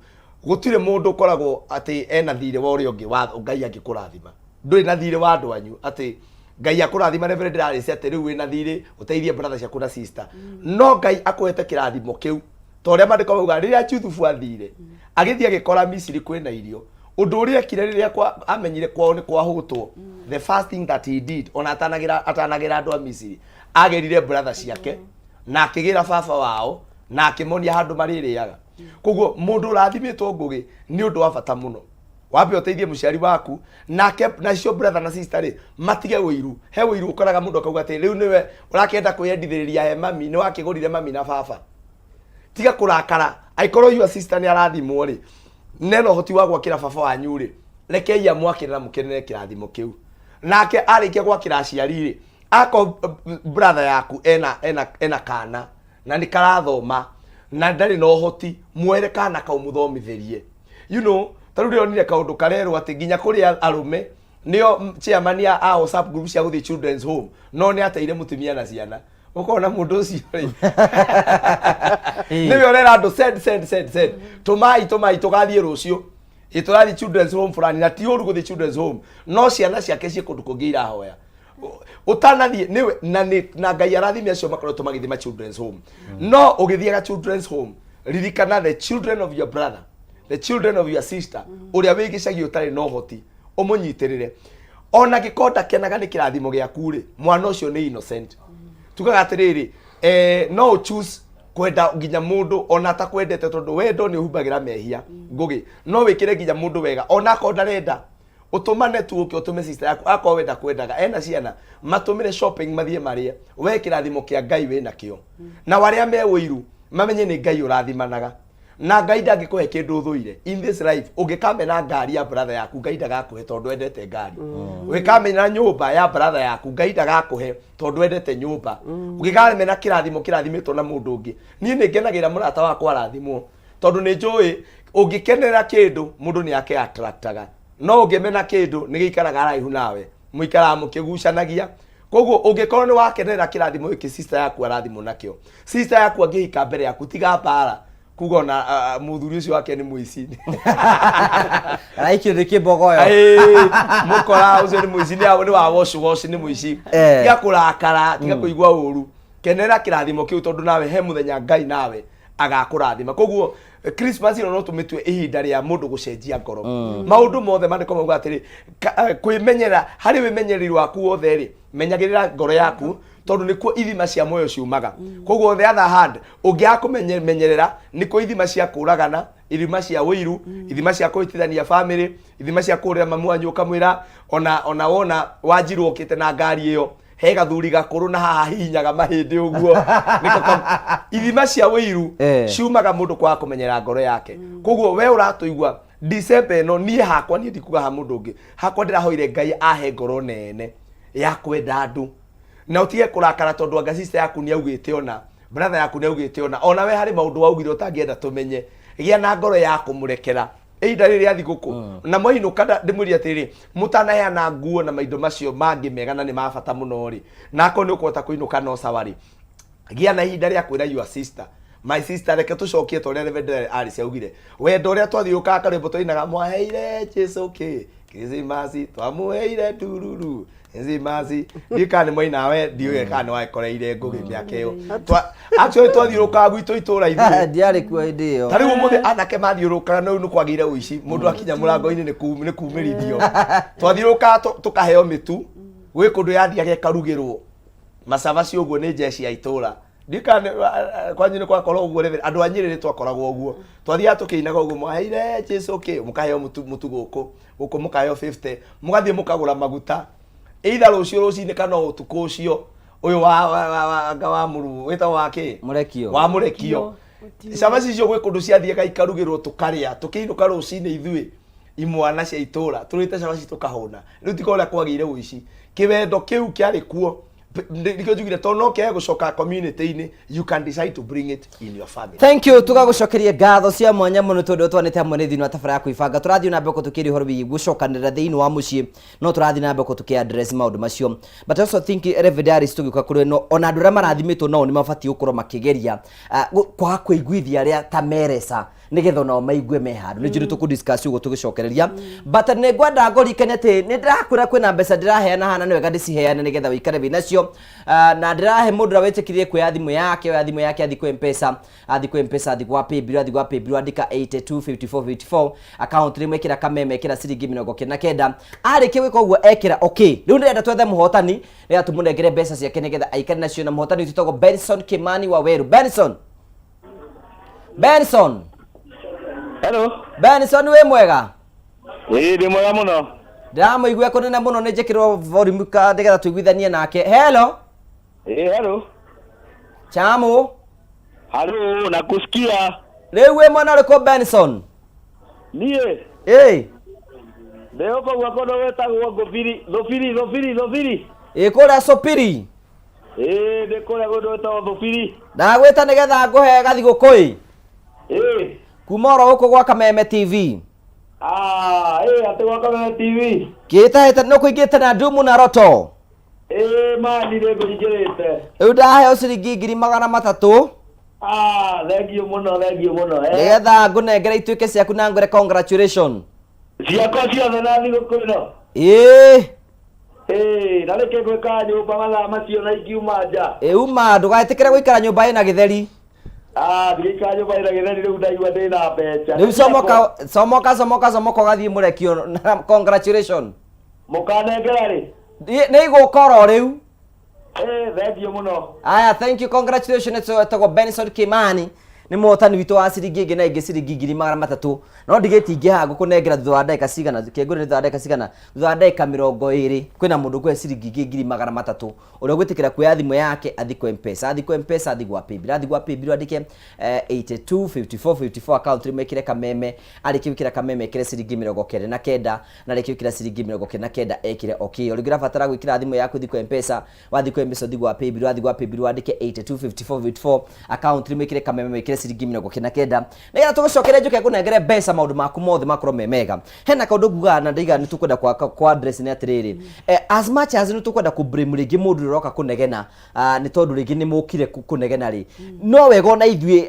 gũtirĩ mũndũ ũkoragwo atĩ ena thirĩ wa ũrĩa ũngĩ wa Ngai angĩkũrathima. Ndũrĩ na thirĩ wa andũ anyu atĩ Ngai akũrathima, Reverend Alice, atĩ rĩu wĩna thirĩ ũteithie brother ciaku na sister. No Ngai akũhete kĩrathimo kĩu ta ũrĩa maandĩko mauga, rĩrĩa Juthubu athire, agĩthiĩ agĩkora Misiri kwĩna irio, ũndũ ũrĩa ekire rĩrĩa amenyire kwao nĩ kwahũtwo, the first thing that he did, ona atanagĩra andũ a Misiri, agĩrire brother ciake na akĩgĩra baba wao. Na akĩmonia handũ marĩrĩaga. Koguo mũndũ ũrathimĩtwo Ngũgĩ nĩ ũndũ wa bata mũno. Wambe ũteithie mũciari waku nake nacio brother na sister rĩ matige ũiru. He ũiru ũkoraga mũndũ akauga atĩ rĩu nĩwe ũrakĩenda kwĩyendithĩrĩria he mami, nĩ wakĩgũrire mami na baba. Tiga kũrakara. Angĩkorwo your sister nĩ arathimwo rĩ, nena ũhoti wa gwakĩra baba wanyu rĩ, rekei amwakĩre na mũkenere kĩrathimo kĩu. Nake arĩkia gwakĩra aciari rĩ, akorwo brother yaku ena ena ena kana na nĩ karathoma na ndarĩ na ũhoti, mwere kana kau mũthomithĩrie. You know, ta rĩu ndĩronire kaũndũ karerwo atĩ nginya kũrĩ arũme nĩo chairman ya a WhatsApp group cia gũthiĩ children's home, no nĩ ateire mũtumia na ciana. Ũkona mũndũ ũcio rĩ, nĩwe ũrera andũ send send send send, tũmai tũmai tũgathiĩ rũciũ, ĩ tũrathiĩ children's home fulani. Na ti ũru gũthiĩ children's home, no ciana ciake ciĩ kũndũ kũngĩ irahoya. Ũtanathiĩ nĩwe na nĩ na Ngai arathime acio makoretwo magĩthiĩ ma children's home, no ũgĩthiaga children's home ririkana the children of your brother, the children of your sister ũrĩa wĩ gĩcagi ũtarĩ na ũhoti, ũmũnyitĩrĩre ona angĩkorwo ndakenaga nĩ kĩrathimo gĩaku rĩ, mwana ũcio nĩ innocent. Tugaga atĩrĩrĩ, no ũ choose kwenda nginya mũndũ ona atakwendete, tondũ wendo nĩ ũhumbagĩra mehia. Ngũgĩ, no wĩkĩre nginya mũndũ wega ona akorwo ndarenda. Ũtũmane tu ũke ũtũme sister yaku, akorwo wenda kwendaga ena ciana, matũmĩre shopping mathiĩ marĩe. We kĩrathimo kĩa Ngai wĩ nakĩo, na arĩa me ũiru mamenye nĩ Ngai ũrathimanaga, na Ngai ndangĩkũhe kĩndũ ũthũire in this life. Ũngĩkamena ngari ya brother yaku, Ngai ndagakũhe tondũ endete ngari. Ũngĩkamena nyũmba ya brother yaku, Ngai ndagakũhe tondũ endete nyũmba. Ũngĩkamena kĩrathimo kĩrathimĩtwo na mũndũ ũngĩ, niĩ nĩ ngenagĩra mũrata wakwa arathimwo, tondũ nĩ njũĩ ũngĩkenera kĩndũ mũndũ nĩ ake attractaga, no ũngĩmena kĩndũ nĩ gĩikaraga haraihu nawe, mũikaraga mũkĩgucanagia. Koguo ũngĩkorwo nĩ wakenerera kĩrathimo gĩkĩ sister yaku arathimwo nakĩo, sister yaku angĩhika mbere yaku, tiga mbara kuga ona mũthuri ũcio wake nĩ mũici. Araikio nĩ kĩmbogoyo. Mũkora ũcio nĩ mũici, nĩ wa wash wash, nĩ mũici. Tiga kũrakara, tiga kũigua ũru, kenera kĩrathimo kĩu, tondũ nawe he mũthenya Ngai nawe agakũrathima. Koguo Christmas ĩno no tũmĩtue ihinda rĩa mũndũ gũcenjia ngoro. Maũndũ mothe maandĩko mauga atĩrĩ, kwĩmenyerera harĩ wĩmenyereri waku wothe rĩ, menyagĩrĩra ngoro yaku, tondũ nĩkuo ithima cia muoyo ciumaga. Koguo on the other hand, ũngĩaga kũmenyerera, nĩkuo ithima cia kũragana, ithima cia ũiru, ithima cia kũhĩtithania family, ithima cia kũhũrĩra mamu wanyu ũkamwĩra ona wona Wanjirũ okĩte na ngari ĩyo, he gathuri gakũrũ na haha hihinyaga mahĩndĩ ũguo. Nĩko ithima cia ũiru ciumaga mũndũ kwaga kũmenyera ngoro yake. Koguo we ũratũigua December ĩno, niĩ hakwa, niĩ ndikuga ha mũndũ ũngĩ, hakwa ndĩrahoire Ngai ahe ngoro nene ya kwenda andũ, na ũtige kũrakara tondũ anga sister yaku nĩ augĩte, ona brother yaku nĩ augĩte, ona we harĩ maũndũ waugire ũtangĩenda tũmenye. Gĩa na ngoro ya kũmũrekera ihinda rĩrĩ rĩa thigũkũ na mwainũka. Ndĩmwĩrie atĩrĩrĩ, mũtanaheana nguo na maindo macio mangĩ mega na nĩ ma bata mũno rĩ, na akorwo nĩ ũkũhota kũinũka no sawa rĩ, gĩa na ihinda rĩa kwĩra your sister, "My sister, reke tũcokie ta ũrĩa Reverend Alice augire, wendo ũrĩa twathiũkaga, karwĩmbo twainaga, mwaheire Jesu kĩ Krismasi, twamũheire ndururu Krismasi." Ndiũĩ kana nĩ mwainawe, ndiũĩ kana nĩ wakoreire Ngũgĩ mĩaka ĩyo. Actually twathiũrũrũkaga gwitũ itũũra ithuĩ. Ndiarĩ kuo hĩndĩ ĩyo. Ta rĩu ũmũthĩ anake mathiũrũrũkaga, no rĩu nĩ kwagĩire ũici, mũndũ akinya mũrango-inĩ nĩ kumĩrithio. Twathiũrũrũkaga tũkaheo mĩtu gwĩ kũndũ yathiaga ĩkarugĩrwo macabaci ũguo nĩ njeci ya itũũra. Ndikana kwanyu nĩ kwakorwo ũguo rĩ, andũ a Nyĩrĩ nĩ twakoragwo ũguo, twathiaga tũkĩinaga ũguo, mwaheire Jesu kĩ, mũkaheo mũtu, mũtu gũkũ gũkũ mũkaheo 50, mũgathiĩ mũkagũra maguta either rũciũ rũcinĩ kana ũtukũ ũcio ũyũ wa wa mũru wĩtagwo wa kĩ. Mũrekio. Wa mũrekio. Cabaci icio gwĩ kũndũ ciathiaga ikarugĩrwo, tũkarĩa tũkĩinũka rũcinĩ. Ithuĩ imwana cia itũũra tũrĩte cabaci tũkahũna. Rĩu tiga ũrĩa kwagĩire ũici, kĩwendo kĩu kĩarĩ kuo. Nĩkĩo njugire tondũ no kĩage gũcoka community-inĩ, you can decide to bring it in your family. Thank you, tũgagũcokeria ngatho cia mwanya mũno tondũ twanĩte hamwe nĩ thĩinĩ wa tabara ya kwĩbanga. Tũrathiĩ na mbere tũkĩaria ũhoro wĩgiĩ gũcokanĩrĩra thĩinĩ wa mũciĩ, no tũrathiĩ na mbere tũkĩ address maũndũ macio, but I also think, Reverend Alice, tũgĩũka kũrĩ no ona andũ arĩa marathimĩtwo nao nĩ mabatiĩ gũkorwo makĩgeria kwaga kũiguithia arĩa ta mereca, nĩgetha onao maigue me handũ. Nĩ njũĩ tũkũ discuss ũguo tũgĩcokereria, but nĩ ngwenda ngũririkanie atĩ nĩ ndĩrakwĩra kwĩna mbeca ndĩraheana hana, nĩ wega ndĩciheane nĩgetha wĩikare wĩ nacio. Na ndĩrahe mũndũ ũrĩa wĩtĩkĩrire kuoya thimũ yake, oya thimũ yake, athiĩ kwĩ Mpesa, athiĩ kwĩ Mpesa, athiĩ gwa Paybill, athiĩ gwa Paybill, andĩka 825454, account rĩmwe, ĩkĩra Kameme, ĩkĩra ciringi 99. Arĩkia gwĩka ũguo, ekĩra okay. Rĩu ndĩrenda twethe mũhotani nĩgetha tũmũnengere mbeca ciake nĩgetha aikare nacio, na mũhotani witũ wĩtagwo Benson Kimani wa Weru. Benson. Benson. Hello. Benson wĩ mwega? Ĩĩ ndĩ mwega mũno. Ndĩramũigua kũnene mũno nĩ njĩkĩrwo volume ka nĩgetha tũiguithanie nake. Hello. Ĩĩ hello. Chamu. Halo, nakusikia. Rĩu wĩ mwena ũrĩkũ Benson? Niĩ. Ĩĩ. Ndĩ gũkũ gwa kũndũ gwĩtagwo Ngũbiri, Thũbiri, Thũbiri, Thũbiri. Ĩ kũrĩa Supiri. Ĩĩ ndĩ kũrĩa kũndũ gwĩtagwo Thũbiri. Ndagwĩta nĩgetha ngũhe gathigũkũ ĩ. Ĩĩ. Kuma oro gũkũ gwa Kameme TV. Ah, ĩĩ atĩ gwa Kameme TV. Kĩhĩtahĩtano nĩ kũingĩte na Ndumu na Roto. Ĩĩ mani nĩ ngũingĩrĩte. Rĩu ndaheo ciringi 300,000. Ah, thengiũ mũno, thengiũ mũno. Eh. Nĩgetha ngũnengere ituĩke ciaku na ngwĩre congratulation. Ciakwa ciothe na thigũkũ ĩno. Ĩĩ. Ĩĩ, na nĩkĩ ngwĩkaga nyũmba mathaa macio na ingiuma nja? Ĩ uma ndũgetĩkĩre gũikara nyũmba ĩna gĩtheri. Ah, ndigĩikara nyũmba ĩna gĩtheri rĩu ndaigua ndĩna mbeca. Rĩu comoka comoka comoka comoka ũgathiĩ mũrekio na congratulation. Mũkanengera rĩ? Nĩ igũka oro rĩu. Eh, thengiũ mũno. Aya, thank you, congratulations etagwo Benson Kimani nĩ mũhotani witũ wa ciringi ĩngĩ na ĩngĩ ciringi 300,000 no ndigĩti haha ngũkũnengera thutha wa ndagĩka cigana kĩngũrĩ thutha wa ndagĩka cigana thutha wa ndagĩka 20 kwĩna mũndũ ũkũhe ciringi ingĩ 300,000 ũrĩa ũgwĩtĩkĩra kuoya thimũ yake athi kwa mpesa athi kwa mpesa athi gwa paybill athi gwa paybill andĩke 82 54 54 account rĩmwe ĩkĩre kameme arĩkia gwĩkĩra kameme ĩkĩre ciringi 99 na arĩkia gwĩkĩra ciringi 99 ekĩre okay o rĩngĩ ũrabatara gwĩkĩra thimũ yaku thiĩ kwa mpesa wathiĩ kwa mpesa ũthiĩ gwa paybill wathiĩ gwa paybill wandĩke 82 54 54 account rĩmwe ĩkĩre kameme wĩkĩre ciringi 99 nĩgetha tũgũcokere njũke ngũnengere mbeca maũndũ maku mothe makorwo me mega hena kaũndũ ngugaga na ndaiga nĩ tũkwenda kwa, kwa address nĩ atĩrĩrĩ as much as nĩ tũkwenda kũ blame rĩngĩ mũndũ ũrĩa ũroka kũnegena nĩ tondũ rĩngĩ nĩ mũkire kũnegena rĩ no wega ona ithuĩ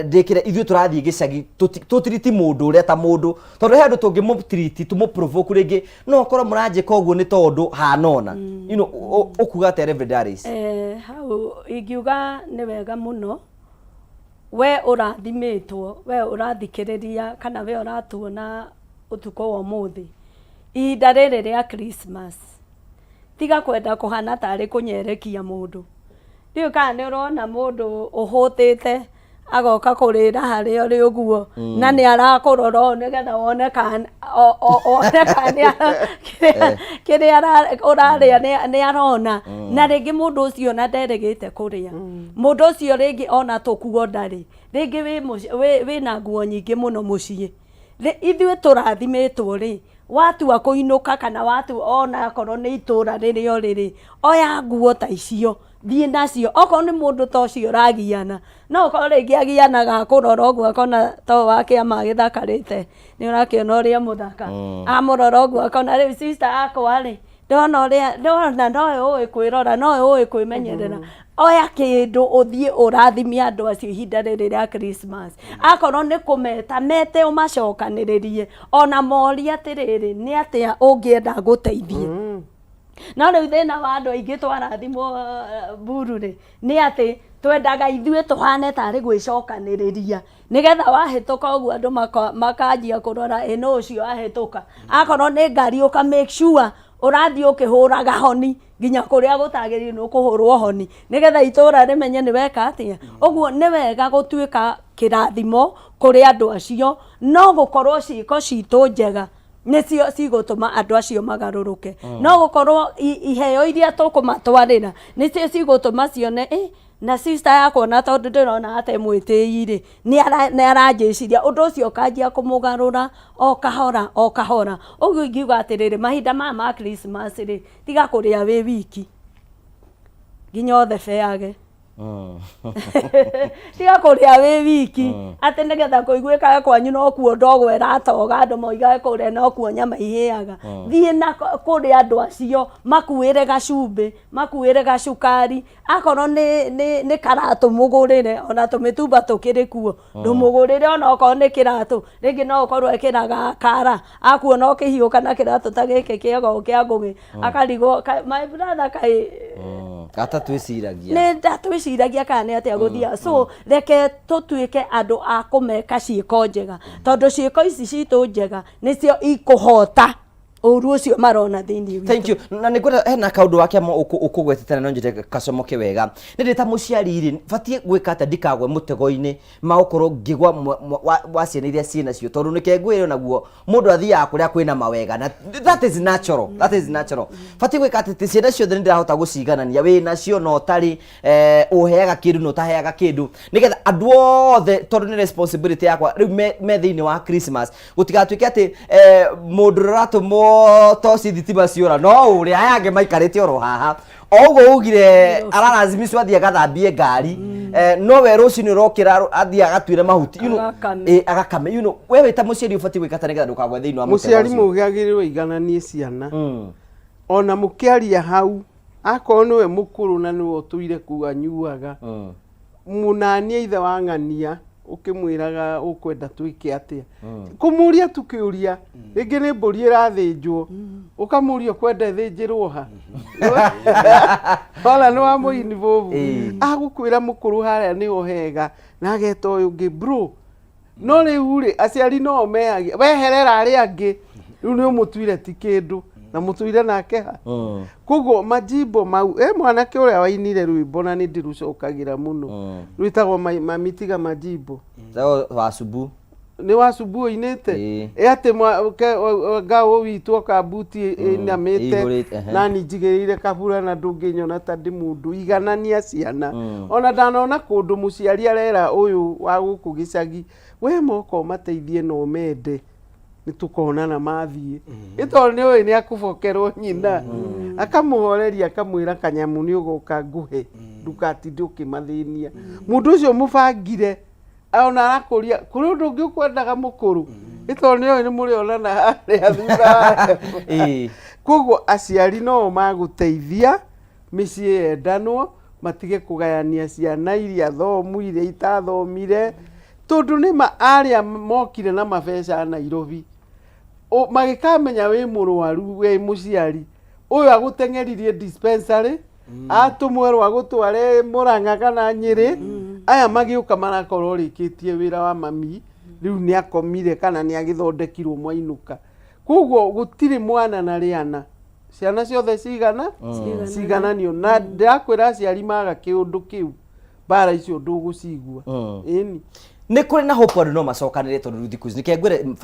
ndĩkĩre ithuĩ tũrathiĩ gĩcagi tũtiriti mũndũ ũrĩa ta mũndũ tondũ he andũ tũngĩmũtiriti tũmũprovoke rĩngĩ no ũkorwo mũranjĩka ũguo nĩ tondũ hanona you know ũkuga atĩa Reverend Alice? Hau ingiuga nĩ wega mũno we ũrathimĩtwo we ũrathikĩrĩria kana we ũratuona ũtukũ wa ũmũthĩ ihinda rĩrĩ rĩa Christmas tiga kwenda kũhana tarĩ kũnyerekia mũndũ. Ndiũĩ kana nĩ ũrona mũndũ ũhũtĩte agoka kũrĩra harĩa ũrĩ ũguo na nĩ arakũrora ũũ nĩgetha wone kana one kana nĩ kĩrĩa ũrarĩa nĩ arona. Na rĩngĩ mũndũ ũcio ona nderĩgĩte kũrĩa. Mũndũ ũcio rĩngĩ ona tũkuo ndarĩ. Rĩngĩ wĩna nguo nyingĩ mũno mũciĩ. Ithuĩ tũrathimĩtwo rĩ, watua kũinũka kana watua ona akorwo nĩ itũra rĩrĩa ũrĩ rĩ, oya nguo ta icio, thiĩ nacio. Okorwo nĩ mũndũ ta ũcio ũragiana, no ũkorwo rĩngĩ agianaga akũrora ũguo akona ta ũyũ wa kĩama agĩthakarĩte, nĩ ũrakĩona ũrĩa e mũthaka. Amũrora ũguo akona rĩu sister akwa rĩ, ndona ũrĩa ndona nowe ũĩ kwĩrora nowe ũĩ kwĩmenyerera oya kĩndũ ũthiĩ ũrathime andũ acio ihinda rĩrĩ rĩa Christmas akorwo nĩ kũmeta mete ũmacokanĩrĩrie ona morie atĩrĩrĩ nĩ atĩa ũngĩenda ngũteithie no rĩu thĩna wa andũ aingĩ twarathimwo mburu rĩ nĩ atĩ twendaga ithuĩ tũhane tarĩ gwĩcokanĩrĩria Nĩgetha wahĩtũka ũguo andũ makanjia kũrora ĩ nũ ũcio wahĩtũka. Akorwo nĩ ngari ũka make sure ũrathiĩ ũkĩhũraga honi nginya kũrĩa gũtagĩrĩire nĩ ũkũhũrwo honi nĩgetha itũra rĩmenye nĩ weka atĩa. Ũguo nĩ wega gũtuĩka kĩrathimo kũrĩ andũ acio no gũkorwo ciĩko citũ njega nĩcio cigũtũma andũ acio magarũrũke. No gũkorwo iheo iria tũkũmatwarĩra nĩcio cigũtũma cione ĩ Na sister yakwa ona tondũ ndĩrona ate mwĩtĩi rĩ, nĩ aranjĩciria, ũndũ ũcio ũkanjia kũmũgarũra o kahora o kahora. Ũguo ingiuga atĩrĩrĩ, mahinda maya ma Christmas rĩ, tiga kũrĩa wĩ wiki, nginya ũthebeage. Tiga kũrĩa wĩ wiki, atĩ nĩgetha kũiguĩkage kwanyu nokuo ndogo ĩratoga, andũ moigage kũrĩa nokuo nyama ihĩaga. Thiĩ na kũrĩ andũ acio, makuĩre gacumbĩ, makuĩre gacukari, akorwo nĩ nĩ nĩ karatũ mũgũrĩre ona tũmĩtumba tũkĩrĩ kuo ndũmũgũrĩre ona okorwo nĩ kĩratũ rĩngĩ no ũkorwo ekĩraga kara akuona ũkĩhiũka na kĩratũ ta gĩkĩ kĩega ũũ kĩa ngũgĩ akarigwo my brother kaĩ Gata twĩciragia. nĩ ndatwĩciragia kana nĩ atĩa gũthiaga so reke tũtuĩke andũ a kũmeka ciĩko njega tondũ ciĩko ici citũ njega nĩcio ikũhota. Ũru ũcio marona thĩinĩ witũ. Thank you. Na nĩ ngwenda hena kaũndũ wa kĩama ũkũgwetete na no njĩte kacomoke wega. Nĩ ndĩ ta mũciari rĩ, batiĩ gwĩka atĩa ndikagwe mũtego-inĩ ma gũkorwo ngĩgwa wa ciana iria ciĩ nacio, tondũ nĩke ngwĩre naguo mũndũ athiaga kũrĩa kwĩna mawega na that is natural, that is natural. Batiĩ gwĩka atĩ ti ciana ciothe nĩ ndĩrahota gũciganania, wĩ nacio na ũtarĩ, ũheaga kĩndũ na ũtaheaga kĩndũ, nĩgetha andũ othe, tondũ nĩ responsibility yakwa rĩu me thĩinĩ wa Christmas, gũtigatuĩke atĩ mũndũ ũrĩa ũratũmwo toci thitima ciora no ũrĩa aya angĩ maikarĩte oro haha o ũguo ugire araracimicwo athiĩ agathambie ngari, no we rũcinĩ ũrokĩra athiĩ agatuĩre mahuti, you know, Agakame. Agakame, you know, we wĩ ta mũciari ũbatiĩ gwĩka atĩa nĩgetha ndũkagwe thĩinĩ wa mũtego Mũciari ũcio? mũgĩ agĩrĩirwo aigananie ciana. Ona mũkĩaria hau, akorwo nĩwe mũkũrũ na nĩwe ũtũire kũu anyuaga, mũnanie ithe wa ng'ania ũkĩmwĩraga ũkwenda twĩke atĩa, kũmũria tu kĩũria, rĩngĩ nĩ mbũri ĩrathĩnjwo, ũkamũria ũkwenda ĩthĩnjĩrwo ha, ona nĩ wa mũinvolve, agũkwĩra mũkũrũ harĩa nĩho hega, na ageta ũyũ ũngĩ bro. No rĩu rĩ, aciari no mehagia, weherera arĩa angĩ, rĩu nĩ ũmũtuire ti kĩndũ na mũtũire nake ha. Koguo majimbo mau, mwanake ũrĩa wainire rwĩmbo na nĩ ndĩrũcokagĩra mũno, rwĩtagwo Mami Tiga Majimbo. Tagwo Wacubu. Nĩ Wacubu ũinĩte? Ĩ atĩ ngaũ witũ oka mbuti ĩinamĩte, ĩihũrĩte, ehe. nani njigĩrĩire kabura na ndũngĩnyona ta ndĩ mũndũ. Iganania ciana. Ona ndanona kũndũ mũciari arera ũyũ wa gũkũ gĩcagi, we moka ũmateithie na ũmende, nĩ tũkonana mathiĩ. Ĩ tondũ nĩ ũĩ nĩ akũbokerwo nyina. Akamũhoreria akamwĩra kanyamũ nĩ ũgoka ngũhe, ndũgatinde ũkĩmathĩnia. Mũndũ ũcio mũbangire ona arakũria kũrĩ ũndũ ũngĩ ũkwendaga mũkũrũ, ĩ tondũ nĩ ũĩ nĩ mũrĩonana harĩa thutha wa hema. Koguo aciari no magũteithia mĩciĩ yendanwo, matige kũgayania ciana iria thomu iria itathomire, tondũ nĩma arĩa mokire na mabeca Nairobi, magĩkamenya wĩ mũrwaru wĩ mũciari, ũyũ agũteng'eririe dispensary, atũmwerwo agũtware Mũrang'a kana Nyĩrĩ, aya magĩũka marakorwo ũrĩkĩtie wĩra wa mami, rĩu nĩ akomire kana nĩ agĩthondekirwo mwainũka. Koguo gũtirĩ mwana na rĩana, ciana ciothe cigana cigananio. Na ndĩrakwĩra aciari maga kĩũndũ kĩu, mbara icio ndũgũcigua. Ĩni. Nĩ kũrĩ na hope andũ no macokanĩre, tondũ rĩu thikũ ici nĩke ngwĩre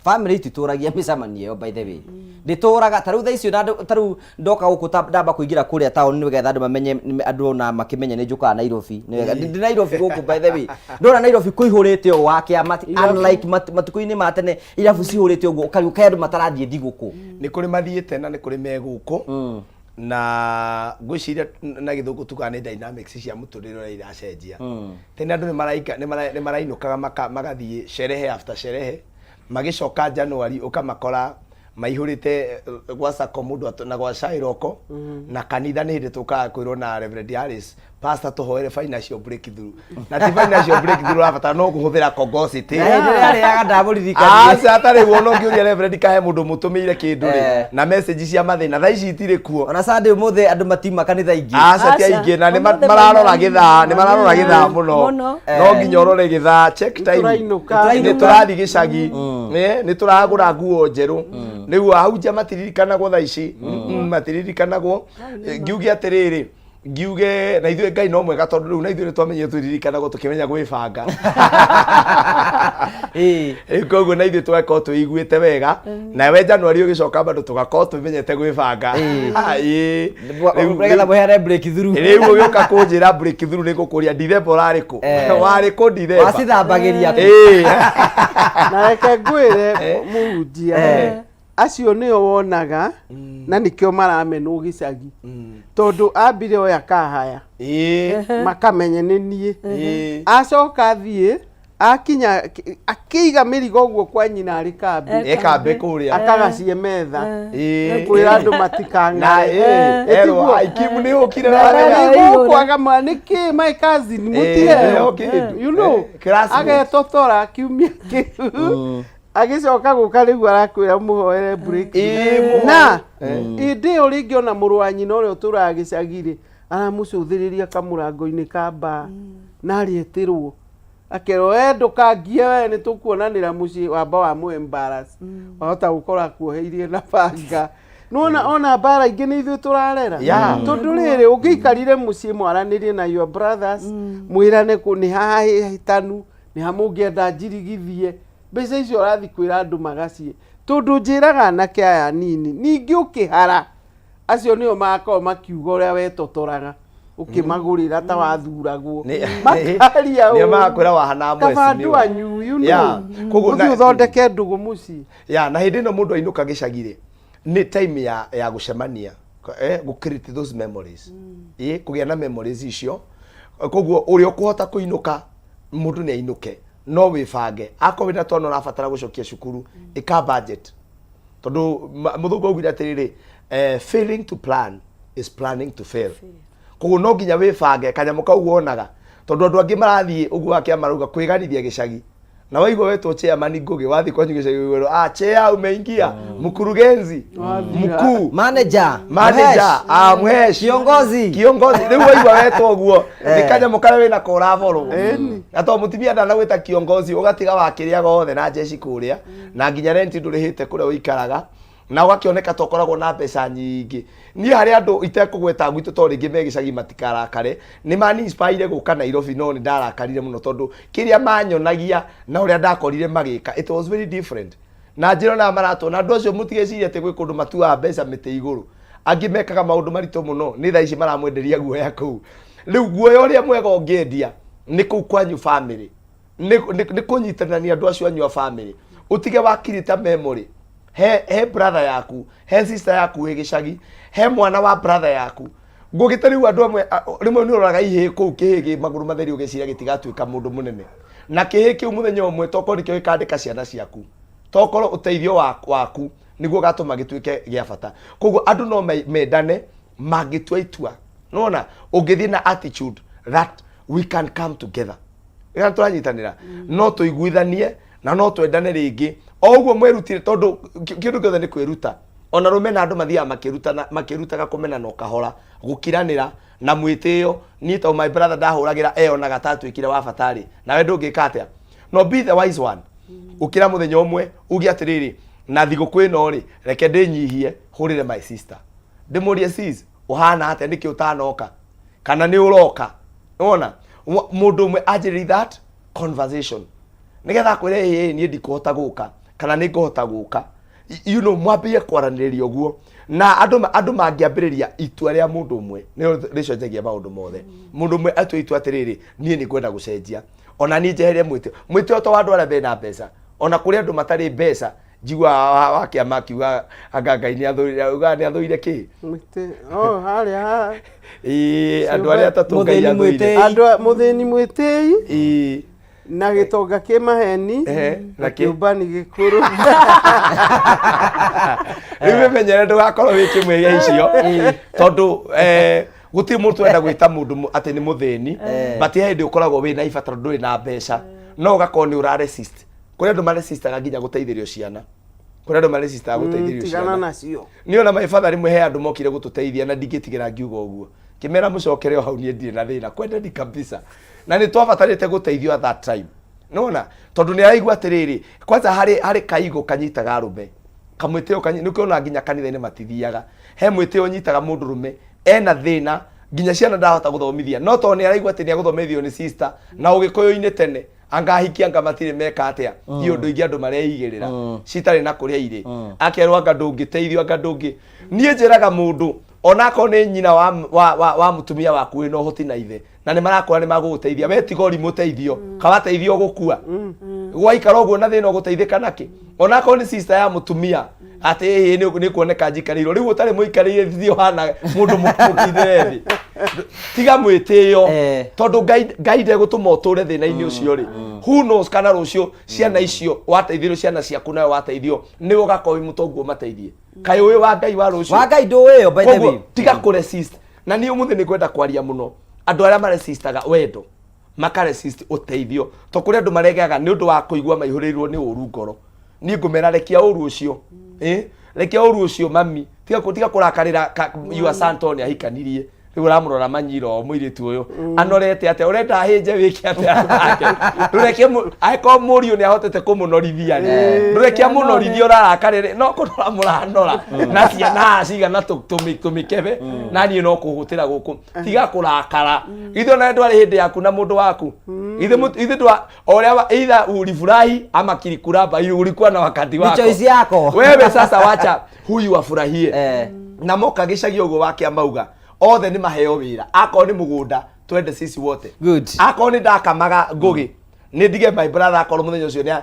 family ititũragia mĩcemanio ĩyo, by the way ndĩtũraga. Ta rĩu thaa icio na ta rĩu ndoka gũkũ ta ndamba kũingĩra kũrĩa taũni nĩgetha andũ mamenye andũ ona makĩmenye nĩ njũkaga Nairobi. Nĩ wega ndĩ Nairobi gũkũ, by the way ndona Nairobi kũihũrĩte ũũ wa kĩama, unlike matukũ-inĩ ma tene, irabu cihũrĩte ũguo ũkariũka kaĩ andũ matarathiĩ thigũkũ. Nĩ kũrĩ mathiĩte na nĩ kũrĩ me gũkũ, na ngwĩciria na gĩthũngũ tugaga nĩ dynamics cia mũtũrĩre ũrĩa iracenjia. Tene andũ nĩ marainũkaga magathiĩ sherehe after sherehe, magĩcoka January ũkamakora maihũrĩte gwa sacco mũndũ na gwa cairoko na kanitha. Nĩ hĩndĩ tũkaga kwĩrwo na Reverend Harris, pastor, tũhoere financial breakthrough, na ti financial breakthrough ũrabatara, no kũhũthĩra Kongosity. Na hĩndĩ ĩrĩa arĩaga ndamũririkanie. Aca, atarĩ guo no ngĩũria Reverend kahe mũndũ mũtũmĩire kĩndũ rĩ, na message cia mathĩna thaa ici itirĩ kuo. Ona Sunday ũmũthĩ andũ matima kanitha ingĩ. Aca, ti aingĩ na nĩ mararora gĩthaa, nĩ mararora gĩthaa mũno. Mũno. No nginya ũrore gĩthaa, check time. Nĩtũrainũka. Nĩ tũrathiĩ gĩcagi, nĩ tũragũra nguo njerũ. Rĩu ahunjia matiririkanagwo thaa ici. Matiririkanagwo. Ngiuge atĩrĩrĩ, ngiuge na ithuĩ Ngai no mwega, tondũ rĩu na ithuĩ nĩ twamenyire tũririkanago tũkĩmenya gwĩbanga. Rĩu koguo na ithuĩ tũgakorwo twĩiguĩte wega, nawe January ũgĩcoka bado tũgakorwo twĩmenyete gwĩbanga. Ĩĩ. Nĩgetha mũheane breakthrough. Rĩu ũgĩũka kũnjĩra breakthrough, nĩ ngũkũria December ũrarĩ kũ? Warĩ kũ December? Wacithambagĩria kũ? Na reke ngwĩre mũhunjia, acio nĩo wonaga na nĩkĩo maramenwo gĩcagi, tondũ ambire oya kahaya makamenye nĩ niĩ, acoka athiĩ akinya akĩiga mĩrigo ũguo kwa nyina arĩ kambĩ. E kambĩ kũrĩa. Akagacie metha kwĩra andũ Na matikang'are. Erwo aikimu nĩ ũkire na nĩgũkwaga ma nĩkĩ my cousin mũtiheo heo kĩndũ. You know, classmate. Agetotora kiumia kĩu, agĩcoka gũka rĩu arakwĩra mũhoere break. Na hĩndĩ ĩyo rĩngĩ ona mũrũ wa nyina ũrĩa ũtũraga gĩcagi rĩ, aramũcũthĩrĩria kamũrango-inĩ ka mbaa na arĩetĩrwo. Akerwo we ndũkangie we nĩ tũkuonanĩra mũciĩ wamba wa mũ embarrass. Wahota gũkora akuoheirie na banga. Nĩwona ona mbara ingĩ nĩ ithuĩ tũrarera. Tondũ rĩrĩ ũngĩikarire mũciĩ mwaranĩrie na your brothers mwĩrane kũ nĩ haha hĩtanu nĩ ha mũngĩenda njirigithie mbeca icio ũrathiĩ kwĩra andũ magaciĩ tondũ njĩraga anake aya anini ningĩ ũkĩhara acio nĩo magakorwo makiuga ũrĩa wetotoraga ũkĩmagũrĩra ta wathuragwo makaria nĩo magakwĩra wahana kaba andũ mheshimiwa. anyu you know Koguo ũthiĩ ũthondeke ndũgũ mũciĩ ya na hĩndĩ ĩno mũndũ ainũka gĩcagi rĩ nĩ time ya gũcemania gũ create those memories, kũgĩa na memories icio. Koguo ũrĩa ũkũhota kũinũka mũndũ nĩ ainũke no wĩbange akorwo wĩna twana ũrabatara gũcokia cukuru ĩka budget tondũ mũthũngũ augire atĩrĩrĩ, failing to plan is planning to fail. Koguo no nginya wĩbange kanyamũ kau wonaga tondũ andũ angĩ marathiĩ ũguo wa kĩama marauga kwĩganithia gĩcagi na waigua wetwo chairman Ngũgĩ wathiĩ kwanyu gĩcagi ũguo ah chair umeingia mkurugenzi mkuu manager manager Mhesh. ah mhesh kiongozi kiongozi rĩu waigua wetwo ũguo nĩ kanyamũ karĩa wĩna ũraborwo na to mũtumia ndanagwĩta kiongozi ũgatiga wakĩrĩa gothe na jeshi kũrĩa na nginya renti ndũrĩhĩte kũrĩa ũikaraga na ũgakĩoneka ta ũkoragwo na mbeca nyingĩ. Niĩ harĩ andũ itekũgweta gwitũ tondũ rĩngĩ me gĩcagi matikarakare nĩ mani inspire gũka Nairobi no nĩ ndarakarire mũno tondũ kĩrĩa manyonagia na ũrĩa ndakorire magĩka it was very different. Na njĩra ona maratuona andũ acio mũtigecirie atĩ gwĩ kũndũ matuaga mbeca mĩtĩ igũrũ. Angĩ mekaga maũndũ maritũ mũno nĩ thaa ici maramwenderia guoya kũu. Rĩu guoya ũrĩa mwega ũngĩendia nĩ kũu kwanyu family nĩ kũnyitanania andũ acio anyu a family ũtige wakirita memory he brother yaku he sister yaku wĩ gĩcagi he mwana wa brother yaku ngũgĩte rĩu andũ amwe rĩmwe nĩ ũroraga ihĩĩ kũu kĩhĩĩ gĩ magũrũ matheri ũgeciria gĩtigatuĩka mũndũ mũnene na kĩhĩĩ kĩu mũthenya ũmwe tokorwo nĩkĩo gĩkandĩka ciana ciaku tokorwo ũteithio waku nĩguo ũgatũma gĩtuĩke gĩa bata. Koguo andũ no mendane mangĩtua itua nona ũngĩthiĩ na attitude that we can come together ĩga tũranyitanĩra no tũiguithanie na no twendane rĩngĩ o ũguo mwerutire tondũ kĩndũ gĩothe nĩ kwĩruta ona rũmena andũ mathiaga makĩrutana makĩrutaga kũmenana o kahora gũkiranĩra na mwĩtĩo. Niĩ to my brother ndahũragĩra eyonaga ta atuĩkire wa bata rĩ nawe ndũngĩka atĩa no be the wise one ũkĩra mũthenya ũmwe uge atĩrĩrĩ na thigũkũ ĩno rĩ reke ndĩnyihie hũrĩre my sister ndĩmũrie sis ũhana atĩa nĩkĩ ũtanoka kana nĩ ũroka nĩwona mũndũ ũmwe anjĩrĩri that conversation nĩgetha akwĩre ĩĩ niĩ ndikũhota gũka kana nĩ ngũhota gũka. You know mwambie kwaranĩrĩria ũguo na andũ mangĩambĩrĩria itua rĩa mũndũ ũmwe nĩrĩo rĩcenjagia maũndũ mothe. Mũndũ ũmwe atue itua atĩrĩrĩ niĩ nĩ ngwenda gũcenjia ona niĩ njeherie mwĩtĩo mwĩtĩo to wa andũ arĩa mena mbeca ona kũrĩ andũ matarĩ mbeca njiguaga wa kĩama akiuga anga Ngai nĩ athũire augaga nĩ athũire kĩ. Mwĩtĩ oh harĩa haha. Ĩĩ andũ arĩa atatũ Ngai athũire. Andũ mũthĩni mwĩtĩi na gĩtonga kĩ maheni na na kĩ? kĩũmbani gĩkũrũ. Rĩu wĩmenyere ndũgakorwo wĩ kĩmwe gĩa icio tondũ gũtirĩ mũndũ wenda gwĩta mũndũ atĩ nĩ mũthĩni but he hĩndĩ ũkoragwo wĩna ibataro ndũrĩ na mbeca no ũgakorwo nĩ ũra resist. Kũrĩ andũ maresistaga nginya gũteithĩrio ciana kũrĩ andũ maresistaga gũteithĩrio tigana ciana nacio. Niĩ ona my father rĩmwe he andũ mokire gũtũteithia na ndingĩtigĩra ngiuga ũguo kĩmera mũcokere o hau niĩ ndirĩ na thĩna kwendeni kabisa na nĩ twabatarĩte gũteithio at that time nona tondũ nĩ araigua atĩrĩrĩ kwanza harĩ kaigo kanyitaga arũme kamwĩtĩo nĩkĩo ona nginya kanitha-inĩ matithiaga he mwĩtĩo ũnyitaga mũndũ rũme ena thĩna nginya ciana ndahota gũthomithia no tondũ nĩ araigua atĩ nĩ agũthomithio nĩ sister na ũgĩkũyũ-inĩ tene anga ahiki anga matirĩ meka atĩa i ũndũ ingĩ andũ mareigĩrĩra citarĩ na kũrĩa irĩ akerwo anga ndũngĩteithio anga ndũngĩ niĩ njĩraga mũndũ onakorwo nĩ nyina wa mũtumia waku wĩna ũhoti na ithe na nĩ marakora nĩ magũgũteithia we tiga ũrimũ teithio kawateithio gũkua gwaikara ũguo na thĩna ũgũteithĩka nakĩ onakorwo nĩ sister ya mũtumia atĩ ĩhĩ nĩ kuoneka njikarĩirwo rĩu ũtarĩ mũikarĩire thiĩ ũhana mũndũ mũkindĩre thĩ tiga mwĩtĩo tondũ Ngai ndegũtũma ũtũre thĩna-inĩ ũcio rĩ who knows kana rũciũ ciana icio wateithirio ciana ciaku nawe wateithio nĩwe ũgakorwo wĩ mũtongu ũmateithie kaĩ ũĩ wa Ngai wa rũciũ Wa Ngai ndũĩyo, by the Koguo, way. tiga kũ resist na niĩ ũmũthĩ nĩ ngwenda kwaria mũno andũ arĩa maresistaga wendo makaresist ũteithio to kũrĩ andũ maregaga nĩ ũndũ wa kũigua maihũrĩirwo nĩ ũru ngoro niĩ ngũmera rekia ũru ũcio rekia ũru ũcio mami tiga kũrakarĩra your son tondũ nĩ ahikanirie. Rĩu ũramũrora manyiro mũirĩtu ũyũ anorete atĩa, ũrenda ahĩnje wĩke atĩa nake? Ndũreke angĩkorwo mũriũ nĩ ahotete kũmũnorithia rĩ, ndũreke amũnorithie ũrarakarĩre no kũnora mũranora na ciana haha cigana tũmĩkebe na niĩ no kũhũtĩra gũkũ. Tiga kũrakara, ithe ona ndwarĩ hĩndĩ yaku na mũndũ waku, ithe ithe ndwa o ũrĩa either ulifurahi ama kilikuramba, ulikuwa na wakati Ni wako. choice yako. Wewe sasa wacha huyu afurahie na moka gĩcagi ũguo wake amauga othe nĩ maheo wĩra, akorwo nĩ mũgũnda twende sisi wote. Good. Akorwo nĩ ndakamaga ngũgĩ nĩ ndige my brother, akorwo mũthenya ũcio nĩ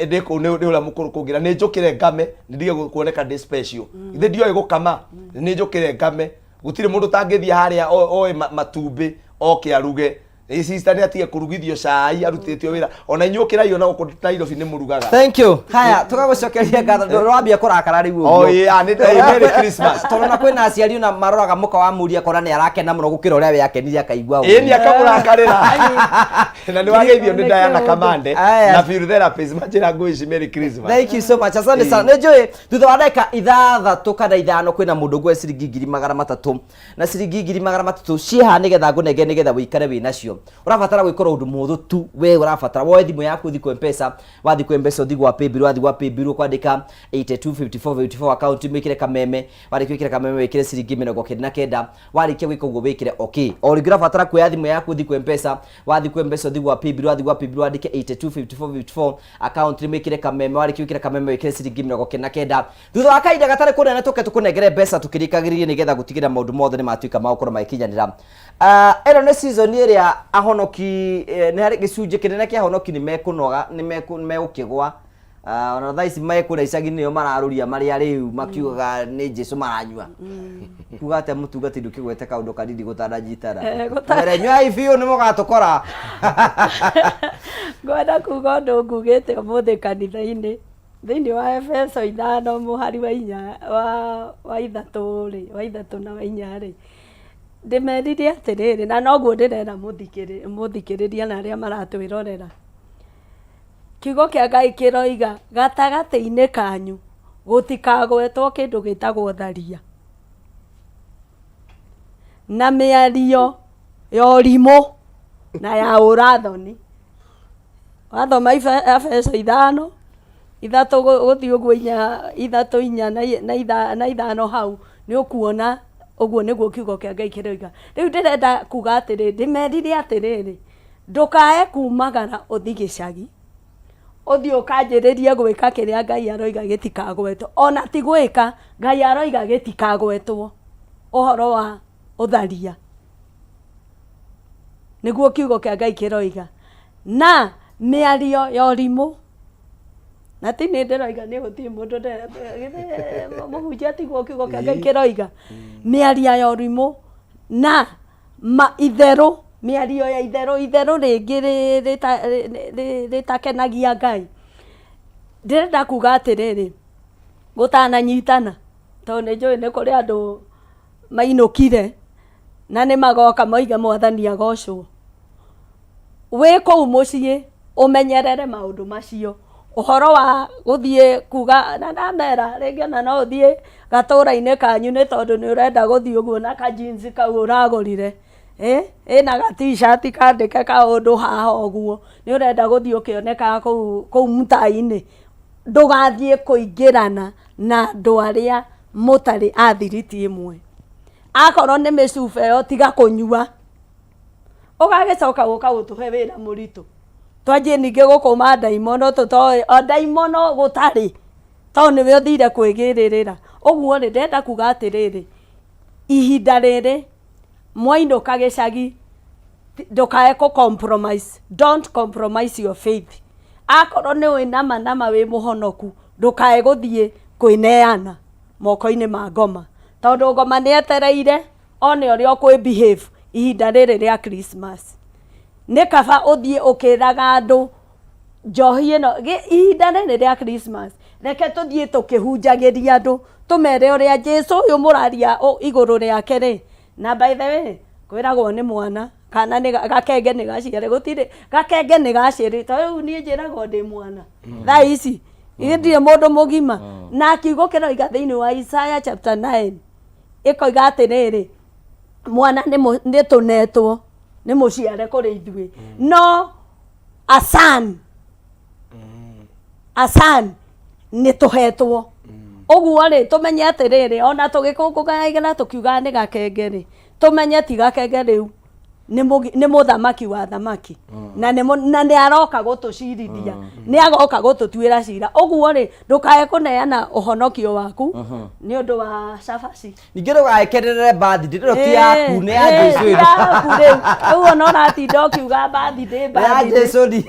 ndĩ kũu nĩ ũrĩa mũkũrũ kũngĩra, nĩ njũkĩre ngame, nĩ ndige kuoneka ndĩ special. Ithe ndioĩ gũkama, nĩ njũkĩre ngame. Gũtirĩ mũndũ ũtangĩthiĩ harĩa oe matumbĩ oke aruge. Ĩ sister nĩ atige kũrugithio cai arutĩtio wĩra, ona inyuĩ ũkĩrai ona gũkũ Nairobi nĩ mũrugaga. Thank you. Haya, tũgagũcokeria ngatho. Ndũrambia kũrakara rĩu ũguo. Oh, yeah, Merry Christmas. Tondũ na kwĩna aciari ona maroraga mũka wa mũriũ akona nĩ arakena mũno gũkĩra ũrĩa we akenire akaigua ũru. Ĩĩ nĩ akamũrakarĩra na nĩ wageithio nĩ Diana Kamande na Phil Therapist manjĩra ngũici Merry Christmas. Thank you so much. Asante sana. Nĩ njũĩ thutha wa ndagĩka 6 kana 5 kwĩna mũndũ ũngwe ciringi 300,000 na ciringi 300,000 ciĩha nĩgetha ngũnenge nĩgetha wĩikare wĩ nacio. Ũrabatara gwĩkora ũndũ mũhũthũ tu, we ũrabatara woe thimũ yaku ũthiĩ kwa M-Pesa, wathiĩ kwa M-Pesa ũthiĩ gwa paybill, wathiĩ gwa paybill ũkwandĩka 825454 account wĩkĩre kameme, warĩkia gwĩkĩra kameme wĩkĩre ciringi 99, warĩkia gwĩka ũguo wĩkĩre okay. O rĩngĩ ũrabatara kuoya thimũ yaku ũthiĩ kwa M-Pesa, wathiĩ kwa M-Pesa ũthiĩ gwa paybill, wathiĩ gwa paybill wandĩke 825454 account wĩkĩre kameme, warĩkia gwĩkĩra kameme wĩkĩre ciringi 99. Thutha wa kahinda gatarĩ kũnene tũke tũkũnengere mbeca tũkĩrĩkagĩrĩrie nĩgetha gũtigĩrĩra maũndũ mothe nĩ matuĩka ma gũkorwo magĩkinyanĩra. Ĩno nĩ season ĩrĩa ahonoki, nĩ harĩ gĩcunjĩ kĩnene kĩa ahonoki nĩ mekũnoga, nĩ megũkĩgwa. Ona thaa ici me kũrĩa icagi-inĩ nĩo mararũria marĩa rĩu makiugaga nĩ Jesu maranyua. Kuga atĩa mũtungati ndũkĩgwete kaũndũ kanini gũtananyitana. Mwere nyuai biũ nĩ mũgatũkora. Ngwenda kuga ũndũ ngugĩte ũmũthĩ kanitha-inĩ thĩinĩ wa Efeso 5 mũhari wa 4 wa 3 rĩ, wa 3 na wa 4 rĩ, ndĩmerire atĩrĩrĩ, na noguo ndĩrera mũthikĩrĩria na arĩa maratwĩrorera, kiugo kĩa Ngai kĩroiga gatagatĩ-inĩ kanyu gũtikagwetwo kĩndũ gĩtagwo tharia na mĩario ya ũrimũ na ya ũrathoni. Wathoma Efeso 5 3 gũthiĩ ũguo 4 3 4 na 5 hau nĩ ũkuona ũguo nĩguo kiugo kĩa Ngai kĩroiga. Rĩu ndĩrenda kuga atĩrĩrĩ, ndĩmerire atĩrĩrĩ, ndũkae kumagara ũthiĩ gĩcagi, ũthiĩ ũkanjĩrĩrie gwĩka kĩrĩa Ngai aroiga gĩtikagwetwo. Ona ti gwĩka, Ngai aroiga gĩtikagwetwo ũhoro wa ũtharia. Nĩguo kiugo kĩa Ngai kĩroiga. Na mĩario ya ũrimũ, na ti nĩ ndĩroiga nĩ gũtirĩ mũndũ githĩ mũhunjia tiguo kiugo kĩa Ngai kĩroiga. Mĩario ya ũrimũ na itherũ, mĩario ya itherũ, itherũ rĩngĩ rĩtakenagia Ngai. Ndĩrenda kuga atĩrĩrĩ, gũtananyitana, tondũ nĩ njũĩ nĩ kũrĩ andũ mainũkire na nĩ magoka moige mwathani agocwo. Wĩ kũu mũciĩ ũmenyerere maũndũ macio, ũhoro wa gũthiĩ kuga, na ndamera rĩngĩ ona no ũthiĩ gatũra-inĩ kanyu nĩ tondũ nĩ ũrenda gũthiĩ ũguo na ka jeans kau ũragũrire, ĩna ga t-shirt kandĩke kaũndũ haha ũguo, nĩ ũrenda gũthiĩ ũkĩonekaga kũu mtaa-inĩ. Ndũgathiĩ kũingĩrana na andũ arĩa mũtarĩ a thiriti ĩmwe. Akorwo nĩ mĩcuba ĩyo tiga kũnyua, ũgagĩcoka gũka gũtũhe wĩra mũritũ, twanjie ningĩ gũkũma ndaimono tũtoĩ o ndaimono gũtarĩ, tondũ nĩwe ũthire kwĩgĩrĩrĩra. Ũguo rĩ, ndĩrenda kuga atĩrĩrĩ, ihinda rĩrĩ mwainũka gĩcagi, ndũkae kũ compromise, don't compromise your faith. Akorwo nĩ ũĩ nama nama wĩ mũhonoku, ndũkae gũthiĩ kwĩneana moko-inĩ ma ngoma, tondũ ngoma nĩ etereire one ũrĩa ũkwĩ behave ihinda rĩrĩ rĩa Christmas. Nĩ kaba ũthiĩ ũkĩraga andũ njohi ĩno, ihinda rĩrĩ rĩa Christmas, reke tũthiĩ tũkĩhunjagĩria andũ, tũmere ũrĩa Jesu ũyũ mũraria igũrũ rĩake rĩ, na by the way, kwĩragwo nĩ mwana, kana nĩ gakenge nĩ gaciare, gũtirĩ, gakenge nĩ gaciare, ta rĩu niĩ njĩragwo ndĩ mwana, thaa ici, niĩ ndirĩ mũndũ mũgima, na kiugo kĩroiga thĩinĩ wa Isaiah chapter 9, ĩkoiga atĩrĩrĩ, Mwana nĩ tũnetwo nĩ mũciare kũrĩ ithuĩ, no asan asan nĩ tũhetwo. Ũguo rĩ, tũmenye atĩrĩrĩ, ona tũgĩkũngũngagĩra tũkiugaga nĩ gakenge rĩ, tũmenye ti gakenge rĩu, nĩ mũthamaki wa thamaki, na nĩ aroka gũtũcirithia, nĩ agoka gũtũtuĩra cira. Ũguo rĩ, ndũkae kũneana ũhonokio waku nĩ ũndũ wa cabaci. Ningĩ ndũgakenerere birthday ĩno ti yaku, nĩ ya Jesu. Ti yaku rĩu. Rĩu ona ũratinda ũkiuga birthday, Nĩ ya birthday. Jesu ni.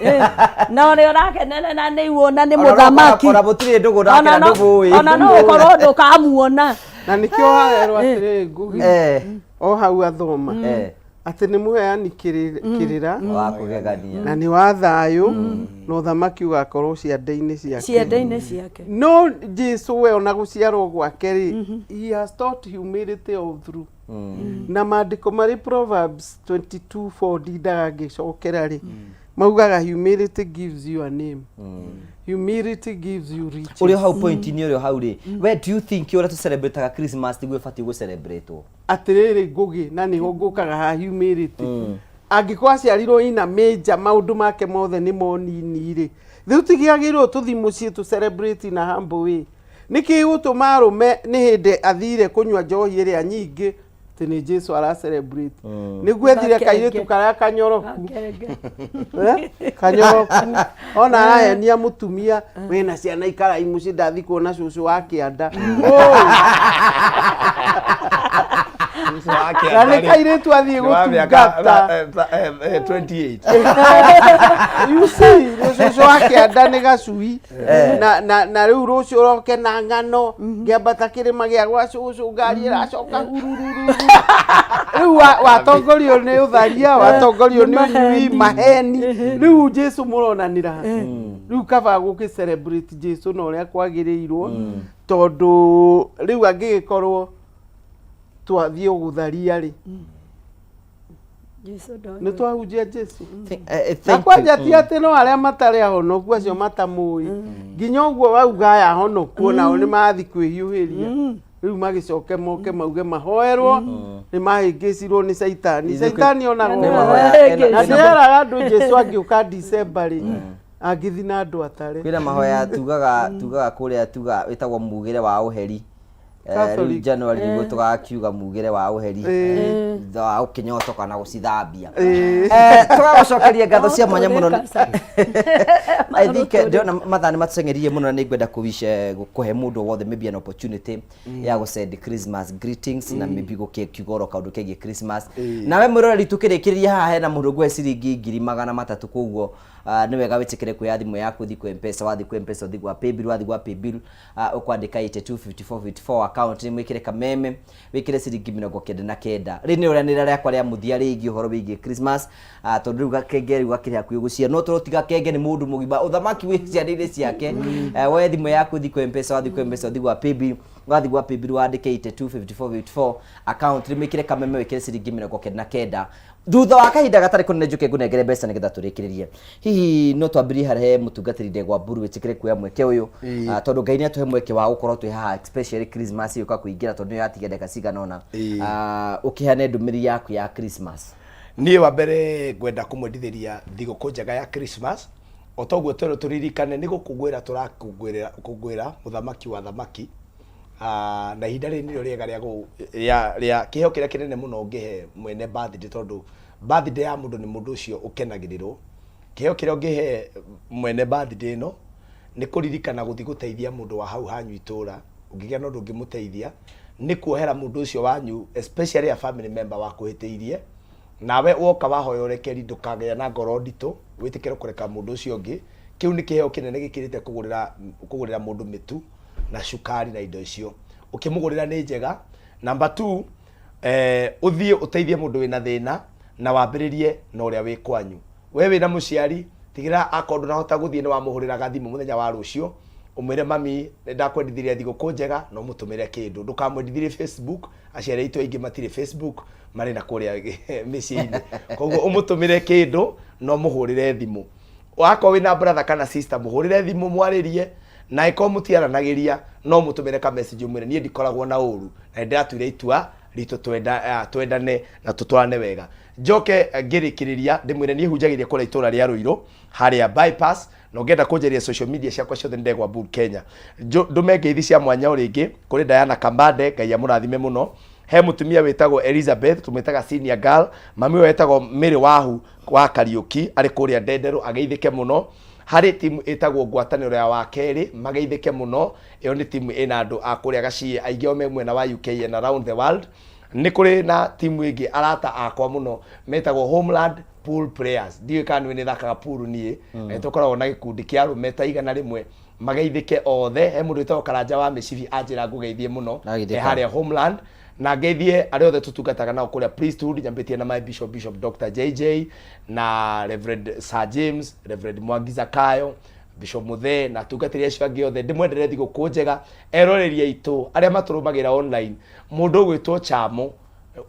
Na ũrĩa ũrakenerera nĩ iwona nĩ Ona no mũthamaki. Ona mũtirĩ ndũgũ nake Ona na ndũmũĩ. Ona no ũkorwo ndũkamuona. Na nĩkĩo harerwo atĩrĩrĩ, Ngugi, o hau athoma atĩ nĩ mũheani kĩrĩra wa kũgegania na nĩ wa thayũ, na ũthamaki ũgakorwo ciande-inĩ ciake. Ciende-inĩ ciake. No Jesu we, ona gũciarwo gwake rĩ, he has taught humility all through, na maandĩko marĩ Proverbs 22:4, ndindaga ngĩcokera rĩ, maugaga humility gives you a name, humility gives you riches. Ũrĩ o hau point-inĩ, ũrĩ o hau rĩ, we do you think ũrĩa tũcelebrataga Christmas tiguo ĩbatiĩ gũcelebrate? Atĩrĩrĩ Ngũgĩ, na nĩho ngũkaga ha humility. Angĩkorwo aciarirwo ina major, maũndũ make mothe nĩ monini rĩ, rĩu tigĩagĩrĩirwo tũthi mũciĩ tũ celebrate na humble way? Nĩkĩ gũtũma arũme nĩ hĩndĩ athire kũnyua njohi ĩrĩa nyingĩ atĩ nĩ Jesu ara celebrate, nĩguo ethire Gakenge. Kairĩtu karĩa kanyoroku. Gakenge. Eh? Kanyoroku ona arahenia mũtumia wĩna ciana ikarai mũciĩ, ndathi kuona cũcũ wa kĩanda. Na nĩ kairĩtu athiĩ gũtungata. 28. You see, cũcũ wa kĩanda nĩ gacui. Na rĩu rũciũ ũroke na ng'ano, ngĩambata kĩrĩma gĩa gwa cũcũ, ngari ĩracoka hurururu. Rĩu watongorio nĩ ũtharia, watongorio nĩ ũnyui maheni. Rĩu Jesu mũronanĩra ha? Rĩu kaba gũkĩ celebrate Jesu na ũrĩa kwagĩrĩirwo, tondũ rĩu angĩgĩkorwo twathiĩ gũtharia rĩ, Jesu nĩ twahunjia Jesu na Thank you. Kwanja ti atĩ no arĩa matarĩ ahonoku, acio matamũĩ, nginya ũguo wauga aya ahonoku nao nĩ mathi kwĩhiũhĩria, rĩu magĩcoke moke mauge mahoerwo nĩ mahĩngĩcirwo nĩ caitani. Caitani onaga Nĩ ũguo. mahoya Na ndĩreraga andũ, Jesu angĩũka December rĩ, angĩthi na andũ atare. Kwĩna mahoya tugaga kũrĩa, tuga wĩtagwo mugĩre wa ũheri. Rĩu Catholic. January nĩguo tũgakiuga mugĩre wa ũheri, thutha wa gũkĩnyotoka na gũcithambia. Tũgagũcokeria ngatho cia mwanya mũno. I think ndĩrona mathaa nĩ matũceng'eririe mũno, na nĩ ngwenda kũwish kũhe mũndũ wothe maybe an opportunity ya gũsend Christmas greetings na maybe gũkiuga oro kaũndũ kegiĩ Christmas. Nawe mwĩroreri, tũkĩrĩkĩrĩria haha, hena mũndũ ngũhe ciringi 300,000, koguo nĩ wega wĩtĩkĩre kuoya thimũ yaku, ũthiĩ kwĩ Mpesa. Wathiĩ kwĩ Mpesa, ũthiĩ gwa paybill. Wathiĩ gwa paybill, ũkwandĩka 825454, account nĩ mwĩkĩre Kameme, wĩkĩre ciringi 99. Rĩrĩ nĩ ũrĩa rĩakwa rĩa mũthia rĩgiĩ ũhoro wĩgiĩ Christmas, tondũ rĩu gakenge rĩu gakĩrĩ hakuhĩ gũciara, no tondũ ti gakenge, nĩ mũndũ mũgima, ũthamaki wĩ ciana-inĩ ciake. Woe thimũ yaku, ũthiĩ kwĩ Mpesa. Wathiĩ kwĩ Mpesa, ũthiĩ gwa paybill. Wathiĩ gwa paybill, wandĩke 825454, account rĩmĩkĩre Kameme, wĩkĩre ciringi 99. Thutha wa kahinda gatarĩ kũnene njũke ngũnengere mbeca nĩgetha tũrĩkĩrĩrie. Hihi no twambĩrĩrie harĩa he mũtungatĩri Ndegwa Mburu, wĩtĩkĩre kuoya mweke ũyũ? Tondũ Ngai nĩ atũhe mweke wa gũkorwo twĩ haha, especially Christmas ĩgĩũka kũingĩra, tondũ nĩyo yatigia ndagĩka cigana ũna. Ũkĩheane ndũmĩrĩri yaku ya Christmas. Niĩ wa mbere ngwenda kũmwendithĩria thigũkũ njega ya Christmas. O toguo twerwo tũririkane nĩ gũkũngũĩra tũrakũngũĩra kũngũĩra mũthamaki wa thamaki. Na ihinda rĩrĩ nĩrĩo rĩega rĩa rĩa rĩa kĩheo kĩrĩa kĩnene mũno ũngĩhe mwene birthday, tondũ birthday ya mũndũ nĩ mũndũ ũcio ũkenagĩrĩrwo. Kĩheo kĩrĩa ũngĩhe mwene birthday ĩno nĩ kũririkana gũthiĩ gũteithia mũndũ wa hau hanyu itũra, ũngĩgĩa na ũndũ ũngĩmũteithia, nĩ kuohera mũndũ ũcio wanyu, especially a family member wakũhĩtĩirie. Nawe woka wahoya ũrekeri, ndũkagĩa na ngoro nditũ, wĩtĩkĩre kũreka mũndũ ũcio ũngĩ. Kĩu nĩ kĩheo kĩnene gĩkĩrĩte kũgũrĩra mũndũ mĩtu na cukari na indo icio. Ũkĩmũgũrĩra nĩ njega. Number two, ũthiĩ ũteithie mũndũ wĩna thĩna, na wambĩrĩrie na ũrĩa wĩ kwanyu. We wĩna mũciari, tigĩrĩra akorwo ndũnahota gũthiĩ nĩ wamũhũrĩra gathimũ mũthenya wa rũciũ, ũmwĩre, "Mami, nĩ ndakwendithirie thigũkũ njega," na ũmũtũmĩre kĩndũ. Ndũkamwendithirie Facebook, aciari aitũ aingĩ matirĩ Facebook, marĩ na kũrĩa mĩciĩ-inĩ. Koguo ũmũtũmĩre kĩndũ na ũmũhũrĩre thimũ. Wakorwo wĩna brother kana sister, mũhũrĩre thimũ mwarĩrie, na ĩkorwo mũtiaranagĩria, no mũtũmĩre ka message ũmwĩre, "Niĩ ndikoragwo na ũru na nĩ ndĩratuire itua ritũ twenda, ah, twendane na tũtwarane wega. Njoke ngĩrĩkĩrĩria ndĩmwĩre niĩ hunjagĩria kũrĩa itũra rĩa Rũirũ harĩa bypass, na ũngĩenda kũnjaria social media ciakwa ciothe nĩ Ndegwa Bull Kenya. Ndũme ngeithi cia mwanya o rĩngĩ kũrĩ Diana Kambande, Ngai amũrathime mũno. He mũtumia wĩtagwo Elizabeth, tũmwĩtaga senior girl, mami ũyũ etagwo Mary Wahu wa Kariũki, arĩ kũrĩa Ndenderũ, ageithĩke mũno. Harĩ timu ĩtagwo ngwatanĩro ya wakerĩ, mageithĩke mũno. Ĩyo nĩ timu ĩna andũ a kũrĩa Gaciĩ, aingĩ ao me mwena wa UK and around the world. Nĩ kũrĩ na timu ĩngĩ arata akwa mũno metagwo Homeland Pool Players. Ndiũĩ kana nĩũĩ nĩthakaga pool niĩ. Na nĩtũkoragwo na gĩkundi kĩa arũme ta 100, mageithĩke othe. He mũndũ wĩtagwo Karanja wa Mĩcibi anjĩra ngũgeithie mũno. Ageithĩka. E harĩa Homeland. Na ngeithie arĩa othe tũtungataga nao kũrĩa priesthood, nyambĩtie na my bishop, Bishop Dr. JJ, na Reverend Sir James, Reverend Mwangi Zakayo, Bishop Muthee, na atungatĩri acio angĩ othe. Ndĩmwendere thigũkũ njega. Eroreri aitũ arĩa matũrũmagĩra online, mũndũ ũgwĩtwo Chamo,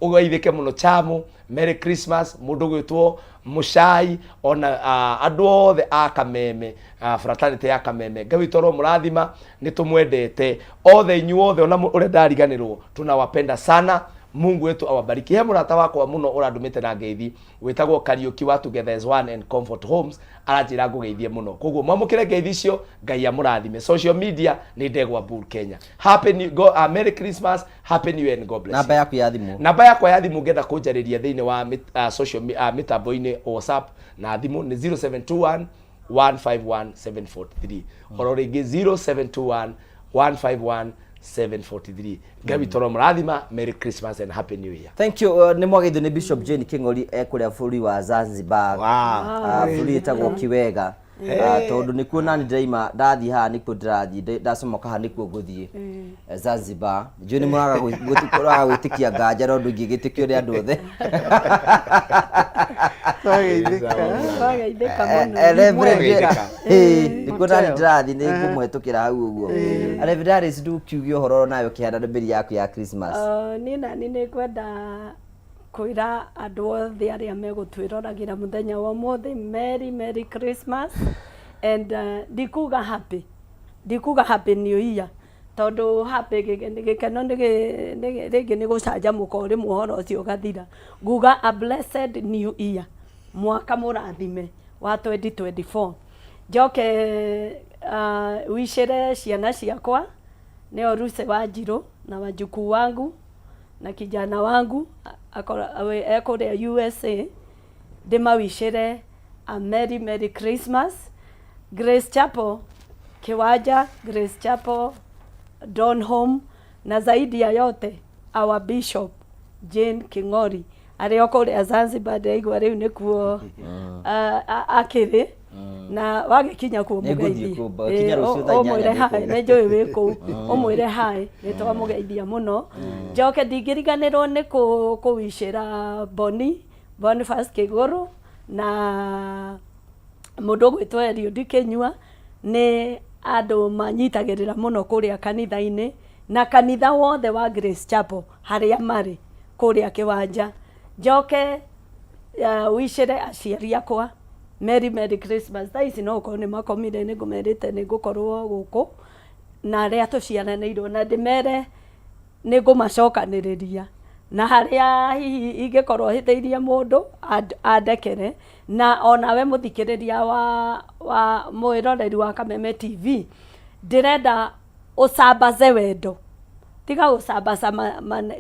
ũgeithĩke mũno Chamo, Merry Christmas. Mũndũ ũgwĩtwo Mũcai, ona andũ othe a Kameme, fraternity ya Kameme, Ngai witũ aromũrathima, nĩ tũmwendete othe inyuothe, ona ũrĩa ndariganĩrwo, tunawapenda sana. Mungu wetu awabariki. He mũrata wakwa mũno ũrandũmĩte na ngeithi wĩtagwo Kariũki wa Together as One and Comfort Homes, aranjĩra ngũgeithie mũno, koguo mwamũkĩre ngeithi icio, Ngai amũrathime. Social media nĩ Ndegwa Bull Kenya. Happy New, go, Merry Christmas, Happy New Year and God bless. Namba yaku ya thimũ? Namba yakwa ya thimũ ngenda kũnjarĩria thĩinĩ wa social mĩtambo-inĩ WhatsApp na thimũ nĩ 0721 151 743, oro rĩngĩ 0721 151 743. Ngai witũ aromũrathima. Merry Christmas and Happy New Year. Thank you. Nĩ mwageithio nĩ Bishop Jane King'ori e kũrĩa bũrũri wa Zanzibar. Bũrũri ĩtagwo Kiwega. Hey. Tondũ nĩkuo nani ndĩraima, ndathiĩ haha nĩkuo ndĩrathiĩ, ndacomoka haha nĩkuo ngũthiĩ. Zanzibar. Njũĩ nĩ mũraga gwĩtĩkia nganja, no ndũngĩgĩtĩkio nĩ andũ othe. Twageithĩka mũno. Reverend, Twageithĩka. Nĩkuo nani ndĩrathiĩ, nĩ ngũmũhetũkĩra hau ũguo. Reverend Alice, ndũkiuge ũhoro nawe ũkĩheana ndũmĩrĩri yaku ya Christmas. Niĩ nani nĩ ngwenda kwĩra andũ othe arĩa megũtwĩroragĩra mũthenya wa ũmũthĩ, Merry Merry Christmas and ndikuga happy, ndikuga happy new year, tondũ happy gĩkeno rĩngĩ nĩ gũcanjamũka o rĩmwe ũhoro ũcio ũgathira. Nguga a blessed new year, mwaka mũrathime wa 2024. Njoke wicĩre ciana ciakwa, nĩo Lucy Wanjirũ na wajukuu wangu na kijana wangu e kũrĩa USA, ndĩmawicĩre a Merry Merry Christmas. Grace Chapel Kiwanja, Grace Chapel Donholm, na zaidi ya yote our Bishop Jane King'ori arĩ o kũrĩa Zanzibar, ndĩraigua rĩu nĩkuo akĩrĩ, na wagĩkinya kuo Nĩngũthiĩ mũgeithie. kuo, kinya rũciũ thaa 8 ũmwĩre ndĩ hi, kũu. nĩ njũĩ wĩ kũu, ũmwĩre hi, nĩ twamũgeithia mũno. Njoke ndingĩriganĩrwo nĩ kũwicĩra Boni Boniface Kĩgũrũ na mũndũ ũgwĩtwo Eliud Kĩnyua, nĩ andũ manyitagĩrĩra mũno kũrĩa kanitha-inĩ, na kanitha wothe wa Grace Chapel harĩa marĩ kũrĩa Kĩwanja. Njoke wicĩre aciari akwa Merry Merry Christmas. Thaa ici no ũkorwo nĩ makomire, nĩ ngũmerĩte nĩ ngũkorwo gũkũ na arĩa tũciaranĩirwo, na ndĩmere nĩ ngũmacokanĩrĩria, na harĩa hihi ingĩkorwo hĩtĩirie mũndũ andekere. Na onawe mũthikĩrĩria wa mwĩroreri wa Kameme TV, ndĩrenda ũcambaze wendo, tiga gũcambaca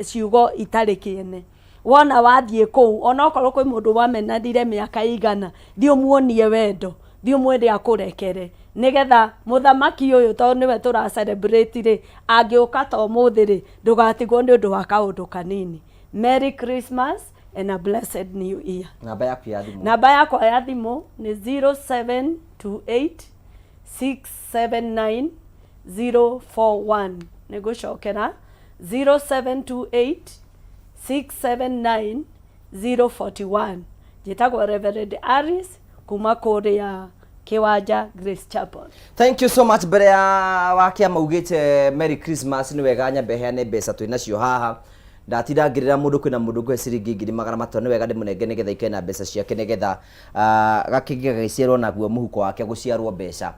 ciugo itarĩ kĩene. Wona wathiĩ kũu, onokorwo kwĩ mũndũ wamenanire mĩaka igana, thiĩ ũmuonie wendo, thiĩ ũmwĩre akũrekere, nĩgetha mũthamaki ũyũ, tondũ nĩwe tũra celebrate rĩ, angĩũka ta ũmũthĩ rĩ, ndũgatigwo nĩ ũndũ wa kaũndũ kanini. Merry Christmas and a blessed new year. Namba yaku ya thimũ? Namba yakwa ya thimũ nĩ 0728 679 041. Nĩ ngũcokera, 0728 679 041. Njĩtagwo Reverend Alice kuma kũrĩa Kĩwanja Grace Chapel. Thank you so much. Mbere ya wakĩama ugĩte Merry Christmas, nĩ wega nyambe heane mbeca twĩ nacio haha. Ndatinda ngĩrĩra mũndũ, kwĩna mũndũ ngũhe ciringi 500,000, nĩ wega ndĩmũnenge nĩgetha ikare na mbeca ciake, nĩgetha gakĩngĩ gagĩciarwo naguo mũhuko wake gũciarwo mbeca.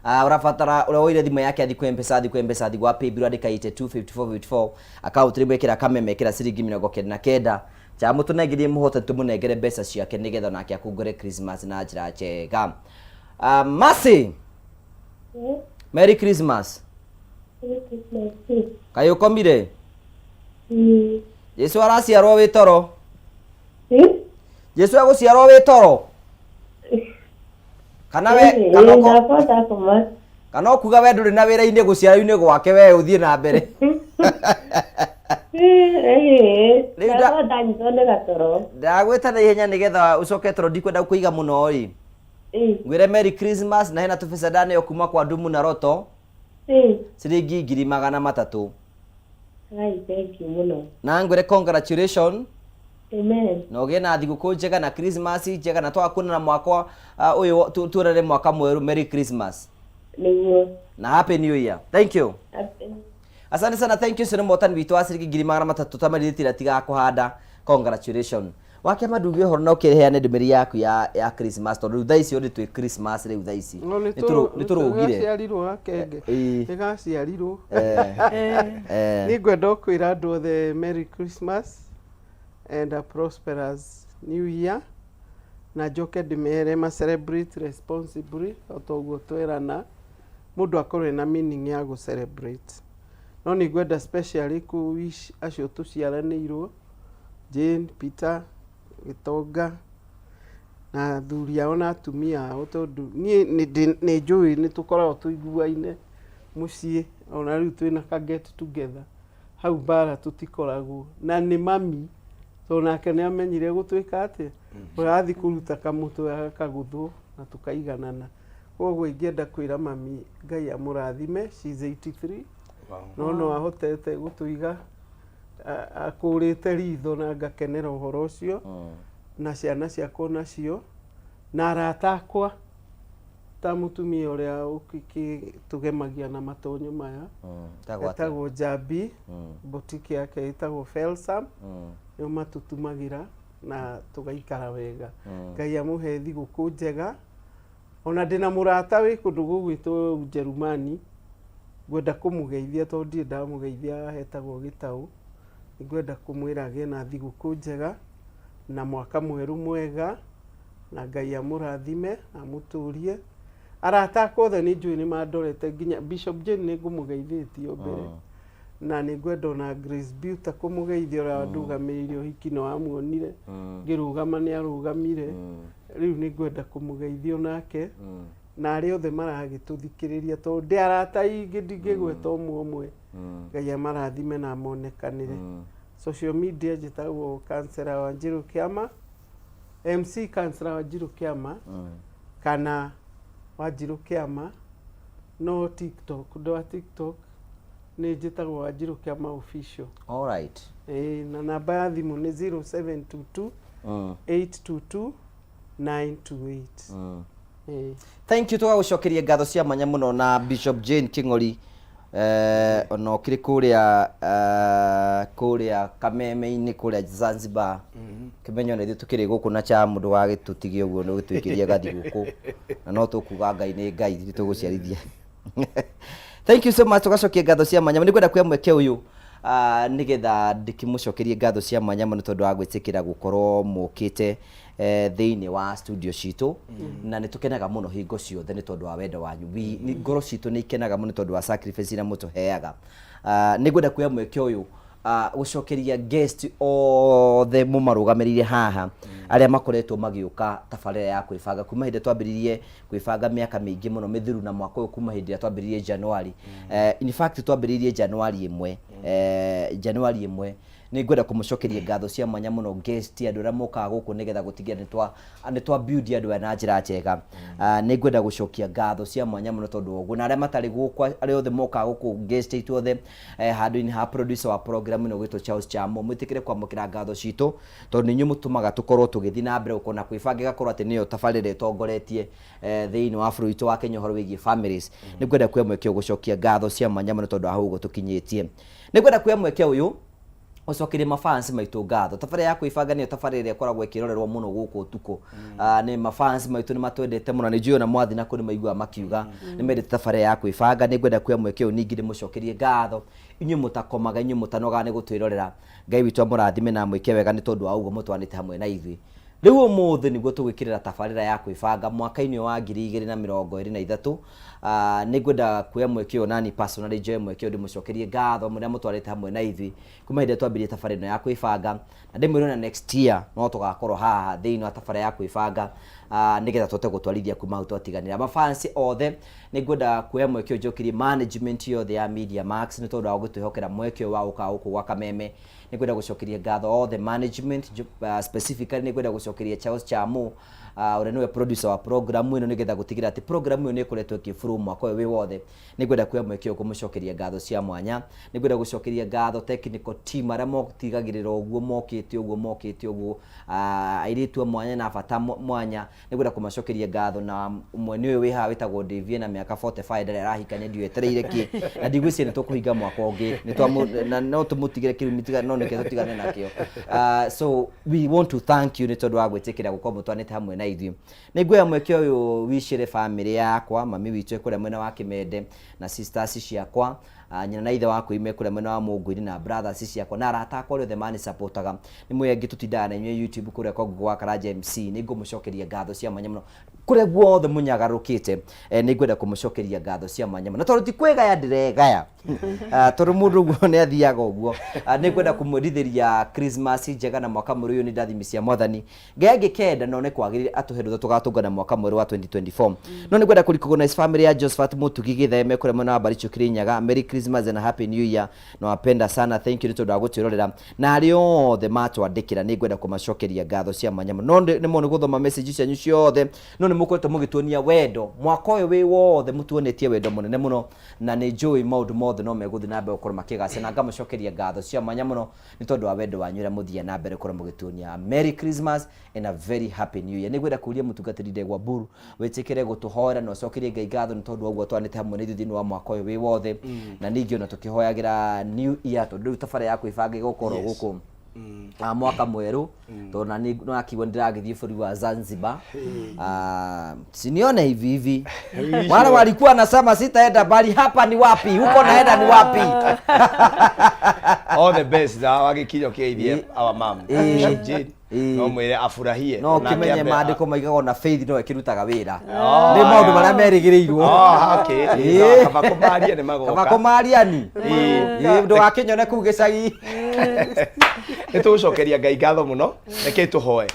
Ũrabatara ũrĩa woire thimũ yake athiĩ kwĩ Mpesa, athiĩ kwĩ Mpesa, athiĩ gwa Paybill, andĩka 825454, account rĩmwe ĩkĩra Kameme, ĩkĩra ciringi 99. Cha mũtũnengerie mũhote tũmũnengere mbeca ciake nĩgetha nake akũngũre Christmas na njĩra njega. Mercy, Merry Christmas. Kaĩ ũkomire? Jesu araciarwo wĩ toro. Jesu egũciarwo wĩ toro. Kana we kana ũko- Ndakwa ndakoma. Kana ũkuga we ndũrĩ na wĩra-inĩ gũciara-inĩ gwake we ũthiĩ na mbere. Rĩu Ndakwa ndanyitwo nĩ gatoro. Ndagwĩta na ihenya nĩgetha ũcoke toro, ndikwenda kũiga mũno rĩ. Ngwĩre Merry Christmas na hena tũbeca ndaneo kuma kwa Ndumu na Roto ciringi 300,000. Ai, thank you mũno. Na ngwĩre congratulation. Amen. Na ũgĩe na thigũkũ njega na Christmas njega, na twakuonana mwaka ũyũ tuonane mwaka mwerũ. Merry Christmas. Nĩguo. Na Happy New Year. Thank you. Asante sana, thank you. Ũcio nĩ mũhotani witũ wa ciringi 300,000 tamarithĩtira tiga kũhanda. Congratulation. Wakĩama nduge ũhoro na ũkĩheane ndũmĩrĩri yaku ya Christmas, tondũ rĩu thaa ici nĩ twĩ Christmas rĩu thaa ici. No nĩ Nĩ tũrũgire. Gaciarirwo gakenge. Ĩĩ. Nĩ gaciarirwo. Eh. Nĩ ngwenda kwĩra andũ othe Merry Christmas and a prosperous new year, na njoke ndĩmere ma celebrate responsibly o ta ũguo twerana, mũndũ akorwo ena meaning ya gũ celebrate. No nĩ ngwenda specially kũ wish acio tũciaranĩirwo, Jane, Peter, Gĩtonga, na athuri ao na atumia ao, tondũ niĩ nĩ njũĩ nĩ tũkoragwo tũiguaine mũciĩ, ona rĩu twĩna ka get together hau mbara tũtikoragwo. Na nĩ mami, tondũ nake nĩ amenyire gũtuĩka atĩa, ũrathiĩ kũruta kamũtwe gakagũthwo na tũkaiganana. Koguo ingĩenda kwĩra mami Ngai amũrathime, she is 83, no no ahotete gũtũiga akũrĩte ritho na ngakenera ũhoro ũcio, na ciana ciakwa nacio na arata akwa, ta mũtumia ũrĩa tũgemagia na matonyo maya. Etagwo atĩa? Etagwo Njambi. Boutique yake ĩtagwo Felsam. Nĩo matũtumagĩra na tũgaikara wega. Ngai amũhe thigũkũ njega. Ona ndĩna mũrata wĩ kũndũ gũgwĩtwo Ujerumani, ngwenda kũmũgeithia tondũ ndirĩ ndamũgeithia, hetagwo Gĩtaũ. Nĩngwenda kũmwĩra agĩe na thigũkũ njega na mwaka mwerũ mwega, na Ngai amũrathime, amũtũrie. Arata akwa othe nĩ njũĩ nĩ mandorete, nginya Bishop Jane nĩ ngũmũgeithĩtie o mbere. Na nĩ ngwenda ona Grace Buta kũmũgeithia, ũrĩa wandũgamĩrĩire ũhiki na wamuonire ngĩrũgama nĩ arũgamire. Rĩu nĩ ngwenda kũmũgeithia onake na arĩa othe maragĩtũthikĩrĩria, tondũ ndĩ arata aingĩ ndingĩgweta ũmwe ũmwe. Ngai amarathime na amonekanĩre. Social media njĩtagwo Kansela Wanjiru Kĩama, MC Kansela Wanjiru Kĩama kana Wanjiru Kĩama. No TikTok, ũndũ wa TikTok nĩ njĩtagwo Wanjiru Kĩama Official. All right. Ĩĩ, na namba ya thimũ nĩ 0722 822 928. Ĩĩ. Thank you, tũgagũcokeria ngatho cia mwanya mũno. Na Bishop Jane King'ori, ona ũkĩrĩ kũrĩa Kameme-inĩ, kũrĩa Zanzibar, kĩmenyo na ithuĩ tũkĩrĩ gũkũ na cha mũndũ wagĩtũtigie ũguo nĩ gũtwĩkĩria gathigũkũ, na no tũkuga Ngai nĩ Ngai, ithuĩ tũgũciarithia. Thank you so much, tũgacokia ngatho cia mwanya. Nĩ ngwenda kuoya mweke ũyũ nĩgetha ndĩkĩmũcokerie ngatho cia mwanya mũno tondũ wa gwĩtĩkĩra gũkorwo mũkĩte thĩinĩ wa studio citũ, na nĩ tũkenaga mũno hingo ciothe nĩ tondũ wa wendo wanyu. Ngoro citũ nĩ ikenaga mũno tondũ wa sacrifice iria mũtũheaga. Nĩ ngwenda kuoya mweke ũyũ gũcokeria guest othe mũmarũgamĩrĩire haha, arĩa makoretwo magĩũka tabarĩra ya kwĩbanga kuma hĩndĩ twambĩrĩirie kwĩbanga mĩaka mĩingĩ mũno mĩthiru, na mwaka ũyũ kuma hĩndĩ ĩrĩa twambĩrĩirie January. In fact twambĩrĩirie January 1, January 1. Nĩ ngwenda kũmũcokeria ngatho cia mwanya mũno guest, andũ arĩa mokaga gũkũ nĩgetha gũtigĩrĩra nĩ twa build andũ aya na njĩra njega. Nĩ ngwenda gũcokia ngatho cia mwanya mũno tondũ wa ũguo, na arĩa matarĩ gũkũ, arĩa othe mokaga gũkũ, guest aitũ othe, handũ-inĩ ha producer wa program ĩno gwĩtwo Charles Chamo, mwĩtĩkĩre kwamũkĩra ngatho citũ tondũ nĩ inyuĩ mũtũmaga tũkorwo tũgĩthiĩ na mbere gũkorwo na kwĩbanga, ĩgakorwo atĩ nĩyo tabarĩra ĩtongoretie thĩinĩ wa bũrũri witũ wa Kenya ũhoro wĩgiĩ families. Nĩ ngwenda kuoya mweke ũyũ gũcokia ngatho cia mwanya mũno tondũ wa hau ũguo tũkinyĩtie. Nĩ ngwenda kuoya mweke ũyũ Ũcokerie mafans maitũ ngatho. Tabarĩra ya kwĩbanga nĩyo tabarĩra ĩrĩa ĩkoragwo ĩkĩrorerwo mũno gũkũ ũtukũ. Nĩ mafans maitũ nĩ matwendete mũno, nĩ njũĩ ona mwathiĩ na kũu nĩ maiguaga makiuga nĩ mendete tabarĩra ya kwĩbanga. Nĩ ngwenda kuoya mweke ũyũ ningĩ ndĩmũcokerie ngatho inyuĩ mũtakomaga, inyuĩ mũtanogaga nĩ gũtwĩrorera. Ngai witũ amũrathime na amwĩke wega nĩ tondũ wa ũguo mũtwanĩte hamwe na ithuĩ. Rĩu ũmũthĩ nĩguo tũgwĩkĩrĩra tabarĩra ya kwĩbanga mwaka-inĩ ũyũ wa 2023. Nĩ ngwenda kuoya mweke ũyũ nani personally njoe mweke ũyũ ndĩmũcokerie ngatho mũrĩa mũtwarĩte hamwe na ithuĩ kuma hĩndĩ ĩrĩa twambirie tabarĩra ĩno ya kwĩbanga, na ndĩmwĩre ona next year no tũgakorwo haha thĩinĩ wa tabarĩra ya kwĩbanga nĩgetha tũhote gũtwarithia kuma hau twatiganĩra. Mafans othe nĩ ngwenda kuoya mweke ũyũ njokerie management yothe ya Media Max nĩ tondũ wa gũtwĩhokera mweke ũyũ wa gũka gũkũ gwa Kameme. Nĩ ngwenda gũcokeria ngatho othe management, specifically nĩ ngwenda gũcokeria Charles Chamu ũrĩa nĩwe producer wa program ĩno nĩgetha gũtigĩrĩra atĩ program ĩyo nĩ ĩkoretwo ĩkĩ mwaka ũyũ wĩ wothe. Nĩ ngwenda kuoya mweke ũyũ kũmũcokeria ngatho cia mwanya. Nĩ ngwenda gũcokeria ngatho technical team arĩa motigagĩrĩra ũguo mokĩte ũguo mokĩte ũguo, airĩtu a mwanya na bata mwanya. Nĩ ngwenda kũmacokeria ngatho, na ũmwe nĩ ũyũ wĩ haha wĩtagwo Davie na mĩaka 45 ndarĩ arahikania, ndiũĩ etereire kĩ, na ndigwĩciria nĩ tũkũhinga mwaka ũngĩ nĩ twamu, na no tũmũtigĩre kĩrumi tiga no nĩkĩo tũtigane nakĩo. So we want to thank you nĩ tondũ wa gwĩtĩkĩra gũkorwo mũtwanĩte hamwe na ithuĩ. Nĩ nguoya mweke ũyũ wicĩre bamĩrĩ yakwa, mami witũ e kũrĩa mwena wa Kĩmende na sisters ciakwa, nyina na ithe wakwa ime kũrĩa mwena wa Mũngũini na brothers ciakwa na arata akwa arĩa othe manisupportaga. Nĩ mũĩ angĩ tũtindaga na inyuĩ YouTube kũrĩa kwa Google wa Karanja MC. Nĩ ngũmũcokeria ngatho cia mwanya mũno kũrĩa guothe mũnyagarũkĩte. Nĩ ngwenda kũmũcokeria ngatho cia mwanya mũno, na tondũ ti kwĩgaya ndĩregaya, tondũ mũndũ ũguo nĩ athiaga ũguo, nĩ ngwenda kũmwĩrithĩria Christmas njega na mwaka mwerũ ũyũ nĩ ndathimi cia Mwathani. Ngai angĩkenda no nĩ kwagĩrĩire atũhe rũtha tũgatũngana mwaka mwerũ wa 2024. No nĩ ngwenda kũ-recognize family ya Josephat Mũtugi Gĩtheme kũrĩa mwena wa Baricho Kirinyaga. Merry Christmas and a Happy New Year. Nawapenda sana, thank you nĩ tondũ wa gũtwĩrorera, na arĩa othe matwandĩkĩra nĩ ngwenda kũmacokeria ngatho cia mwanya mũno. No nĩ mo nĩ gũthoma message cianyu ciothe, no nĩ mũkoretwo mũgĩtuonia wendo mwaka ũyũ wĩ wothe, mũtuonetie wendo mũnene mũno, na nĩ njũĩ maũndũ mothe no megũthiĩ na mbere gũkorwo makĩgacĩra, na ngamũcokeria ngatho cia mwanya mũno nĩ tondũ wa wendo wanyu ũrĩa mũthiaga na mbere gũkorwo mũgĩtuonia. Merry Christmas and a very happy new year. Nĩ ngwenda kũria mũtungatĩri Ndegwa Mburu wĩtĩkĩre gũtũhoera na ũcokerie Ngai ngatho nĩ tondũ wa ũguo twanĩte hamwe na ithuĩ thĩinĩ wa mwaka ũyũ wĩ wothe, na ningĩ ona tũkĩhoyagĩra new year, tondũ rĩu tabarĩra ya kwĩbanga ĩgũkorwo gũkũ mwaka mwerũ, tondũ na nĩ nakigua nĩ ndĩragĩthiĩ bũrũri wa Zanzibar. Sinione hivi hivi wale walikuwa nasema sitaenda, bali hapa ni wapi, huko naenda ni wapi? All the best na wagĩkinya ũkĩgeithie our mom, Bishop Jane, no mwĩre afurahie. No Onake ũkĩmenye maandĩko maigaga ona faith no ĩkĩrutaga wĩra Oh, nĩ maũndũ marĩa merĩgĩrĩirwo. Oh, okay. Ĩĩ. Kaba kũmaria nĩ magoka. Kaba kũmaria ni. Ĩĩ. Ĩĩ, ndũgakĩnyone kũu gĩcagi. Nĩ tũgũcokeria Ngai ngatho mũno. Rekei tũhoe.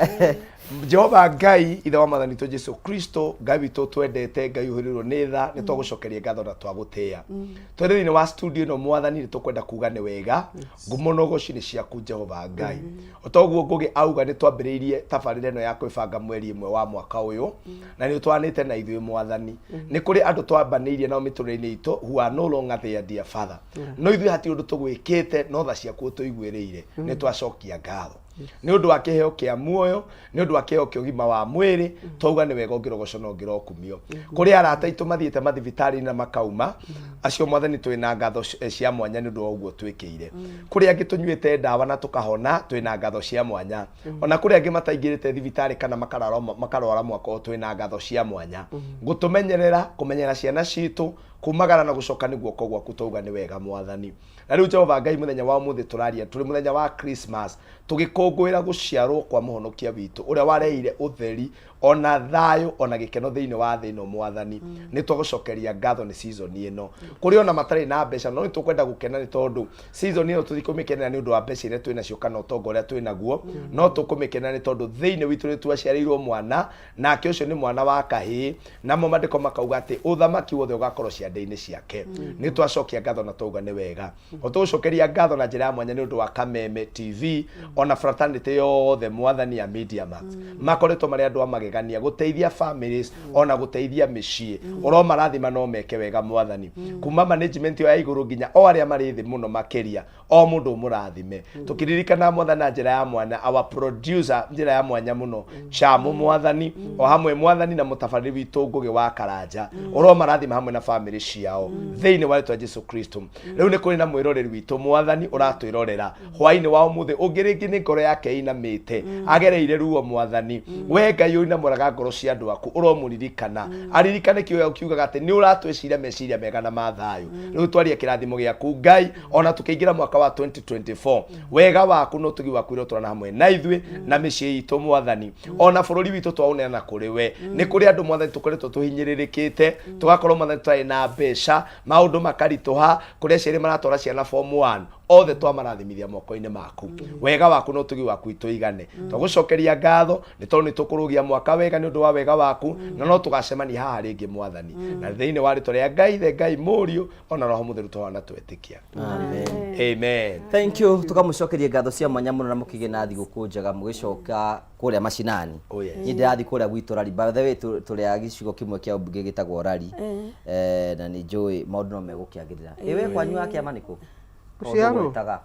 Jehova Ngai, ithe wa Mwathani witũ Jesu Kristo, Ngai witũ twendete, Ngai ũhĩrĩirwo nĩ tha, nĩ twagũcokeria ngatho na twagũtĩĩa. Twĩ thĩinĩ wa studio ĩno Mwathani, nĩ tũkwenda kuga nĩ wega, ngumo na ũgoci nĩ ciaku Jehova Ngai. O ta ũguo Ngũgĩ auga, nĩ twambĩrĩirie tabarĩra ĩno ya kwĩbanga mweri ĩmwe wa mwaka ũyũ, na nĩ ũtwaranĩte na ithuĩ Mwathani. Nĩ kũrĩ andũ twambanĩirie nao mĩtũrĩre-inĩ itũ who are no longer there, dear Father. No ithuĩ hatirĩ ũndũ tũgwĩkĩte, no tha ciaku ũtũiguĩrĩire. Nĩ twacokia ngatho nĩ ũndũ wa kĩheo kĩa muoyo, nĩ ũndũ wa kĩheo kĩa ũgima wa mwĩrĩ. Twauga nĩ wega, ũngĩrogocwo na ũngĩrokumio. Kũrĩ arata aitũ mathiĩte mathibitarĩ na makauma, acio Mwathani twĩna ngatho cia mwanya nĩ ũndũ wa ũguo twĩkĩire. Kũrĩ angĩ tũnyuĩte ndawa na tũkahona, twĩna ngatho cia mwanya. Ona kũrĩ angĩ mataingĩrĩte thibitarĩ kana makarwara mwaka ũyũ, twĩna ngatho cia mwanya. Gũtũmenyerera, kũmenyerera ciana citũ, kumagara na gũcoka nĩ guoko gwaku, twauga nĩ wega Mwathani. Na rĩu Jehova Ngai, mũthenya wa ũmũthĩ tũraria tũrĩ mũthenya wa Christmas, tũgĩkũngũĩra gũciarwo kwa mũhonokia witũ ũrĩa wareheire ũtheri ona thayũ ona gĩkeno thĩinĩ wa thĩ ĩno. Mwathani, nĩ twagũcokeria ngatho nĩ season ĩno. Kũrĩ ona matarĩ na mbeca, no nĩ tũkwenda gũkena nĩ tondũ season ĩno tũtikũmĩkenera nĩ ũndũ wa mbeca iria twĩ nacio kana ũtonga ũrĩa twĩ naguo, no tũkũmĩkenera nĩ tondũ thĩinĩ witũ nĩ twaciarĩirwo mwana, nake ũcio nĩ mwana wa kahĩĩ, namo mandĩko makauga atĩ ũthamaki wothe ũgakorwo ciande-inĩ ciake. Nĩ twacokia ngatho na twauga nĩ wega. O tũgũcokeria ngatho na njĩra ya mwanya nĩ ũndũ wa Kameme TV ona fraternity yothe Mwathani ya Media Max. Makoretwo marĩ andũ a magegania gũteithia families ona gũteithia mĩciĩ. Ũromarathima no meke wega Mwathani. Kuma management ĩyo ya igũrũ nginya o arĩa marĩ thĩ mũno makĩria, o mũndũ ũmũrathime. Tũkĩririkana Mwathani na njĩra ya mwanya our producer, njĩra ya mwanya mũno Chamu Mwathani, o hamwe Mwathani na mũtabarĩri witũ Ngũgĩ wa Karanja, ũromarathima hamwe na family. bamĩrĩ ciao thĩinĩ wa rĩtwa Jesu Kristo. Rĩu nĩ kũrĩ na mwĩroreri witũ Mwathani ũratwĩrorera hwainĩ wa ũmũthĩ, ũngĩ rĩngĩ nĩ ngoro yake ĩinamĩte, agereire ruo Mwathani. We Ngai ũinamũraga ngoro cia andũ aku, ũromũririkana, aririkane kiugo kiugaga atĩ nĩ ũratwĩciria meciria mega na ma thayũ. Rĩu twarie kĩrathimo gĩaku Ngai, ona tũkĩingĩra mwaka wa 2024, wega waku na ũtugi waku irotũrana hamwe na ithuĩ na mĩciĩ itũ Mwathani, ona bũrũri witũ twaũneana kũrĩ we. Nĩ kũrĩ andũ Mwathani tũkoretwo tũhinyĩrĩrĩkĩte, tũgakorwo Mwathani tũtarĩ na mbeca, maũndũ makaritũha, kũrĩ aciari maratwara ciana form 1, othe twamarathimithia moko-inĩ maku. Wega waku na ũtugi waku itũigane. Twagũcokeria ngatho nĩ tondũ nĩ tũkũrũgia mwaka wega nĩ ũndũ wa wega waku, na no tũgacemania haha rĩngĩ Mwathani, na thĩinĩ wa rĩtwa rĩa Ngai Ithe, Ngai Mũriũ, ona Roho Mũtheru tũhana twetĩkia. Amen. Amen. Thank you. Tukamũcokeria ngatho cia mwanya mũno na mũkĩgĩe na thigũkũ njega mũgĩcoka kũrĩa macinani. Oh, yes. Niĩ ndĩrathiĩ kũrĩa gwitũ Rari. By the way, tũrĩ a gĩcigo kĩmwe kĩa ũmbunge gĩtagwo Rari. Na nĩ njũĩ maũndũ no megũkĩagĩrĩra. Ĩ we kwanyu wa kĩama nĩ kũ? Gũciarwo? Ũgwetaga.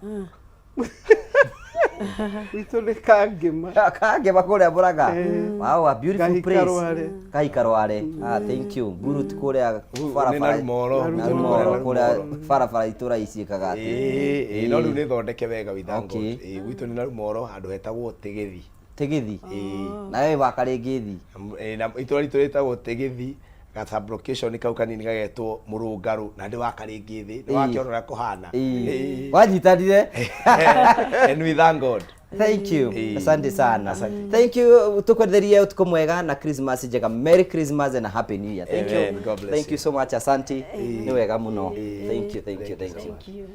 Gwitũ nĩ Kangĩma. Kangĩma kũrĩa Mũrang'a. Wow, a beautiful Kahika place. Rware. Kahika Rware. Ah, thank you. Burut kũrĩa barabara. Nĩ Narumoro. Narumoro Narumoro. kũrĩa barabara itũra iciĩkaga atĩ. Ĩĩ, no rĩu nĩ thondeke wega, we thank God. Okay. Ĩĩ, gwitũ nĩ Narumoro handũ hetagwo Tĩgĩthi. Tĩgĩthi. Nawe wa Karĩngĩthi. Ĩĩ, na itũra ritũ rĩtagwo Tĩgĩthi, ga sub-location kau kanini gagetwo Mũrũngarũ, na ndĩ wa Karĩngĩthĩ, nĩ wakĩona ũrĩa kũhana. Ĩĩ. Wanyitanire. And we thank God. Thank you. Ĩĩ. Asante sana. Thank you. Tukwenderie utuku mwega na Christmas njega. Merry Christmas and a Happy New Year. Thank Amen. you. God bless Thank you. you so much. Asante. Nĩ wega mũno. Thank you, thank you, thank you. Thank you.